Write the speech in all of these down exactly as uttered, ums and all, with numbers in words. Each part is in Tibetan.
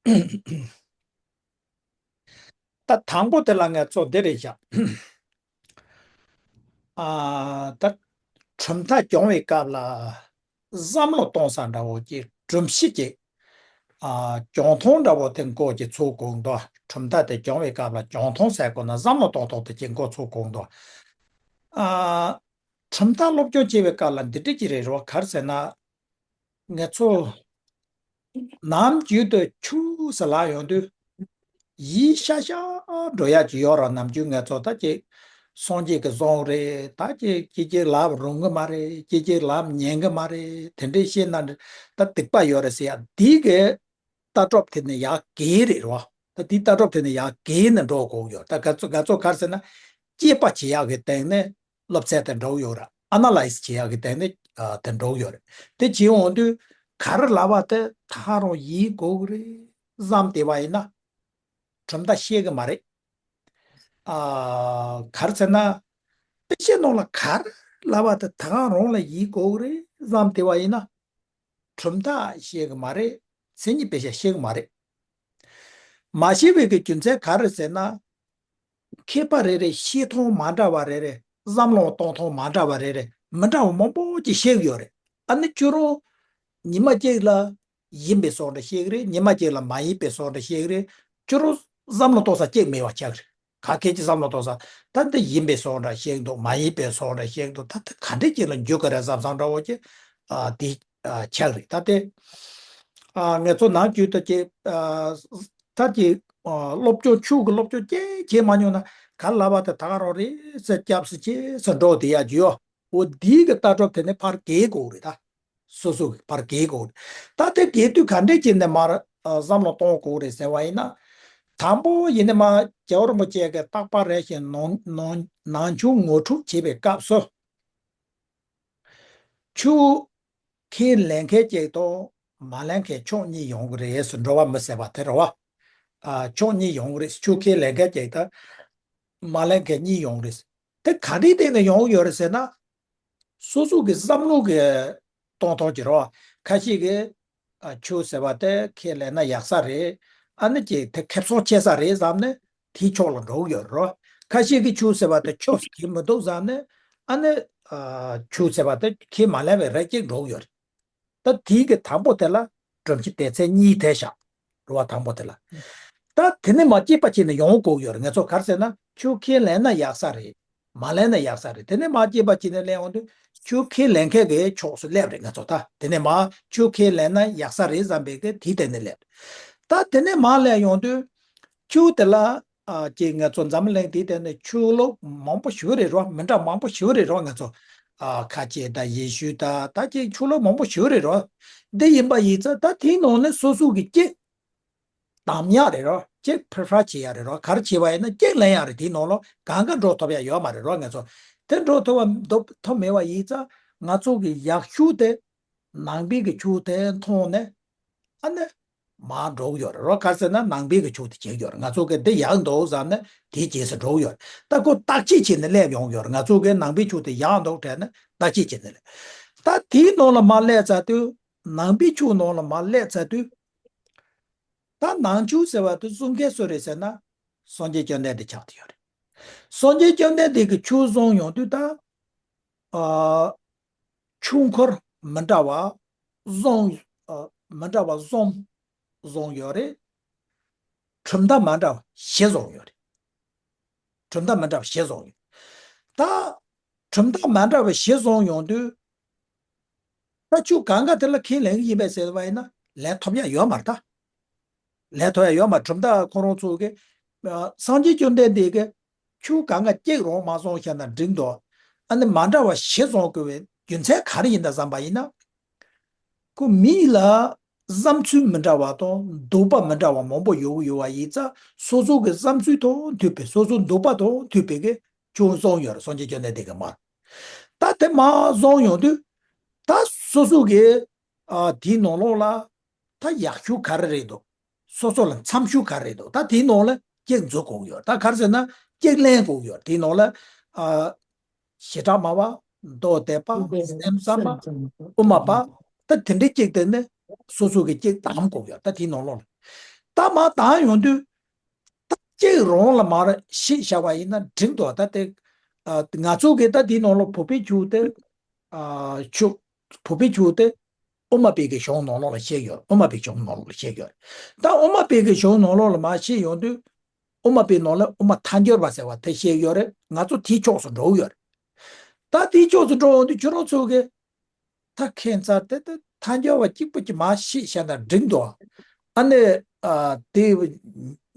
ད་དང་པོ་དེ་ལ་ངས་ཚོ་འདི་རེད་བཞག་ཨ་ད་གྲུབ་མཐའ་སྦྱོང་བའི་སྐབས་ལ་བསམ་བློ་གཏོང་ས་འདྲ་བོ་ཅིག་སྒྲོམ་གཞི་ཅིག་ཨ་སྦྱོང་ཐོང་འདྲ་བོ་དེ་འགོ་ཅིག་ཚུགས་དགོས་འདུག་གྲུབ་མཐའ་དེ་སྦྱོང་བའི་སྐབས་ལ་སྦྱོང་ཐོང་ཟེར་དགོས་ན་བསམ་བློ་གཏོང་ཐོང་དེ་ཅིག་འགོ་ཚུགས་དགོས་འདུག་ཨ་གྲུབ་མཐའ་སློབ་སྦྱོང་བྱེད་པའི་སྐབས་ལ་འདི་འདྲ་ཅིག་རེད་རོ། ག་རེ་ཟེར་ན། ངེད་ཚོ་ནམ་རྒྱུན་དུ་ཆུ་ཟེར་ལབ་ཡོང་དུས་ཡིད་ཤ་ཤ་འགྲོ་ཡག་ཅིག་ཡོད་ར། ནམ་རྒྱུན་ངེད་ཚོ་ད་ཅིག་སངས་རྒྱས་ཀྱི་གསུང་རེད། ད་ཅིག་ཅིག་ཅིག་ལབ་རུང་གི་མ་རེད། ཅིག་ཅིག་ལབ་ཉན་གི་མ་རེད། དེ་འདྲས་བཤད་ན་ད་སྡིག་པ་ཡོད་རེད་ཟེར་ཡ་འདི་གི་ལྟ་གྲུབ་དེ་ནི་ཡག་གི་རེད་རོ། ད་འདི་ལྟ་གྲུབ་དེ་ནི་ཡག་གི་ནི་འགྲོ་དགོས་ཡོད། ད་ག་ཚོད་ག་ཚོད་ག་རེ་ཟེར་ན་དཔྱད་པ་བྱེད་ཡག་གི་སྟེང་ནས་སློབ་ཚན་དེ་འགྲོ་ཡོད་ར། ཨ་ན་ལའི་སི་བྱེད་ཡག་གི་སྟེང་ནས་ཨ་དེ་འགྲོ་ཡོད་རེད། དེ་བྱེད་འོང་དུས་ག་རེ་ལབ་པ་དེ་ད་ག་རང་ཡིན་དགོས་གི་རེད་བསམ་བསྡད་པ་ཡིན་ན་གྲུབ་མཐའ་ཤེས་གི་མ་རེད། ཨ་ག་རེ་ཟེར་ན་དཔེ་ཆའི་ནང་ལ་ག་རེ་ལབ་པ་དེ་ད་ག་རང་ལ་ཡིན་དགོས་གི་རེད་བསམ་བསྡད་པ་ཡིན་ན། གྲུབ་མཐའ་ཤེས་གི་མ་རེད། མཚན་ཉིད་དཔེ་ཆ་ཤེས་གི་མ་རེད། མ་ཤེས་པའི་གི་རྒྱུ་མཚན་ག་རེ་ཟེར་ན། མཁས་པ་རེ་རེ་བཤད་སྟངས་མ་འདྲ་བ་རེ་རེ་བསམ་བློ་གཏོང་སྟངས་མ་འདྲ་བ་རེ་རེ་མི་འདྲ་བ་མང་པོ་ཅིག་ཤེས་གི་ཡོད་རེད། ཨ་ནི་ཁྱོད་རང་ཉི་མ་གཅིག་ལ་ཡིན་པའི་བཟོ་འདྲ་ཤེས་གི་རེད། ཉི་མ་གཅིག་ལ་མ་ཡིན་པའི་བཟོ་འདྲ་ཤེས་གི་རེད། ཁྱོད་རང་བསམ་བློ་གཏོང་ས་གཅིག་མེད་པ་ཆགས་གི་རེད། ག་གེ་ཅིག་བསམ་བློ་གཏོང་ས་ད་འདི་ཡིན་པའི་བཟོ་འདྲ་ཤེས་གི་འདུག་མ་ཡིན་པའི་བཟོ་འདྲ་ཤེས་གི་འདུག་ད་ད་ག་འདྲས་ཅིག་ལ་འཇུག་གི་རེད་བསམ་བསམ་འདྲ་བོ་ཅིག་ཨ་དེ་ཨ་ཆགས་རེད། ད་དེ་ཨ་ངེད་ཚོ་ནང་རྒྱུད་ད་ཅིག་ཨ་ད་ཅིག་ཨ་སློབ་སྦྱོང་ཆོས་ཀྱི་སློབ་སྦྱོང་ཅིག་བྱེད་མ་མྱོང་ན་ག་ལབ་པ་དེ་ད་ག་རང་རེད་ཟེར་སྐྱབས་སུ་མཆི་ཟེར་འགྲོ་བསྡད་ཡག་ཅིག་ཡོད། འོ་འདིའི་གི་ལྟ་གྲུབ་དེ་ནི་ཕར་གས་དགོས་རེད་ད། སོ་སོ་གི་ཕར་གས་དགོས་རེད། ད་དེ་གས་དུས་ག་འདྲས་བྱས་ནས་མར་ཨ་བསམ་བློ་གཏོང་དགོས་རེད་ཟེར་བ་ཡིན་ན། དང་པོ་ཡིན་ནི་མ་རྒྱལ་བ་རིན་པོ་ཆེ་གི་རྟག་པ་རེ་ཞིག་ནང་ནང་ནང་ཆུང་ངོ་འཕྲོད་བྱེད་པའི་སྐབས་སུ། ཆོས་ཁས་ལེན་མཁན་གཅིག་དང་མ་ལེན་མཁན་ཕྱོགས་གཉིས་ཡོང་གི་རེད་ཟེར། འགྲོ་བ་མི་ཟེར་བ་དེ་རེད་བ། ཨ་ཕྱོགས་གཉིས་ཡོང་གི་རེད། ཆོས་ཁས་ལེན་མཁན་གཅིག་དང་མ་ལེན་མཁན་གཉིས་ཡོང་གི་རེད། དེ་ག་རེའི་སྟེང་ནས་ཡོང་གི་ཡོད་རེད་ཟེར་ན། སོ་སོ་གི་བསམ་བློ་གི་གཏོང་སྟངས་ཀྱི་རེད་བ། ཁ་ཤས་ཀྱིས་ཨ་ཆོས་ཟེར་བ་དེ་ཁས་ལེན་ན་ཡག་ས་རེད། ཨ་ནི་ཅིག་དེ་ཁེ་བཟང་ཆེ་ས་རེད་བསམ་ནས་དེའི་ཕྱོགས་ལ་འགྲོ་གི་ཡོད་རེད། ཁ་ཤས་ཀྱིས་ཆོས་ཟེར་བ་དེ་ཆོས་སུ་གྱུར་མི་འདུག་བསམ་ནས་ཨ་ནི་ཨ་ཆོས་ཟེར་བ་དེ་ཁས་མ་ལེན་པའི་རེ་གཅིག་འགྲོ་གི་ཡོད་རེད། ད་དེའི་གི་དང་པོ་དེ་ལ་སྒྲོམ་གཞི་སྡེ་ཚན་གཉིས་དེ་བཞག་རེད་བ། དང་པོ་དེ་ལ། ད་དེ་ནས་མར་དཔྱད་པ་བྱས་ནས་ཡོང་དགོས་ཡོད་རེད། ངེད་ཚོ་ག་རེ་ཟེར་ན་ཆོས་ཁས་ལེན་ན་ཡག་ས་རེད། མ་ལེན་ན་ཡག་ས་རེད། དེ་ནས་མར་དཔྱད་པ་བྱས་ནས་སླེབས་ཡོང་དུས་ཆོས་ཁས་ལེན་མཁན་གྱི་ཕྱོགས་སུ་སླེབས་རེད་ངེད་ཚོ། ད་དེ་ནས་མར་ཆོས་ཁས་ལེན་ན་ཡག་ས་རེད་བསམ་པའི་གི་དེའི་སྟེང་ནས་སླེབས་རེད། ད་དེ་ནས་མར་སླེབས་ཡོང་དུས་ཆོས་དེ་ལ་ཨ་ཅིག་ང་ཚོ་འཛམ་གླིང་འདིའི་སྟེང་ནས་ཆོས་ལུགས་མང་པོ་ཞིག་རེད་རོ། མི་འདྲ་མང་པོ་ཞིག་རེད་རོ། ང་ཚོ་ཨ་ཁ་ཆེ་དང་ཡེ་ཤུ་དང་ད་ཅིག་ཆོས་ལུགས་མང་པོ་ཞིག་རེད་རོ། འདི་ཡིན་པ་ཡིན་ཙང་ད་དེའི་ནང་ནས་སོ་སོ་གི་གཅིག་གདམ་ཡག་རེད་རོ། གཅིག་ཕི་རི་ཕར་བྱེད་ཡག་རེད་རོ། ག་རེ་བྱེད་པ་ཡིན་ན་གཅིག་ལེན་ཡག་རེད། དེའི་ནང་ལོ་གང་ག་འགྲོ་ཐུབ་ཡག་ཡོད་མ་རེད་རོ། ང་ཚོ་དེ་འགྲོ་ཐུབ་པ་འདུག་ཐུབ་མེད་པ་ཡིན་ཙང་ང་ཚོ་གི་ཡག་ཤོས་དེ་ནང་པའི་གི་ཆོས་དེ་མཐོང་ནས་ཨ་ནི་མར་འགྲོ་གི་ཡོད་རེད་རོ། ག་རེ་ཟེར་ན་ནང་པའི་གི་ཆོས་དེ་བྱེད་ཀྱི་ཡོད་རེད། ང་ཚོ་གི་འདི་ཡག་འདུག་བསམ་ནས་དེའི་རྗེས་སུ་འགྲོ་གི་ཡོད་རེད། ད་ཁོ་བརྟག་དཔྱད་བྱས་ནས་སླེབས་ཡོང་གི་ཡོད་རེད། ང་ཚོ་གི་ནང་པའི་ཆོས་དེ་ཡག་འདུག་དྲན་ནས་བརྟག་དཔྱད་བྱས་ནས་སླེབས། ད་དེའི་ནང་ལ་མར་སླེབས་ཚར་དུས་ནང་པའི་ཆོས་ནང་ལ་མར་སླེབས་ཚར་དུས། ད་ནང་ཆོས་ཟེར་བ་དེ་བཟུང་མཁན་སུ་རེད་ཟེར་ན་སངས་རྒྱས་བཅོམ་ལྡན་འདས་ཆགས་བསྡད་ཡོད་རེད། སངས་རྒྱས་བཅོམ་ལྡན་འདས་ཀྱི་ཆོས་བཟུང་ཡོང་དུས་ད་ཨ་ཆོས་འཁོར་མི་འདྲ་བ་བཟུང་ཨ་མི་འདྲ་བ་བཟུང་བཟུང་ཡོད་རེད། གྲུབ་མཐའ་མ་འདྲ་བ་བཞི་བཟུང་ཡོད་རེད། གྲུབ་མཐའ་མི་འདྲ་བ་བཞི་བཟུང་ཡོད། ད་གྲུབ་མཐའ་མ་འདྲ་བ་བཞི་བཟུང་ཡོང་དུས། ད་ཆོས་གང་ག་དེ་ལ་ཁས་ལེན་གྱི་ཡིན་པས་ཟེར་བ་ཡིན་ན་ལེན་ཐུབ་ཡ་ཡོད་མ་རེད་ད། ལེན་ཐུབ་ཡ་ཡོད་མ་རེད། གྲུབ་མཐའ་ཁོ་རང་ཚོ་གི་ཨ་སངས་རྒྱས་བཅོམ་ལྡན་འདས་ཀྱི་ཆོས་གང་ག་གཅིག་རང་མ་བཟུང་བཞག་ན་འགྲིག་འདུག་ཨ་ནི་མ་འདྲ་བ་བཞི་བཟུང་དགོས་པའི་རྒྱུ་མཚན་ག་རེ་ཡིན་ད་བསམ་པ་ཡིན་ན། ཁོ་མི་ལ་བསམ་ཚུལ་མི་འདྲ་བ་དང་འདོད་པ་མི་འདྲ་བ་མང་པོ་ཡོད་ཡོད་པ་ཡིན་ཙང་སོ་སོ་གི་བསམ་ཚུལ་དང་མཐུན་པའི་སོ་སོ་འདོད་པ་དང་མཐུན་པའི་གི་ཆོས་བཟུང་ཡོད་རེད། སངས་རྒྱས་བཅོམ་ལྡན་འདས་ཀྱིས་མར། ད་དེ་མར་བཟུང་ཡོང་དུས། ད་སོ་སོ་གི་ཨ་དེའི་ནང་ལོགས་ལ་ད་ཡག་ཤོས་ག་རེ་རེད་འདུག་སོ་སོ་ལ་འཚམ་ཤོས་ག་རེ་རེད་འདུག་ད་དེའི་ནང་ལ་གཅིག་འཛུལ་དགོས་ཀྱི་ཡོད། ད་ག་རེ་ཟེར་ན་གཅིག་ལེན་དགོས་ཀྱི་ཡོད། དེའི་ནང་ལ་ཨ་བྱེ་བྲག་སྨྲ་བ། མདོ་སྡེ་པ། སེམས་ཙམ་པ། དབུ་མ་པ། ད་དེ་འདྲའི་གཅིག་དེ་ནི་སོ་སོ་གི་གཅིག་གདམ་དགོས་ཀྱི་ཡོད། ད་དེའི་ནང་ལོགས་ལ། ད་མར་ལྡང་ཡོང་དུས། ད་གཅིག་རང་ལ་མར་བཤད་བཞག་པ་ཡིན་ན་འགྲིག་འདུག་ད་དེ། ཨ། ང་ཚོ་གིས་ད་དེའི་ནང་ལ་བོད་པའི་ཆོས་དེ། ཨ། ཆོས། བོད་པའི་ཆོས་དེ་དབུ་མ་པའི་གི་གཞུང་ནང་ལོགས་ལ་བཤད་ཡོད། དབུ་མ་པའི་གཞུང་ནང་ལོགས་ལ་བཤད་ཡོད། ད་དབུ་མ་པའི་གི་གཞུང་ནང་ལོགས་ལ་མར་བཤད་ཡོང་དུས། དབུ་མ་པའི་ནང་ལ་དབུ་མ་ཐལ་འགྱུར་བ་ཟེར་བ་དེ་བཤད་ཡོད་རེད། ང་ཚོ་དེའི་ཕྱོགས་སུ་འགྲོ་གི་ཡོད་རེད། ད་དེའི་ཕྱོགས་སུ་འགྲོ་ཡོང་དུས་ཁྱོད་རང་ཚོ་གིས། ད་ཁྱད་མཚར་དེ་དེ་ཐལ་འགྱུར་བ་གཅིག་པུ་གྱིས་མར་བཤད་བཞག་ན་འགྲིག་འདུག་ཨ་ནི། ཨ། དེ་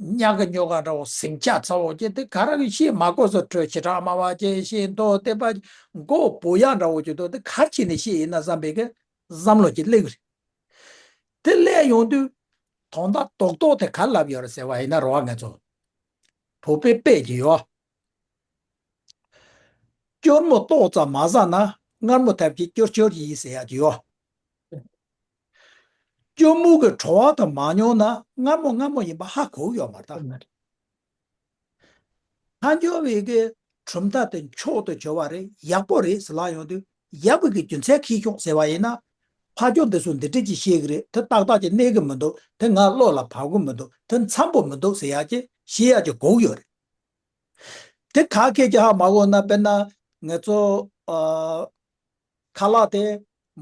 ཉག་གི་ཉོག་ག་འདྲ་བོ་ཟིང་ཆ་ཚ་བོ་ཅིག་དེ་ག་རེ་གི་བཤད་མ་དགོས་སོ། འཕྲོས་ཞེ་དྲག་སྨྲ་བ་ཅིག་བཤད་འདུག་དེ་པ་མགོ་བོ་ཡག་འདྲ་བོ་ཅིག་འདུག་དེ་ག་རེ་བྱས་ནས་བཤད་ཡིན་ན་བསམ་པའི་གི་བསམ་བློ་ཅིག་སླེབས་རེད། དེ་སླེབས་ཡོང་དུས་དོན་དག་རྡོག་རྡོག་དེ་ག་རེ་ལབ་ཡོད་རེད་ཟེར་བ་ཡིན་ན། རེད་བ། ང་ཚོ་བོད་པའི་དཔེ་ཅིག་ཡོད། སྐྱུར་མོ་ཏོག་ཙམ་མ་ཟ་ན། མངར་མོ་ཐབས་ཀྱིས་སྐྱུར་སྐྱུར་ཡིན་ཟེར་ཡག་ཅིག་ཡོད། སྐྱུར་མོ་གི་བྲོ་བ་དེ་མ་མྱོང་ན། མངར་མོ་མངར་མོ་ཡིན་པ་ཧ་གོ་གི་ཡོད་མ་རེད་ད། ཐལ་འགྱུར་བའི་གི་གྲུབ་མཐའ་དེ་མཆོག་ཏུ་གྱུར་པ་རེད། ཡག་པོ་རེད་ཟེར་ལབ་ཡོང་དུས། ཡག་པོ་གི་རྒྱུ་མཚན་ཁྱེད་ཤོག་ཟེར་བ་ཡིན་ན། ཕ་ཇོ་འདི་ཚོ་འདི་འདྲས་ཅིག་བཤད་གི་རེད། དེ་ཏག་ཏག་ཅིག་གནས་གི་མི་འདུག་དེ་ང་བློ་ལ་བབ་གི་མི་འདུག་དེ་འཚམ་པོ་མི་འདུག་ཟེར་ཡག་ཅིག་བཤད་ཡག་ཅིག་དགོས་ཀྱི་ཡོད་རེད། དེ་ག་གེ་ཅིག་ཧ་མ་གོ་ན། དཔེར་ན་ང་ཚོ། ཨ། ཁ་ལག་དེ་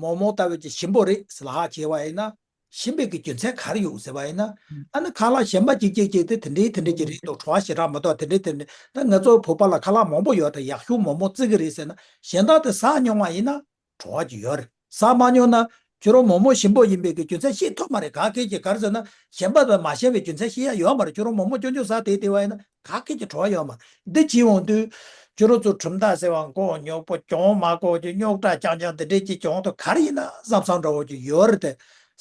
མོག་མོག་ལྟ་བུ་ཅིག་ཞིམ་པོ་རེད་ཟེར་ལབ་ཧ་བྱས་པ་ཡིན་ན། ཞིམ་པའི་གི་རྒྱུ་མཚན་ག་རེ་ཡོད་ཟེར་བ་ཡིན་ན། ཨ་ནི་ཁ་ལག་གཞན་པ་ཅིག་ཅིག་ཅིག་དེ་དེ་འདྲའི་དེ་འདྲའི་ཅིག་རེད་འདུག་བྲོ་བ་ཞེ་དྲག་མི་འདུག་དེ་འདྲའི་དེ་འདྲའི། ད་ང་ཚོ་བོད་པ་ལ་ཁ་ལག་མང་པོ་ཡོད་དེ། ཡག་ཤོས་མོག་མོག་བརྩི་གི་རེད་ཟེར་ན། གཞན་དག་དེ་ཟ་མྱོང་བ་ཡིན་ན་བྲོ་བ་ཅིག་ཡོད་རེད། ཟ་མ་མྱོང་ན་ཁྱོད་རང་མོག་མོག་ཞིམ་པོ་ཡིན་པའི་གི་རྒྱུ་མཚན་ཤེས་ཐུབ་མ་རེད། ག་གེ་ཅིག་ག་རེ་ཟེར་ན། གཞན་པ་དང་མ་ཤེས་པའི་རྒྱུ་མཚན་ཤེས་ཡ་ཡོད་མ་རེད། ཁྱོད་རང་མོག་མོག་སྐྱོ་སྐྱོ་ཟ་བསྡད་བསྡད་པ་ཡིན་ན་ག་གེ་ཅིག་བྲོ་བ་ཡོད་མ་རེད། འདི་བྱེད་འོང་དུས་ཁྱོད་རང་ཚོ་གྲུབ་མཐའ་ཟེར་བ་མགོ་རྙོག་པོ་གྱོང་མ་གོ་ཅིག་རྙོག་དྲ་རྐྱང་རྐྱང་དེ་འདྲས་ཅིག་གྱོང་དུ་ག་རེ་ཡིན་ན་བསམ་བསམ་འདྲ་བོ་ཅིག་ཡོད་རེད་དེ།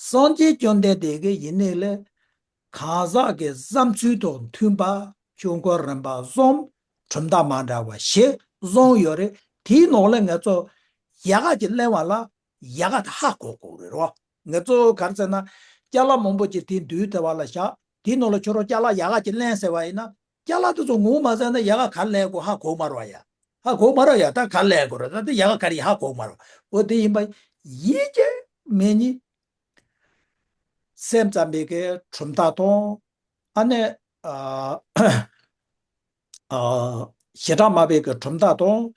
སངས་རྒྱས་བཅོམ་ལྡན་འདས་ཀྱི་ཡིན་ནའི་ལས། གང་ཟག་གི་བསམ་ཚུལ་དང་མཐུན་པ་ཆོས་འཁོར་རིམ་པ་གསུམ། གྲུབ་མཐའ་མ་འདྲ་བ་བཞི་གསུངས་ཡོད་རེད། དེའི་ནང་ལ་ང་ཚོ་ཡག་ག་ཅིག་གླེང་བ་ལ་ཡག་ག་དེ་ཧ་གོ་དགོས་རེད་རོ། ང་ཚོ་ག་རེ་ཟེར་ན། ཅ་ལག་མང་པོ་ཅིག་དེ་འདུས་དེ་བ་ལ་བཞག་དེའི་ནང་ལ་ཁྱོད་རང་ཅ་ལག་ཡག་ག་ཅིག་གླེང་ཟེར་བ་ཡིན་ན། ཅ་ལག་དེ་ཚོ་ངོ་མ་ཟ་ན་ཡག་ག་ག་རེ་གླེང་དགོས་ཧ་གོ་མ་རོགས་ཡ། ཧ་གོ་མ་རོགས་ཡ། ད་ག་རེ་གླེང་དགོས་རེད། ད་དེ་ཡག་ག་ག་རེ་ཧ་གོ་མ་རོགས། འོ་དེ་ཡིན་པ་ཡིད་ཀྱི་མེད་ཉིད། སེམས་ཙམ་པའི་གི་གྲུབ་མཐའ་དང་། ཨ་ནི། ཨ། ཨ། བྱེ་བྲག་སྨྲ་བའི་གི་གྲུབ་མཐའ་དང་།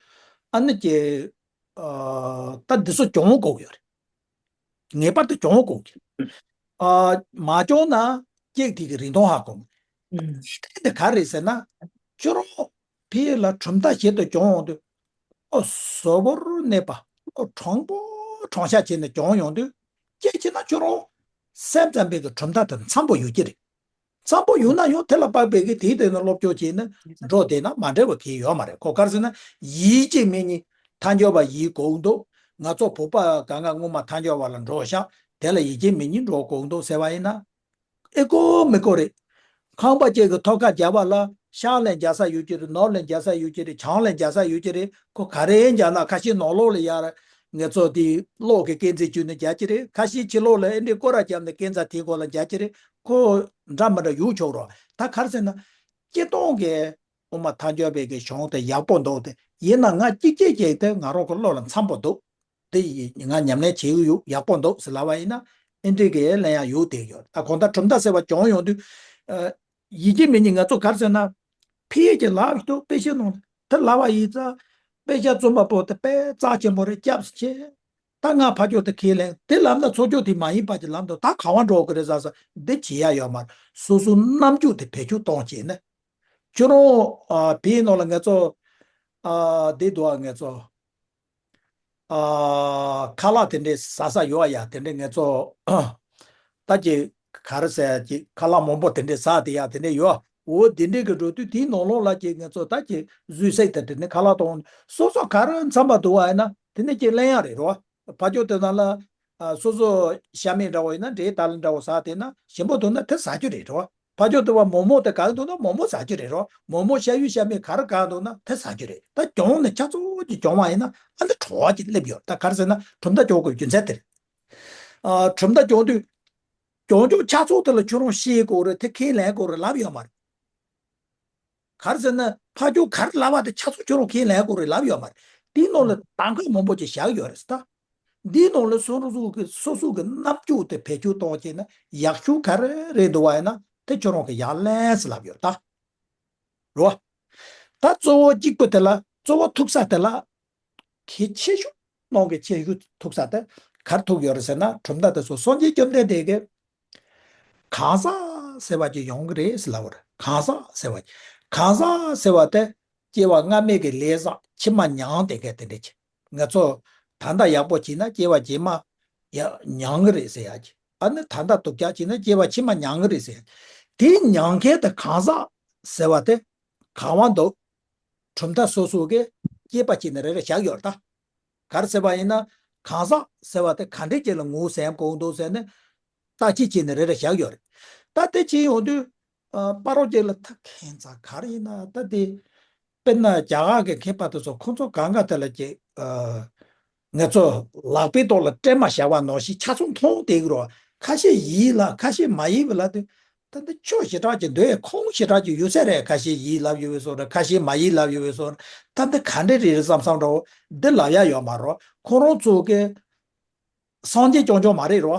ཨ་ནི་ཀྱི། ཨ། ད་འདི་ཚོ་སྦྱོང་དགོས་ཀྱི་ཡོད་རེད། ངེས་པར་དུ་སྦྱོང་དགོས་ཀྱི། ཨ། མ་སྦྱོང་ན་ཀྱེག་དེ་གི་རིན་ཐང་ཧ་གོ། ཨུམ། དེ་ག་རེད་ཟེར་ན། ཁྱོད་རང་ཕ་ཡུལ་ལ་གྲུབ་མཐའ་ཞིག་ཏུ་སྦྱོང་ཡོང་དུས། ཨོ་གཟོ་བོར་གནས་པ། ཨོ་དྲང་པོ་དྲང་བཞག་བྱས་ནས་སྦྱོང་ཡོང་དུས། ཀྱེག་བྱས་ན་ཁྱོད་རང་སེམས་ཙམ་པའི་གི་གྲུབ་མཐའ་དེ་འཚམ་པོ་ཡོད་ཀྱི་རེད། འཚམ་པོ་ཡོད་ན་ཡང་དེ་ལ་དཔག་པའི་གི་དེའི་སྟེང་ན་སློབ་སྦྱོང་བྱས་ན་འགྲོ་བསྡད་ན་མ་འདྲ་བ་གང་ཡང་ཡོད་མ་རེད། ཁོ་ག་རེ་ཟེར་ན། ཡིད་ཀྱི་མེད་ཉིད་ཐལ་འགྱུར་བ་ཡིན་དགོས་འདུག་ང་ཚོ་བོད་པ་གང་ག་སྔོན་མ་ཐལ་འགྱུར་བ་ལ་འགྲོ་བཞག་དེ་ལ་ཡིད་ཀྱི་མེད་ཉིད་འགྲོ་དགོས་འདུག་ཟེར་བ་ཡིན་ན། ཨེ་གོ་མི་གོ་རེད། ཁང་པ་ཅིག་གི་ཐོག་ཁ་རྒྱབ་པ་ལ་ཤར་ལ་རྒྱག་ས་ཡོད་ཀྱི་རེད། ནོར་ལ་རྒྱག་ས་ཡོད་ཀྱི་རེད། བྱང་ལ་རྒྱག་ས་ཡོད་ཀྱི་རེད། ཁོ་ག་རེ་རྒྱག་ན། ཁ་ཤས་ནང་ལོགས་ལ་ཡར་ངེད་ཚོ་དེ་གློག་གི་སྐས་འཛེག་བཅུག་ནས་རྒྱག་གི་རེད། ཁ་ཤས་ཕྱི་ལོགས་ལ་ཨེ་འདྲའི་སྐོར་ར་བརྒྱབ་ནས་སྐས་འཛེག་དེའི་སྐོར་ལ་རྒྱག་གི་རེད། ཁོ་འདྲ་མི་འདྲ་ཡོད་ཆོག་རོགས། ད་ག་རེ་ཟེར་ན། སྤྱིར་བཏང་གི་དབུ་མ་ཐལ་འགྱུར་བའི་གི་གཞུང་དེ་ཡག་པོ་འདུག་དེ་ཡིན་ན་ང་གཅིག་གཅིག་གཅིག་དེ་ང་རང་གི་བློ་ལ་འཚམ་པོ་འདུག་དེ་ཡིས་ང་ཉམས་ལེན་བྱེད་ཀྱི་ཡོད། ཡག་པོ་འདུག་ཟེར་ལབ་པ་ཡིན་ན། ཨེ་འདྲའི་གི་ལན་ཡང་ཡོད་དེ་ཡོད། ད་གང་ལྟར་གྲུབ་མཐའ་ཟེར་བ་སྦྱོང་ཡོང་དུས། ཨ། ཡིད་ཀྱི་མེད་ཉིད་ང་ཚོ་ག་རེ་ཟེར་ན། ཕ་ཡུལ་གྱི་ལབ་ཀྱི་འདུག་དཔེ་ཆའི་ནང་ལ། དེ་ལབ་པ་ཡིན་ཙང་། དཔེ་ཆ་རྩོམ་པ་པོ་དེ་དཔེ་རྩ་ཆེན་པོ་རེད། སྐྱབས་སུ་མཆི། ད་ང་ཕ་ཇོ་དེ་ཁས་ལེན། དེ་ལབ་ན་ཚོགས་ཆོས་དེ་མ་ཡིན་པ་ཅིག་ལབ་འདུག་ད་ག་བ་འགྲོ་གི་རེད་ཟེར་ས། འདི་བྱེད་ཡ་ཡོད་མ་རེད། སོ་སོའི་རྣམ་འགྱུར་དེ་བེད་སྤྱོད་གཏོང་བྱས་ནས། ཁྱོད་རང་། ཨ། ཕ་ཡུལ་ནང་ལ་ངེད་ཚོ། ཨ། འདི་འདུག་ཨ། ངེད་ཚོ། ཨ། ཁ་ལག་དེ་འདྲས་ཟ་ས་ཡོད་ཨ་ཡ། དེ་འདྲས་ངེད་ཚོ། ད་ཀྱི་ག་རེ་ཟེར་ཀྱི། ཁ་ལག་མང་པོ་དེ་འདྲས་ཟ་དེ་ཡ་དེ་འདྲས་ཡོད། འོ་དེ་འདྲས་ཀྱི་འགྲོ་དུས་དེའི་ནང་ལོགས་ལ་ཀྱི་ངེད་ཚོ་ད་ཀྱི་བཟོས་སྲེག་དེ་དེ་ནས་ཁ་ལག་གཏོང་། སོ་སོ་ག་རེ་འཚམ་པ་འདུག་ཨ་ཡིན་ན་དེ་ནས་ཀྱི་ལེན་ཡ་རེད་རོ། ཕ་ཇོ་དེ་ནང་ལ། ཨ། སོ་སོ་ཤ་མེད་འདྲ་བོ་ཡིན་ན་འདྲེ་ད་ལི་འདྲ་བོ་ཟ་དེ་ན་ཞིམ་པོ་འདུག་ན་དེ་ཟ་རྒྱུ་རེད་རོ། ཕ་ཇོ་དེ་བ་མོག་མོག་དེ་གང་འདུག་ན་མོག་མོག་ཟ་རྒྱུ་རེད་རོ། མོག་མོག་ཤ་ཡུ་ཤ་མེད་ག་རེ་གང་འདུག་ན་དེ་ཟ་རྒྱུ་རེད། ད་གྱོང་ནི་ཆ་ཚང་གི་གྱོང་བ་ཡིན་ན་ཨ་ནི་བྲོ་བ་ཅིག་སླེབས་ཡོད། ད་ག་རེ་ཟེར་ན་གྲུབ་མཐའ་གྱོང་དགོས་རྒྱུ་མཚན་དེ་རེད། ཨ། གྲུབ་མཐའ་གྱོང་དུས། གྱོང་གྱོང་ཆ་ཚང་དེ་ལ་ཁྱོད་རང་ཤེས་དགོས་རེད། དེ་ཁས་ལེན་དགོས་རེད་ལབ་ཡོད་མ་རེད། ག་རེ་ཟེར་ན་ཕ་ཇོ་ག་རེ་ལབ་པ་དེ་ཆ་ཚང་ཁྱོད་རང་ཁས་ལེན་དགོས་རེད་ལབ་ཡོད་མ་རེད། དེའི་ནང་ལ་གདམ་ག་མང་པོ་ཅིག་བཞག་ཡོད་རེད་ད། འདིའི་ནང་ལ་སོ་སོ་གི་སོ་སོ་གི་རྣམ་འགྱུར་དེ་བེད་སྤྱོད་གཏོང་བྱས་ན་ཡག་ཤོས་ག་རེ་རེད་འདུག་བ་ཡིན་ན། དེ་ཁྱོད་རང་གི་ཡར་ལེན་ཟེར་ལབ་ཡོད་ད། རེད་བ། ད་གཙོ་བོ་གཅིག་པུ་དེ་ལ་གཙོ་བོ་ཐུག་ས་དེ་ལ། གལ་ཆེ་ཤོས་ནང་གི་ཆེ་ཤོས་ཐུག་ས་དེ་གར་ཐུག་ཡོད་རེད་ཟེར་ན། གྲུབ་མཐའ་དེ་ཚོ་སངས་རྒྱས་བཅོམ་ལྡན་འདས་ཀྱིས་གང་ཟག་ཟེར་བ་ཅིག་ཡོང་གི་རེད་ཟེར་ལབ་པ་རེད། གང་ཟག་ཟེར་བ་ཅིག་གང་ཟག་ཟེར་བ་དེ་སྐྱེ་བ་སྔ་མའི་གི་ལས་བསགས་ཕྱི་མ་མྱང་བསྡད་མཁན་དེ་འདྲ་ཅིག་ང་ཚོ་ད་ལྟ་ཡག་པོ་བྱས་ན་སྐྱེ་བ་རྗེས་མ་ཡ་མྱང་གི་རེད་ཟེར་ཡ་ཅིག་ཨ་ནི་ད་ལྟ་སྡུག་ཅག་བྱས་ན་སྐྱེ་བ་ཕྱི་མ་མྱང་གི་རེད་ཟེར་ཡ་ཅིག་དེ་མྱང་མཁན་དེ་གང་ཟག་ཟེར་བ་དེ་གང་བ་འདུག་གྲུབ་མཐའ་སོ་སོ་གིས་དཔྱད་པ་བྱས་ནས་རེ་རེ་བཞག་ཡོད་རེད་ད། ག་རེ་ཟེར་བ་ཡིན་ན། གང་ཟག་ཟེར་བ་དེ་ག་འདྲས་ཅིག་ལ་ངོས་ཟིན་དགོས་འདུག་ཟེར་ནས་བརྟག་དཔྱད་བྱས་ནས་རེ་རེ་བཞག་ཡོད་རེད། ད་དེ་བྱས་ཡོང་དུས་ཨ། སྤ་རོ་ཅིག་ལ་ད་ཁྱད་མཚར་ག་རེ་ཡིན་ན་ད་དེ། དཔེར་ན་རྒྱ་གར་གྱི་མཁས་པ་དེ་ཚོ་ཁོང་ཚོ་གང་ག་དེ་ལ་ཅིག་ཨ། ང་ཚོ་ལག་པའི་ཐོག་ལ་སྲན་མ་བཞག་པ་ནང་བཞིན་ཆ་ཚང་མཐོང་བསྡད་ཀྱི་རེད། ཁ་ཤས་ཡིན་ལབ། ཁ་ཤས་མ་ཡིན་པ་ལབ་དུས། ད་འདི་ཆོས་ཞེ་དྲག་ཅིག་འདོད་ཁོང་ཞེ་དྲག་ཅིག་ཡོད་ས་རེད། ཁ་ཤས་ཡིན་ལབ་ཡོད་པའི་བཟོ་འདྲ། ཁ་ཤས་མ་ཡིན་ལབ་ཡོད་པའི་བཟོ་འདྲ། ད་འདི་ག་འདྲས་རེད་བསམ་བསམ་འདྲ་བོ་འདི་ལབ་ཡ་ཡོད་མ་རེད། ཁོང་རང་ཚོ་གི་སངས་རྒྱས་རྐྱང་རྐྱང་མ་རེད་རོ།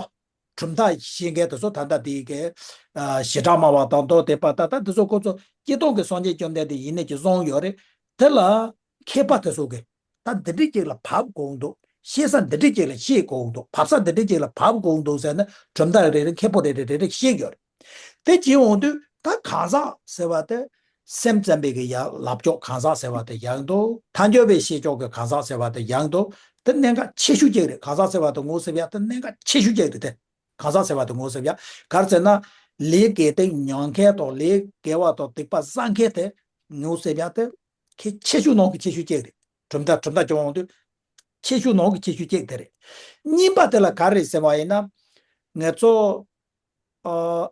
གྲུབ་མཐའ་ཤེས་མཁན་དེ་ཚོ་ད་ལྟ་དེ་གའི་ཨ། ཞེ་དྲག་སྨྲ་བ་དང་མདོ་སྡེ་པ་ད་ལྟ་འདི་ཚོ་ཁོ་ཚོ་སྤྱིར་བཏང་གི་སངས་རྒྱས་བཅོམ་ལྡན་འདས་ཡིན་ནས་ཀྱི་བཟུང་ཡོད་རེད། དེ་ལ་མཁས་པ་དེ་ཚོ་གིས་ད་འདི་འདྲས་ཅིག་ལ་བབས་དགོས་འདུག་ཤེས་ས་འདི་འདྲས་ཅིག་ལ་ཤེས་དགོས་འདུག་བབས་ས་འདི་འདྲས་ཅིག་ལ་བབས་དགོས་འདུག་ཟེར་ནས་གྲུབ་མཐའ་རེ་རེ་མཁས་པོ་རེ་རེ་རེ་རེ་བཤད་ཡོད་རེད། དེ་བྱེད་འོང་དུས་ད་གང་ཟག་ཟེར་བ་དེ་སེམས་ཙམ་པའི་གི་ཡ་ལབ་ཕྱོགས་གང་ཟག་ཟེར་བ་དེ་ཡང་འདུག་ཐལ་འགྱུར་བའི་ཤེས་ཕྱོགས་ཀྱི་གང་ཟག་ཟེར་བ་དེ་ཡང་འདུག་དེ་གནད་འགག་ཆེ་ཤོས་གཅིག་རེད། གང་ཟག་ཟེར་བ་དེ་ངོ་ཟེར་ཡ་དེ་གནད་འགག་ཆེ་ཤོས་གཅིག་རེད་དེ། གང་ཟག་ཟེར་བ་དེ་ངོ་ཟེར་ཡ། ག་རེ་ཟེར་ན། ལས་དགེ་སྡིག་མྱོང་མཁན་དང་ལས་དགེ་བ་དང་སྡིག་པ་བསགས་མཁན་དེ་ངོ་ཟེར་ཡ་དེ་གལ་ཆེ་ཤོས་ནང་གི་ཆེ་ཤོས་གཅིག་རེད། གྲུབ་མཐའ་གྲུབ་མཐའ་སྐྱོང་འོང་དུས་ཆེ་ཤོས་ནང་གི་ཆེ་ཤོས་གཅིག་དེ་རེད། གཉིས་པ་དེ་ལ་ག་རེ་ཟེར་བ་ཡིན་ན། ང་ཚོ་ཨ།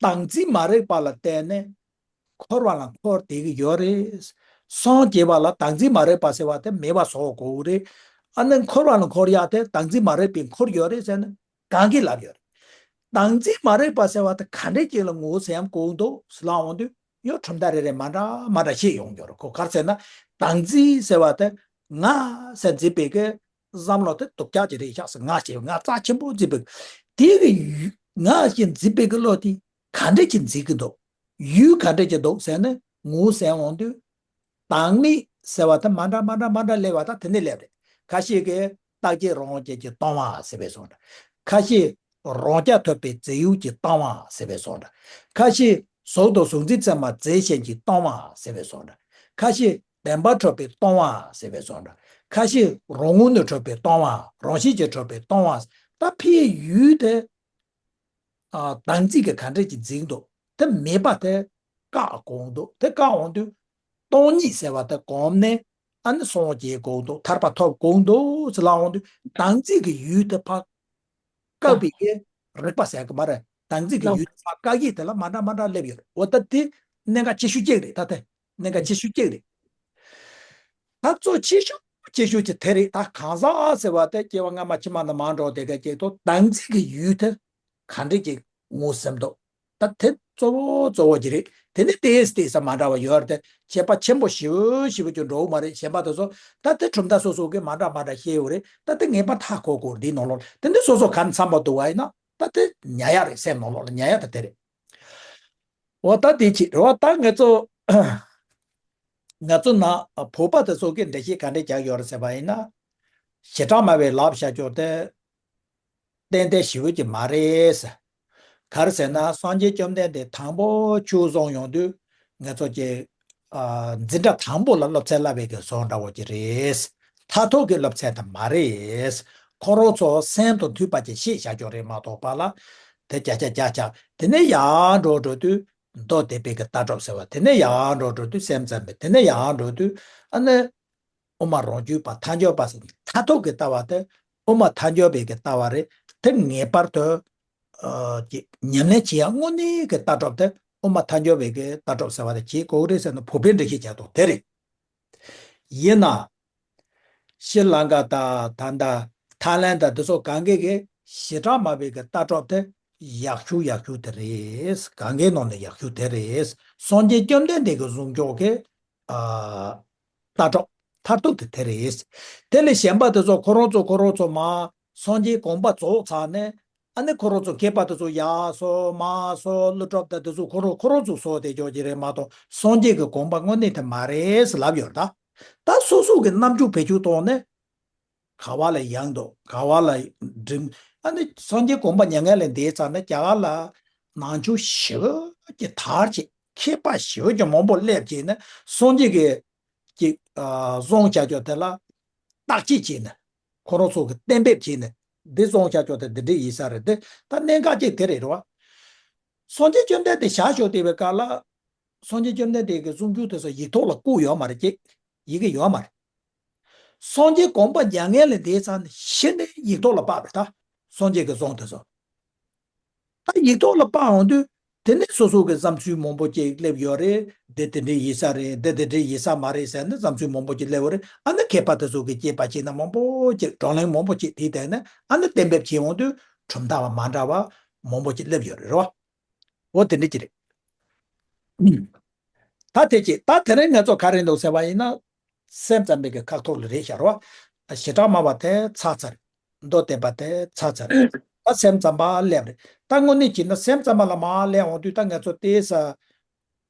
བདག་འཛིན་མ་རིག་པ་ལ་བརྟེན་ནས་འཁོར་བ་ལ་འཁོར་བསྡད་ཀྱི་ཡོད་རེད། སངས་རྒྱས་པ་ལ་བདག་འཛིན་མ་རིག་པ་ཟེར་བ་དེ་མེད་པ་བཟོ་དགོས་རེད། ཨ་ནི་འཁོར་བ་ལ་འཁོར་ཡག་དེ་བདག་འཛིན་མ་རིག་པས་འཁོར་ཡོད་རེད་ཟེར་ནས་གང་གིས་ལབ་ཡོད་རེད། བདག་འཛིན་མ་རིག་པ་ཟེར་བ་དེ་ག་འདྲས་ཅིག་ལ་ངོ་ཟེར་ཡང་གོ་འདུག་ཟེར་ལབ་འོང་དུས་ཡང་གྲུབ་མཐའ་རེ་རེ་མ་འདྲ་མ་འདྲ་བཤད་ཡོང་གི་ཡོད་རེད། ཁོ་ག་རེ་ཟེར་ན། བདག་འཛིན་ཟེར་བ་དེ་ང་ཟེར་འཛིན་པའི་གི་བསམ་བློ་དེ་སྡུག་ཅག་ཅིག་རེད་ཤག་ཟེར་ང་ཞེས་ང་རྩ་ཆེན་པོ་འཛིན་པའི་དེ་གི་ཡུལ་ང་ཞེས་འཛིན་པའི་གི་བློ་དེ་ག་འདྲས་ཀྱིས་འཛིན་གི་འདུག་ཡུལ་ག་འདྲས་ཀྱི་འདུག་ཟེར་ནས་ངོ་ཟེར་འོང་དུས། བདག་མེད་ཟེར་བ་དེ་མ་འདྲ་མ་འདྲ་མ་འདྲ་སླེབས་པ་དང་དེ་ནས་སླེབས་རེད། ཁ་ཤས་ཀྱིས་རྟག་གཅིག་རང་རྐྱ་གིས་སྟོང་པ་ཟེར་བའི་བཟོ་འདྲ། ཁ་ཤས་རང་རྐྱ་ཐུབ་པའི་རྫས་ཡུལ་གྱིས་སྟོང་པ་ཟེར་བའི་བཟོ་འདྲ། ཁ་ཤས་གཟུགས་དང་གཟུགས་འཛིན་ཚད་མ་རྫས་གཞན་གྱིས་སྟོང་པ་ཟེར་བའི་བཟོ་འདྲ། ཁ་ཤས་བདེན་པར་གྲུབ་པས་སྟོང་པ་ཟེར་བའི་བཟོ་འདྲ། ཁ་ཤས་རང་ངོས་ནས་གྲུབ་པས་སྟོང་པ། རང་བཞིན་གྱིས་གྲུབ་པས་སྟོང་པ། ད་ཕའི་ཡུལ་དེ་ཨ། བདག་འཛིན་གྱིས་ག་འདྲས་ཀྱིས་འཛིན་འདུག་དེ་མེད་པ་དེ་བཀག་དགོས་འདུག་དེ་བཀག་འོང་དུས་སྟོང་ཉིད་ཟེར་བ་དེ་གོམས་ནས་ཨ་ནི་སངས་རྒྱས་དགོས་འདུག་ཐར་པ་ཐོབ་དགོས་འདུག་ཟེར་ལབ་འོང་དུས་བདག་འཛིན་གྱི་ཡུལ་དེ་ཕར་བཀག་པའི་གི་རིག་པ་ཟེར་གི་མ་རེད། བདག་འཛིན་གྱི་ཡུལ་དེ་ཕར་བཀག་ཡས་དེ་ལ་མ་འདྲ་མ་འདྲ་སླེབས་ཡོད་རེད། འོ་ད་དེ་གནད་འགག་ཆེ་ཤོས་གཅིག་རེད། ད་དེ་གནད་འགག་ཆེ་ཤོས་གཅིག་རེད། ད་གཙོ་ཆེ་ཤོས་ཆེ་ཤོས་ཀྱི་དེ་རེད། ད་གང་ཟག་ཟེར་བ་དེ་སྐྱེ་བ་སྔ་མ་ཕྱི་མ་ནས་མར་འགྲོ་དེ་ག་ཅིག་ཏུ་བདག་འཛིན་གྱི་ཡུལ་དེ་ག་འདྲས་ཀྱི་ངོས་ཟིན་འདུག་ད་དེ་གཙོ་བོ་གཙོ་བོ་ཅིག་རེད། དེ་ནི་ཏོག་ཙམ་ཏོག་ཙམ་མ་འདྲ་བ་ཡོད་རེད་དེ། ཁྱད་པར་ཆེན་པོ་ཞེ་པོ་ཞེ་པོ་ཅིག་འགྲོ་གི་མ་རེད། གཞན་པ་དེ་ཚོ་ད་དེ་གྲུབ་མཐའ་སོ་སོ་གིས་མ་འདྲ་མ་འདྲ་བཤད་ཡོད་རེད། ད་དེ་ངེས་པར་ཧ་གོ་དགོས་རེད། འདིའི་ནང་ལོགས་ལ་དེ་འདི་སོ་སོ་ག་ནས་འཚམ་པ་འདུག་བ་ཡིན་ན་ད་དེ་ཉར་ཡག་རེད། སེམས་ནང་ལོགས་ལ་ཉར་ཡག་ད་དེ་རེད། འོ་ད་དེ་ཅིག་རེད་བ། ད་ང་ཚོ་ང་ཚོ་ནང་བོད་པ་དེ་ཚོ་གིས་འགྲེལ་བཤད་ག་འདྲས་རྒྱག་ཡོད་རེད་ཟེར་བ་ཡིན་ན། ཞེ་དྲག་སྨྲ་བའི་ལབ་བཞག་ཀྱོག་དེ་ཏན་ཏན་ཞེ་པོ་ཅིག་མ་རེད། ག་རེ་ཟེར་ན་སངས་རྒྱས་བཅོམ་ལྡན་འདས་དང་པོ་ཆོས་གསུང་ཡོང་དུས་ང་ཚོ་ཀྱི་ཨ། འཛིན་གྲྭ་དང་པོ་ལ་སློབ་ཚན་བསླབ་པའི་གི་བཟོ་འདྲ་བོ་ཅིག་རེད། མཐར་ཐུག་གི་སློབ་ཚན་དེ་མ་རེད། ཁོ་རང་ཚོ་སེམས་དང་མཐུན་པ་ཅིག་བཤད་བཞག་ཀྱོག་རེད་མ་གཏོགས་པ་ལ། དེ་བརྒྱ་ཆ་བརྒྱ་ཆ་དེ་ནས་ཡར་འགྲོ་འགྲོ་དུས་མདོ་སྡེ་པའི་གི་ལྟ་གྲུབ་ཟེར་བ། དེ་ནས་ཡར་འགྲོ་འགྲོ་དུས་སེམས་ཙམ་པའི། དེ་ནས་ཡར་འགྲོ་དུས་ཨ་ནི་དབུ་མ་རང་རྒྱུད་པ་ཐལ་འགྱུར་བ་ཟེར། མཐར་ཐུག་གི་ལྟ་བ་དེ་དབུ་མ་ཐལ་འགྱུར་བའི་གི་ལྟ་བ་རེད། དེ་ངེས་པར་དུ་ཨ། ཀྱི་ཉམས་ལེན་བྱེད་ཡ་དངོས་གནས་ཀྱི་ལྟ་གྲུབ་དེ་དབུ་མ་ཐལ་འགྱུར་བའི་གི་ལྟ་གྲུབ་ཟེར་བ་དེ་བྱེད་དགོས་རེད་ཟེར་ན་བོད་པའི་འགྲེལ་བཤད་བྱས་ཐོག་དེ་རེད། ཡིན་ན། ཤྲི་ལང་ཀ་དང་ད་ལྟ་ཐའི་ལེན་དང་འདི་ཚོ་གང་གའི་གི་ཞེ་དྲག་སྨྲ་བའི་གི་ལྟ་གྲུབ་དེ་ཡག་ཤོས་ཡག་ཤོས་དེ་རེད། གང་གའི་ནང་ནས་ཡག་ཤོས་དེ་རེད། སངས་རྒྱས་བཅོམ་ལྡན་འདས་ཀྱི་གསུང་ཕྱོགས་ཀྱི་ཨ། ལྟ་གྲུབ་མཐར་ཐུག་དེ་དེ་རེད། དེ་ལས་གཞན་པ་དེ་ཚོ་ཁོ་རང་ཚོ་ཁོ་རང་ཚོ་མར་སངས་རྒྱས་དགོངས་པ་རྫོགས་ཚར་ནས་ ཨ་ནི་ཁོ་རང་ཚོ་མཁས་པ་དེ་ཚོ་ཡར་སོང་མར་སོང་། ཀླུ་སྒྲུབ་དང་དེ་ཚོ་ཁོ་རང་ཁོ་རང་ཚོ་སོང་སྟེ་ཆོག་གི་རེད་མ་གཏོགས། སངས་རྒྱས་ཀྱི་དགོངས་པ་དངོས་གནས་དེ་མ་རེད་ཟེར་ལབ་ཡོད་རེད་ད། ད་སོ་སོ་གི་རྣམ་འགྱུར་བེད་སྤྱོད་བཏང་ནས། ག་བ་ལ་ཡང་དུ་ག་བ་ལ་འགྲིམ། ཨ་ནི་སངས་རྒྱས་དགོངས་པ་མྱ་ངན་ལས་འདས་ཚར་ནས། རྒྱ་གར་ལ་ནང་ཆོས་ཞེ་པོ་ཅིག་དར་བྱས། མཁས་པ་ཞེ་པོ་ཅིག་མང་པོ་སླེབས་བྱས་ནས། སངས་རྒྱས་ཀྱི་ཀྱི་ཨ་གསུང་བྱ་ཆོག་དེ་ལ་བརྟག་དཔྱད་བྱས་ནས། ཁོ་རང་ཚོ་གི་གཏན་འབེབས་བྱས་ནས། འདི་གསུང་བྱ་ཆོག་དེ་འདི་འདྲ་ཡིན་ས་རེད། དེ་ད་གནད་འགག་ཅིག་དེ་རེད་རེད་བ། སངས་རྒྱས་བཅོམ་ལྡན་འདས་ཞལ་བཞུགས་བསྡད་པའི་སྐབས་ལ། སངས་རྒྱས་བཅོམ་ལྡན་འདས་ཀྱི་གསུང་ཆོས་དེ་ཚོ་ཡིག་ཐོག་ལ་བཀོད་ཡོད་མ་རེད། ཅིག་ཡི་གེ་ཡོད་མ་རེད། སངས་རྒྱས་དགོངས་པ་མྱ་ངན་ལས་འདས་ཚར་ནས་གཞི་ནས་ཡིག་ཐོག་ལ་ཕབ་པ་རེད་ད། སངས་རྒྱས་ཀྱི་གསུང་དེ་ཚོ། ད་ཡིག་ཐོག་ལ་ཕབ་འོང་དུས། དེ་ནས་སོ་སོ་གི་བསམ་ཚུལ་མང་པོ་ཅིག་སླེབས་ཡོད་རེད། འདི་དེ་འདྲའི་ཡིན་ས་རེད། འདི་དེ་འདྲའི་ཡིན་ས་མ་རེད་ཟེར་ནས་བསམ་ཚུལ་མང་པོ་ཅིག་སླེབས་ཡོད་རེད། ཨ་ནི་མཁས་པ་དེ་ཚོ་གིས་དཔྱད་པ་བྱས་ན། མང་པོ་ཅིག་བགྲོ་གླེང་མང་པོ་ཅིག་དེའི་སྟེང་ནས། ཨ་ནི་གཏན་འབེབས་བྱས་འོང་དུས་གྲུབ་མཐའ་བ་མ་འདྲ་བ་མང་པོ་ཅིག་སླེབས་ཡོད་རེད་རོ། འོ་དེ་འདྲ་ཅིག་རེད། ད་དེ་ཅིག་ད་དེ་རིང་ང་ཚོ་ག་རེ་འདུག་ཟེར་བ་ཡིན་ན། སེམས་ཙམ་པའི་གི་ཁ་ཐོག་ལ་རེད་ཤག་རོ། བྱེ་བྲག་སྨྲ་བ་དེ་ཚར་ཚར། མདོ་སྡེ་པ་དེ་ཚར་ཚར། ད་སེམས་ཙམ་པ་སླེབས་རེད། ད་དངོས་གནས་བྱས་ན་སེམས་ཙམ་པ་ལ་མར་སླེབས་འོང་དུས། ད་ང་ཚོ་ཏོག་ཙམ་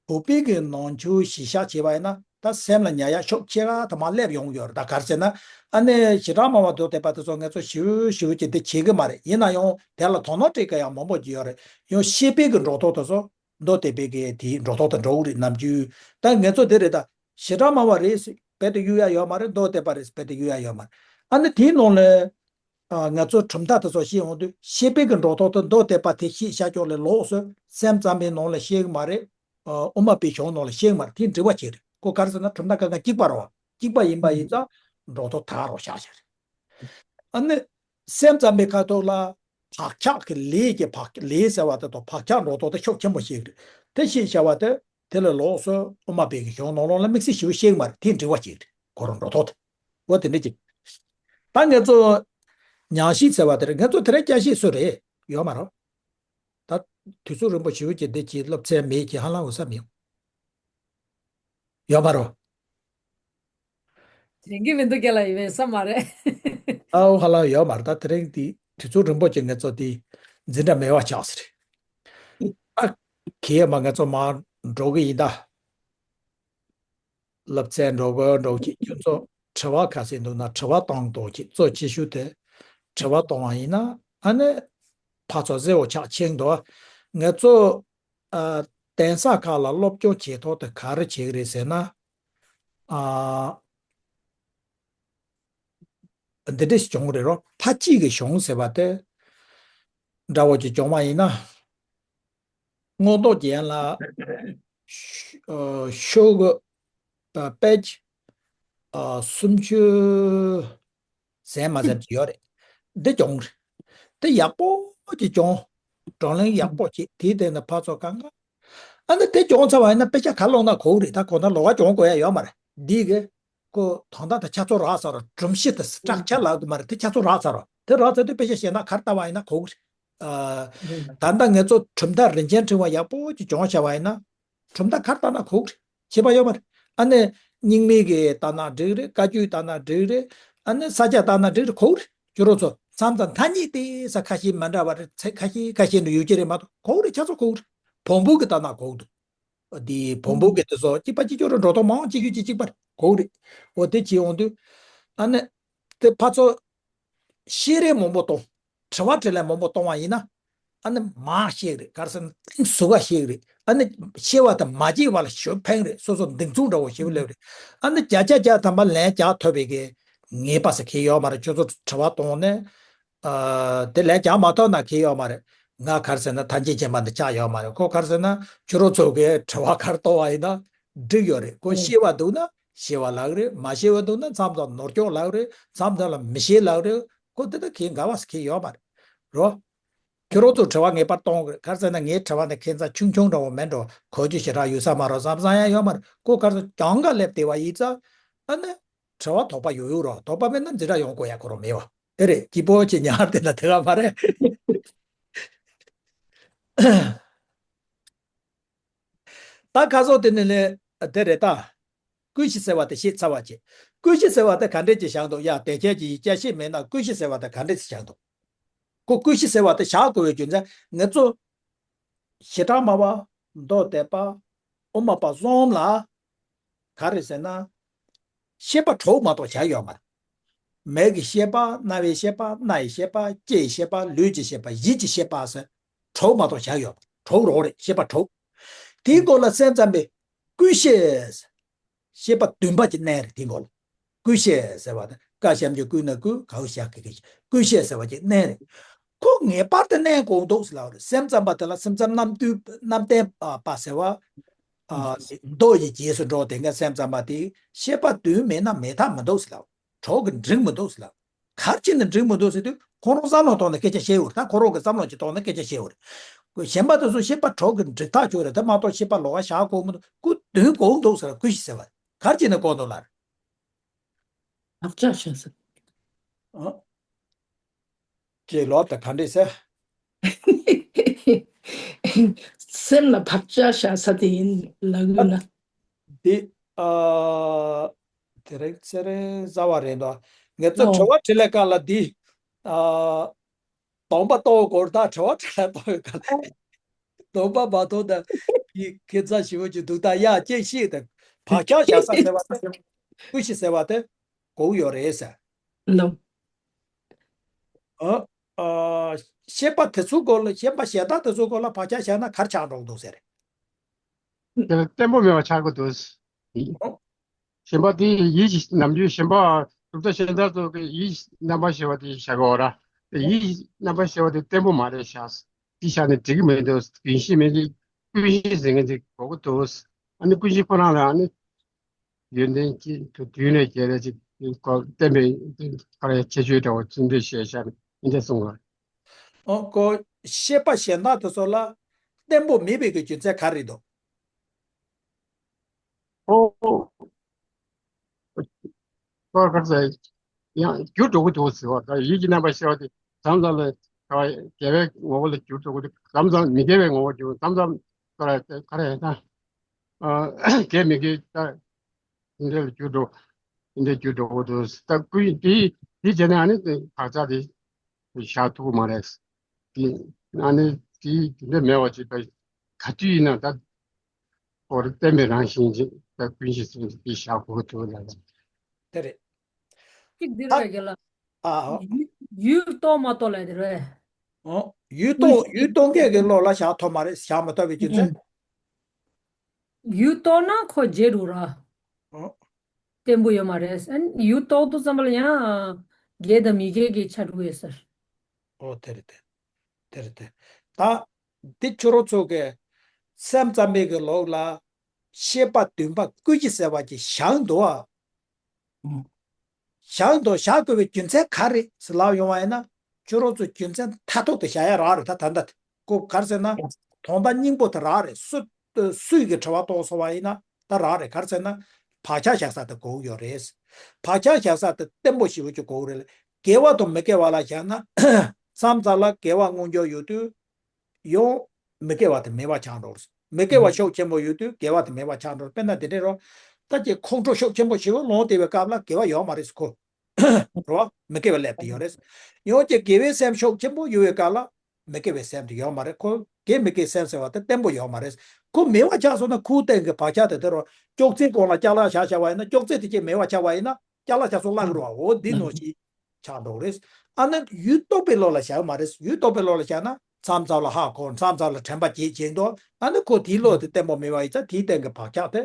བོད་པའི་གི་ནང་ཆོས་གཞི་བཞག་བྱས་པ་ཡིན་ན། ད་སེམས་ལ་ཉར་ཡག་ཤོག་ཁྱེད་རང་ད་མར་སླེབས་ཡོང་གི་ཡོད་རེད། ད་ག་རེ་ཟེར་ན། ཨ་ནི་བྱེ་བྲག་སྨྲ་བ་མདོ་སྡེ་པ་དེ་ཚོ་ང་ཚོ་ཞེ་པོ་ཞེ་པོ་ཅིག་འདི་བྱེད་གི་མ་རེད། ཡིན་ན་ཡང་དེ་ལ་དོ་སྣང་སྤྲད་མཁན་ཡང་མང་པོ་ཅིག་ཡོད་རེད། ཡང་བཤད་པའི་གི་འགྲོ་སྟངས་དེ་ཚོ། མདོ་སྡེ་པའི་གི་དེའི་འགྲོ་སྟངས་དང་འདྲ་བོ་རེད། ནམ་རྒྱུན་ད་ང་ཚོ་དེ་རེད། ད་བྱེ་བྲག་སྨྲ་བ་རེད་ཟེར་རྦད་དེ་གཡུག་ཡག་ཡོད་མ་རེད། མདོ་སྡེ་པ་རེད་ཟེར་རྦད་དེ་གཡུག་ཡག་ཡོད་མ་རེད། ཨ་ནི་དེའི་ནང་ལ་ཨ་ང་ཚོ་གྲུབ་མཐའ་དེ་ཚོ་བཤད་འོང་དུས། བཤད་པའི་གི་འགྲོ་སྟངས་དེ་མདོ་སྡེ་པ་དེ་བཤད་བཞག་ཀྱོག་ལས་ལོགས་སུ་སེམས་ཙམ་པའི་ནང་ལ་བཤད་གི་མ་རེད། ཨ་དབུ་མ་པའི་གཞུང་ནང་ལ་བཤད་གི་མ་རེད། དེ་འབྲེལ་བ་བྱེད་རེད། ཁོ་ག་རེ་ཟེར་ན། གྲུབ་མཐའ་གང་ག་གཅིག་པ་རེད་བ། གཅིག་པ་ཡིན་པ་ཡིན་ཙང་འགྲོ་སྟངས་དག་རོགས་བཞག་བཞག་རེད། ཨ་ནི་སེམས་ཙམ་པའི་ཁ་ཐོག་ལ་བག་ཆགས་ཀྱི་ལས་ཀྱི་བག་ལས་ཟེར་བ་དེ་དང་བག་ཆགས་འགྲོ་སྟངས་དེ་ཤུགས་ཆེན་པོ་ཞིག་རེད། དེ་ཤེས་བྱ་བ་དེ་དེ་ལས་ལོགས་སུ་དབུ་མ་པའི་གི་གཞུང་ནང་ལོགས་ལ་དམིགས་བསལ་ཞིབ་ཤེས་མ་རེད། དེ་འབྲེལ་བ་ཞིག་རེད། ཁོ་རང་འགྲོ་སྟངས་དེ། འོ་དེ་འདྲ་ཅིག་ད་ང་ཚོ་ཉམས་ཞིབ་ཟེར་བ་དེ་རེད། ང་ཚོ་དེ་རིང་བསྐྱར་ཞིབ་སུ་རེད། ཡོད་མ་རེད། ད་དུས་ཚོད་རིང་པོ་ཞིབ་ཀྱི་འདི་ཅིག་སློབ་ཚན་མེད་ཀྱི་ཧ་ལམ་འོ་ས་མི་ཡོང་། ཡོད་མ་རེད། དྲན་གྱི་མི་འདུག་རྒན་ལགས། ཡིན་ས་མ་རེད། ཨའོ་ཧ་ལམ་ཡོད་མ་རེད། ད་དེ་རིང་འདི་དུས་ཚོད་རིང་པོ་ཅིག་ང་ཚོ་འདི་འཛིན་གྲྭ་མེད་པ་ཆགས་ཟེར། ཨ་གེ་མ་ང་ཚོ་མར་འགྲོ་གི་ཡིན་ད། སློབ་ཚན་འགྲོ་གི་འགྲོ་གི། ཁྱོད་ཚོ་དྲི་བ་ག་ཚོད་འདུག་ན་དྲི་བ་གཏོང་དོ། ཅིག་གཙོ་ཆེ་ཤོས་དེ་དྲི་བ་གཏོང་བ་ཡིན་ན། ཨ་ནི་ཕར་ཚུར་གཟིགས་འོ་ཆག་ཆེན་འདུག་ང་ཚོ་ཨ་གདན་ས་ཁག་ལ་སློབ་སྦྱོང་བྱེད་ཐོག་དེ་ག་རེ་བྱེད་ཀྱི་རེད་ཟེར་ན། ཨ་འདི་འདྲ་ཞིག་བྱུང་རེད་རོ། ཕ་གཅིག་གི་གཞུང་ཟེར་བ་དེ་འདྲ་བོ་ཅིག་བྱུང་བ་ཡིན་ན། སྔོན་ཐོག་རྒྱན་ལ་ཤོ་ཨ་ཤོག་གུ་ཨ་པེ་ཇི་ཨ་སུམ་ཅུ་ཟིན་མ་ཟིན་ཅིག་ཡོད་རེད། འདི་བྱུང་རེད། དེ་ཡག་པོ་ཅིག་བྱུང་། བགྲོ་གླེང་ཡག་པོ་ཅིག་དེའི་སྟེང་ནས་ཕར་ཚུར་གང་ག་ཨ་ནི་དེ་བྱུང་ཚར་བ་ཡིན་ན་དཔེ་ཆ་ག་ལོག་ན་གོ་གི་རེད། ད་གོ་ན་ལོགས་ཀ་བྱུང་དགོས་ཡ་ཡོད་མ་རེད། འདི་གི་ཁོ་དོན་དག་དེ་ཆ་ཚང་རག་ཚར་རོ། སྒྲོམ་གཞི་དེ་སི་ཊག་ཅར་ལབ་དུ་མ་རེད། དེ་ཆ་ཚང་རག་ཚར་རོ། དེ་རག་ཚར་དུས་དཔེ་ཆ་གཞན་དག་ག་རེ་ལྟ་བ་ཡིན་ན་གོ་གི་རེད། ཨ་ད་ལྟ་ང་ཚོ་གྲུབ་མཐའ་རིན་ཆེན་ཕྲེང་བ་ཡག་པོ་ཅིག་སྦྱོང་བྱ་བ་ཡིན་ན། གྲུབ་མཐའ་ག་རེ་ལྟ་ན་གོ་གི་རེད། ཁྱད་པར་ཡོད་མ་རེད། ཨ་ནི་རྙིང་མའི་གི་ལྟ་ན་འགྲིག་རེད། བཀའ་བརྒྱུད་ལྟ་ན་འགྲིག་རེད། ཨ་ནི་ས་སྐྱ་ལྟ་ན་འགྲིག་རེད། གོ་གི་རེད། ཁྱོད་རང་ཚོ་མཚམས་མཚམས་ཐ་སྙད་དེ་ས་ཁ་ཤས་མི་འདྲ་བ་རེད། ཚིག་ཁ་ཤས་ཁ་ཤས་འདྲ་ཡོད་ཀྱི་རེད་མ་གཏོགས། གོ་གི་རེད། ཆ་ཚང་གོ་གི་རེད། བོན་པོ་གི་ལྟ་ན་གོ་གི་འདུག་འདི་བོན་པོ་གི་དེ་ཚོ་གཅིག་པ་གཅིག་ཆོད་རེད། འགྲོ་སྟངས་མང་གཅིག་གཅིག་གཅིག་པ་རེད། གོ་གི་རེད། འོ་དེ་བྱས་འོང་དུས་ཨ་ནི་དེ་ཕར་ཚུར་བཤད་རེས་མང་པོ་གཏོང་། དྲི་བ་དྲིས་ལན་མང་པོ་གཏོང་བ་ཡིན་ན། ཨ་ནི་མར་ཤེས་རེད། ག་རེ་ཟེར་ན་གཏིང་ཟུག་ག་ཤེས་རེད། ཨ་ནི་ཤེས་པ་དང་མ་ཤེས་པ་ལ་ཞེ་པོ་ཕན་རེད། སོ་སོ་གདེང་ཚོད་འདྲ་བོ་ཞེ་པོ་སླེབས་རེད། ཨ་ནི་བརྒྱ་ཆ་བརྒྱ་ཐམ་པ་ལན་རྒྱག་ཐུབ་པའི་གི་ངེས་པ་ཟེར་གང་ཡོད་མ་རེད། ཁྱོད་ཚོ་དྲི་བ་གཏོང་ནས་ཨ་དེ་ལན་རྒྱག་མ་ཐུབ་ན་གང་ཡོད་མ་རེད། ང་ག་རེ་ཟེར་ན་ཐམས་ཅད་མཁྱེན་པ་འདི་ཆགས་ཡོད་མ་རེད། ཁོ་ག་རེ་ཟེར་ན་ཁྱོད་རང་ཚོ་གི་དྲི་བ་ག་རེ་གཏོང་བ་ཡིན་ན་འགྲིག་ཡོད་རེད། ཁོ་ཤེས་པ་འདུག་ན་ཤེས་པ་ལབ་རེད། མ་ཤེས་པ་འདུག་ན་མཚམས་མཚམས་ནོར་སྐྱོན་ལབ་རེད། མཚམས་མཚམས་ལ་མི་ཤེས་ལབ་རེད། ཁོ་དེ་ད་གང་ག་བ་ཟེར་གང་ཡོད་མ་རེད་རོ། ཁྱོད་རང་ཚོ་དྲི་བ་ངེས་པར་གཏོང་དགོས། ག་རེ་ཟེར་ན་ངའི་དྲི་བ་འདི་ཁྱད་མཚར་ཆུང་ཆུང་འདྲ་བོ་མིན་འགྲོ། གོ་རྒྱུ་ཞེ་དྲག་ཡོད་ས་མ་རེད་བསམ་བསམ་ཡང་ཡོད་མ་རེད། ཁོ་ག་རེ་ཟེར་གྱང་ག་སླེབས་བསྡད་པ་ཡིན་ཙང་ཨ་ནི་དྲི་བ་དོགས་པ་ཡོད་ཡོད་རོ། དོགས་པ་མེད་ན་འཛིན་གྲྭ་ཡོང་དགོས་ཡ་ཁོ་རང་མེད་བ་དེ་རེད། སྐྱིད་པོ་ཅིག་ཉར་བསྡད་ན་དེ་ག་མ་རེད། ད་ཁ་སང་དེ་ནས་ལས་དེ་རེད་ད། ཀུན་གཞི་ཟེར་བ་དེ་བཤད་ཚར་བ་བྱས། ཀུན་གཞི་ཟེར་བ་དེ་ག་འདྲས་ཅིག་བཞག་འདུག་ཡ་དེ་ཁྱེད་ཀྱིས་བསྐྱར་བཤད་མེད་ན་ཀུན་གཞི་ཟེར་བ་དེ་ག་འདྲས་ཅིག་བཞག་འདུག་ཁོ་ཀུན་གཞི་ཟེར་བ་དེ་བཞག་དགོས་པའི་རྒྱུ་མཚན་ང་ཚོ་བྱེ་བྲག་སྨྲ་བ། མདོ་སྡེ་པ། དབུ་མ་པ་གསུམ་ལ་ག་རེ་ཟེར་ན། ཤེས་པ་དྲུག་མ་གཏོགས་བཞག་ཡོད་མ་རེད། མིག་གི་ཤེས་པ། རྣ་བའི་ཤེས་པ། སྣ་ཡི་ཤེས་པ། ལྕེ་ཡི་ཤེས་པ། ལུས་ཀྱི་ཤེས་པ། ཡིད་ཀྱི་ཤེས་པ་ཟེར་དྲུག་མ་གཏོགས་བཞག་ཡོད་མ་རེད། དྲུག་རང་རེད། ཤེས་པ་དྲུག་དེའི་སྐོར་ལ་སེམས་ཙམ་པས་ཀུན་ཤེས། ཤེས་པ་བདུན་པ་ཅིག་བསྣན་རེད། དེའི་སྐོར་ལ། ཀུན་ཤེས་ཟེར་བ་དང་། ཀ་ཞབས་ཀྱུ་ཀུ་ན་ཀུན། ག་འོག་ཞབས་ཀྱུ་གི་ཀུན་ཤེས་ཟེར་བ་ཅིག་བསྣན་རེད། ཁོ་ངེས་པར་དུ་བསྣན་དགོས་འདུག་ཟེར་ལབ་རེད། སེམས་ཙམ་པ་དེ་ལ། སེམས་ཙམ་རྣམ་བདུན་རྣམ་བདུན་པ་ཟེར་བ། ཨ། མདོ་ཡི་རྗེས་སུ་འགྲོ་དེ་ག་སེམས་ཙམ་པ་དེ་ཤེས་པ་བདུན་མེད་ན་མེད་ཐབས་མི་འདུག་ཟེར་ལབ། དྲུག་གིས་འགྲིག་མི་འདུག་ཟེར་ལབ། ག་རེ་བྱས་ནས་འགྲིག་མི་འདུག་ཟེར་དུས། ཁོ་རང་བསམ་བློ་གཏོང་ནས་སྐད་ཆ་བཤད་ཡོད་རེད། ད་ཁོ་རང་གི་བསམ་བློ་ཅིག་གཏོང་ནས་སྐད་ཆ་བཤད་ཡོད་རེད། གཞན་པ་དེ་ཚོ་ཤེས་པ་དྲུག་གིས་འགྲིག་ཐག་ཆོད་རེད། དེ་མ་གཏོགས་ཤེས་པ་ལོགས་ཀ་བཞག་དགོས་མི་འདུག་ཀུན་བདུན་དགོས་འདུག་ཟེར་ལབ། ཀུན་ཤེས་ཟེར་བ་ག་རེ་བྱས་ནས་དགོས་འདུག་ལབ་རེད། བག་ཆགས་བཞག་ས། ཨ། ཅེས་ལབ་དང་ག་འདྲས་ཟེར། སེམས་ལ་བག་ཆགས་བཞག་ས་དེ་ཡིན་ལབ་ཡོད་ན། འདི། ཨ། དེ་རིང་ཚེ་རིང་བཟའ་བ་རེད་འདུག་ངེད་ཚོ་ཨོ། དྲི་བ་དྲིས་ལན་སྒང་ལ་འདི། ཨ། གདོང་པ་གཏོང་དགོས་ད། དྲི་བ་དྲིས་ལན་གཏོང་བའི་སྒང་ལ། གདོང་པ་མ་གཏོང་ད། ཁྱི་ཁྱི་ཚ་ཞེ་པོ་ཅིག་འདུག་ད། ཡ་ཅེས་ཤིག་དང་། བག་ཆགས་བཞག་ས་ཟེར་བ་དེ། ཀུན་ཤེས་ཟེར་བ་དེ་དགོས་ཡོད་རེད་ཟེར། ལོ། ཨ། ཨ། ཤེས་པ་དེ་ཚོའི་སྐོར་ལ། ཤེས་པ་གཞན་དག་དེ་ཚོའི་སྐོར་ལ་བག་ཆགས་བཞག་ན་ག་རེ་ཆགས་འགྲོ་གི་འདུག་ཟེར། དེ་ལ་བརྟན་པོ་མེད་པ་ཆགས་ཀྱི་འདུག་ཨོ། གཞན་པ་དེ་ཡིད་ཀྱི་ནམ་རྒྱུན། གཞན་པ་གྲུབ་མཐའ་གཞན་དག་ཚོ་གི་ཡིད་རྣམ་པར་ཤེས་པ་དེ་བཞག་གི་ཡོད་ར། དེ་ཡིད་རྣམ་པར་ཤེས་པ་དེ་བརྟན་པོ་མ་རེད་བཞག་དེ་བཞག་ནས་འགྲིག་གི་མི་འདུག་ཀུན་ཤེས་མིན་གྱི། ཀུན་ཤེས་ཟེར་མཁན་དེ་དགོས་ཀྱི་འདུག་ཨ་ནི་ཀུན་ཤེས་ཁོ་རང་ལ་ཨ་ནི་ཡོན་ཏན་གྱི་དུས་ནས་བརྒྱད་རེ་ཅིག་བསྟན་པའི་ཁ་ལ་ཁྱད་ཆོས་འདྲ་བོ་ཚུལ་འདྲ་བཤད་བཞག་ནས་འདི་འདྲ་གསུངས་པ། ཨོ། ཁོ་ཤེས་པ་གཞན་དག་དེ་ཚོ་ལ་བརྟན་པོ་མེད་པའི་གི་རྒྱུ་མཚན་ག་རེ་འདུག་ཨོ། ཁོ་ག་ཚོད་ཡང་འགྱུར་འགྲོ་གི་འདུག་ཟེར་བ། ད་ཡིད་ཀྱི་རྣམ་པར་ཤེས་པ་དེ་མཚམས་མཚམས་ལ་དགེ་བའི་ངོ་བོ་ལ་འགྱུར་འགྲོ་གི་འདུག་མཚམས་མཚམས་མི་དགེ་བའི་ངོ་བོ་འགྱུར། མཚམས་མཚམས་ཁོ་ལ་ག་རེ་ད། ཨ། དགེ་མི་དགེ་ད། དེ་འདྲ་ལ་འགྱུར་འགྲོ། དེ་འདྲ་འགྱུར་འགྲོ་གི་འདུག་ད་ཀུན་དེ་དེ་བྱས་ན་ཨ་ནི་དེ་བག་ཆགས་དེ་བཞག་ཐུབ་ཀྱི་མ་རེད། དེ་ཨ་ནི་དེ་དེ་འདྲ་མེད་པ་ཅིག་ད་ག་དུས་ཡིན་ན་ད་ཁོ་རང་བརྟན་པའི་རང་བཞིན་ཅིག་ད་ཀུན་གཞི་ཟེར་དེ་བཞག་དགོས་འདུག་ལ། དེ་རེད། གཅིག་འདི་ད། རེད་རྒན་ལགས། ཨ། ཨ། ཡུལ་ཡུལ་རྟོགས་མ་རྟོགས་ལབ་དེ་རེད། ཨོ། ཡུལ་རྟོགས། ཡུལ་རྟོགས་མཁན་གྱི་བློ་ལ་བཞག་ཐུབ་མ་རེད། བཞག་མི་ཐུབ་པའི་རྒྱུ་མཚན། ཡུལ་རྟོགས་ན་ཁོ་བརྗེད་འགྲོ་ར། ཨོ། བརྟན་པོ་ཡོད་མ་རེད། ཨ་ནི་ཡུལ་རྟོགས་དུས་ཙམ་པ་ལ་ཡང་དགེ་དང་མི་དགེ་གི་ཆ་འགྲོ་ཡོད་ཟེར། ཨོ། དེ་རེད་དེ། དེ་རེད་དེ། ད་འདི་ཁྱོད་རང་ཚོ་གི་སེམས་ཙམ་པའི་གི་ལུགས་ལ་ཤེས་པ་བདུན་པ་ཀུན་གཞི་ཟེར་བ་ཅིག་བཞག་འདུག་ཨ། བཞག་འདུག་བཞག་དགོས་པའི་རྒྱུ་མཚན་ག་རེ་ཟེར་ལབ་ཡོང་བ་ཡིན་ན། ཁྱོད་རང་ཚོ་རྒྱུ་མཚན་མཐར་ཐུག་ཏུ་བཞག་ཡ་རག་རེད། ད་ད་ལྟ་ཁོ་ག་རེ་ཟེར་ན། དོན་དག་སྙིང་པོ་དེ་རག་རེད། སུ་སུས་ཀྱི་དྲི་བ་གཏོང་སོང་བ་ཡིན་ན་ད་རག་རེད། ག་རེ་ཟེར་ན། བག་ཆགས་བཞག་ས་དེ་དགོས་ཀྱི་ཡོད་རེད། བག་ཆགས་བཞག་ས་དེ་བརྟན་པོ་ཞེ་པོ་ཅིག་དགོས་ཀྱི་རེད། དགེ་བ་དང་མི་དགེ་བ་ལ་བཞག་ན། མཚམས་མཚམས་ལ་དགེ་བ་མངོན་འགྱུར་ཡོད་དུས། ཡང་མི་དགེ་བ་དེ་མེད་པ་ཆགས་འགྲོ། མི་དགེ་བ་ཤུགས་ཆེན་པོ་ཡོད་དུས་དགེ་བ་དེ་མེད་པ་ཆགས་འགྲོ། དཔེར་ན་དེ་འདྲ་རོ། ད་ཀྱི་ཁོང་ཁྲོ་ཤུགས་ཆེན་པོ་ཞེ་པོ་ལངས་བསྡད་པའི་སྐབས་ལ་དགེ་བ་ཡོད་མ་རེད་ཁོ། རོ། མི་དགེ་བ་སླེབས་ཏེ་ཡོད་རེད། ཡང་ཀྱི་དགེ་བའི་སེམས་ཤུགས་ཆེན་པོ་ཡོད་པའི་སྐབས་ལ་མི་དགེ་བའི་སེམས་དེ་ཡོད་མ་རེད། ཁོ་དགེ་མི་དགེའི་སེམས་ཟེར་བ་དེ་བརྟན་པོ་ཡོད་མ་རེད། ཁོ་མེད་པ་ཆགས་སོང་ན་ཁོའི་སྟེང་གི་བག་ཆགས་དེ་དེ་རོ། ཅོག་ཙེའི་གོང་ལ་ལྕགས་ལག་བཞག་བཞག་པ་ཡིན་ན། ཅོག་ཙེ་དེ་ཅིག་མེད་པ་ཆགས་པ་ཡིན་ན། ཅ་ལག་ཆ་ཚང་བརླག་གི་རེད་བ། འོ་འདི་ནང་བཞིན་ཆགས་འགྲོ་གི་རེད། ཨ་ནི་ཡུལ་རྟོགས་པའི་བློ་ལ་བཞག་མ་རེད། ཡུལ་རྟོགས་པའི་བློ་ལ་བཞག་ན་མཚམས་མཚམས་ལ་ཧ་གོ། མཚམས་མཚམས་ལ་དྲན་པ་སྐྱེ་བྱེད་དོ། ཨ་ནི་ཁོ་དེའི་བློ་དེ་བརྟན་པོ་མེད་པ་ཡིན་ཙང་དེའི་སྟེང་གི་བག་ཆགས་དེ་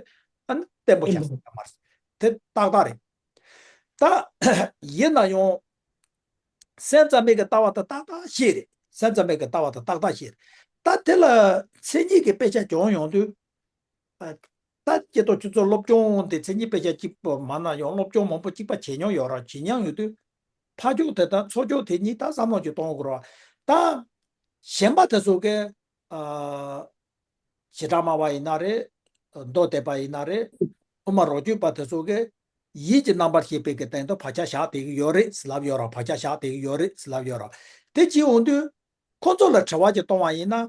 ཨ་ནི་བརྟན་པོ་བཞག་ས་མ་རེད། དེ་ཏག་ཏག་རེད། ད་ཡིན་ན་ཡང་སེམས་ཙམ་པའི་གི་ལྟ་བ་དེ་ཏག་ཏག་ཤེས་རེད། སེམས་ཙམ་པའི་གི་ལྟ་བ་དེ་ཏག་ཏག་ཤེས་རེད། ད་དེ་ལ་མཚན་ཉིད་ཀྱི་དཔེ་ཆ་སྦྱོང་ཡོང་དུས། ཨ། ད་སྐྱེ་སྟོབས་ཆུ་ཚོད་སློབ་སྦྱོང་དེ་མཚན་ཉིད་དཔེ་ཆ་གཅིག་པོ་མ་ན་ཡང་སློབ་སྦྱོང་མང་པོ་གཅིག་པ་བྱེད་མྱོང་ཡོད་ར། བྱེད་མྱོང་ཡོད་དུས། ཕ་ཕྱོགས་དེ་དང་ཚུར་ཕྱོགས་དེ་གཉིས་ད་བསམ་བློ་ཅིག་གཏོང་དགོས་ར། ད་གཞན་པ་དེ་ཚོ་གི། ཨ། བྱེ་བྲག་སྨྲ་བ་ཡིན་ན་རེད། མདོ་སྡེ་པ་ཡིན་ན་རེད། དབུ་མ་རོ་སྐྱོད་པ་དེ་ཚོ་གི། ཡིད་ཀྱི་རྣམ་པར་ཤེས་པའི་གི་སྟེང་དུ་བག་ཆགས་བཞག་བསྡད་ཀྱི་ཡོད་རེད་ཟེར་ལབ་ཡོད་ར། བག་ཆགས་བཞག་བསྡད་ཀྱི་ཡོད་རེད་ཟེར་ལབ་ཡོད་ར། དེ་བྱེད་འོང་དུས། ཁོ་ཚོ་ལ་དྲི་བ་ཅིག་གཏོང་བ་ཡིན་ན།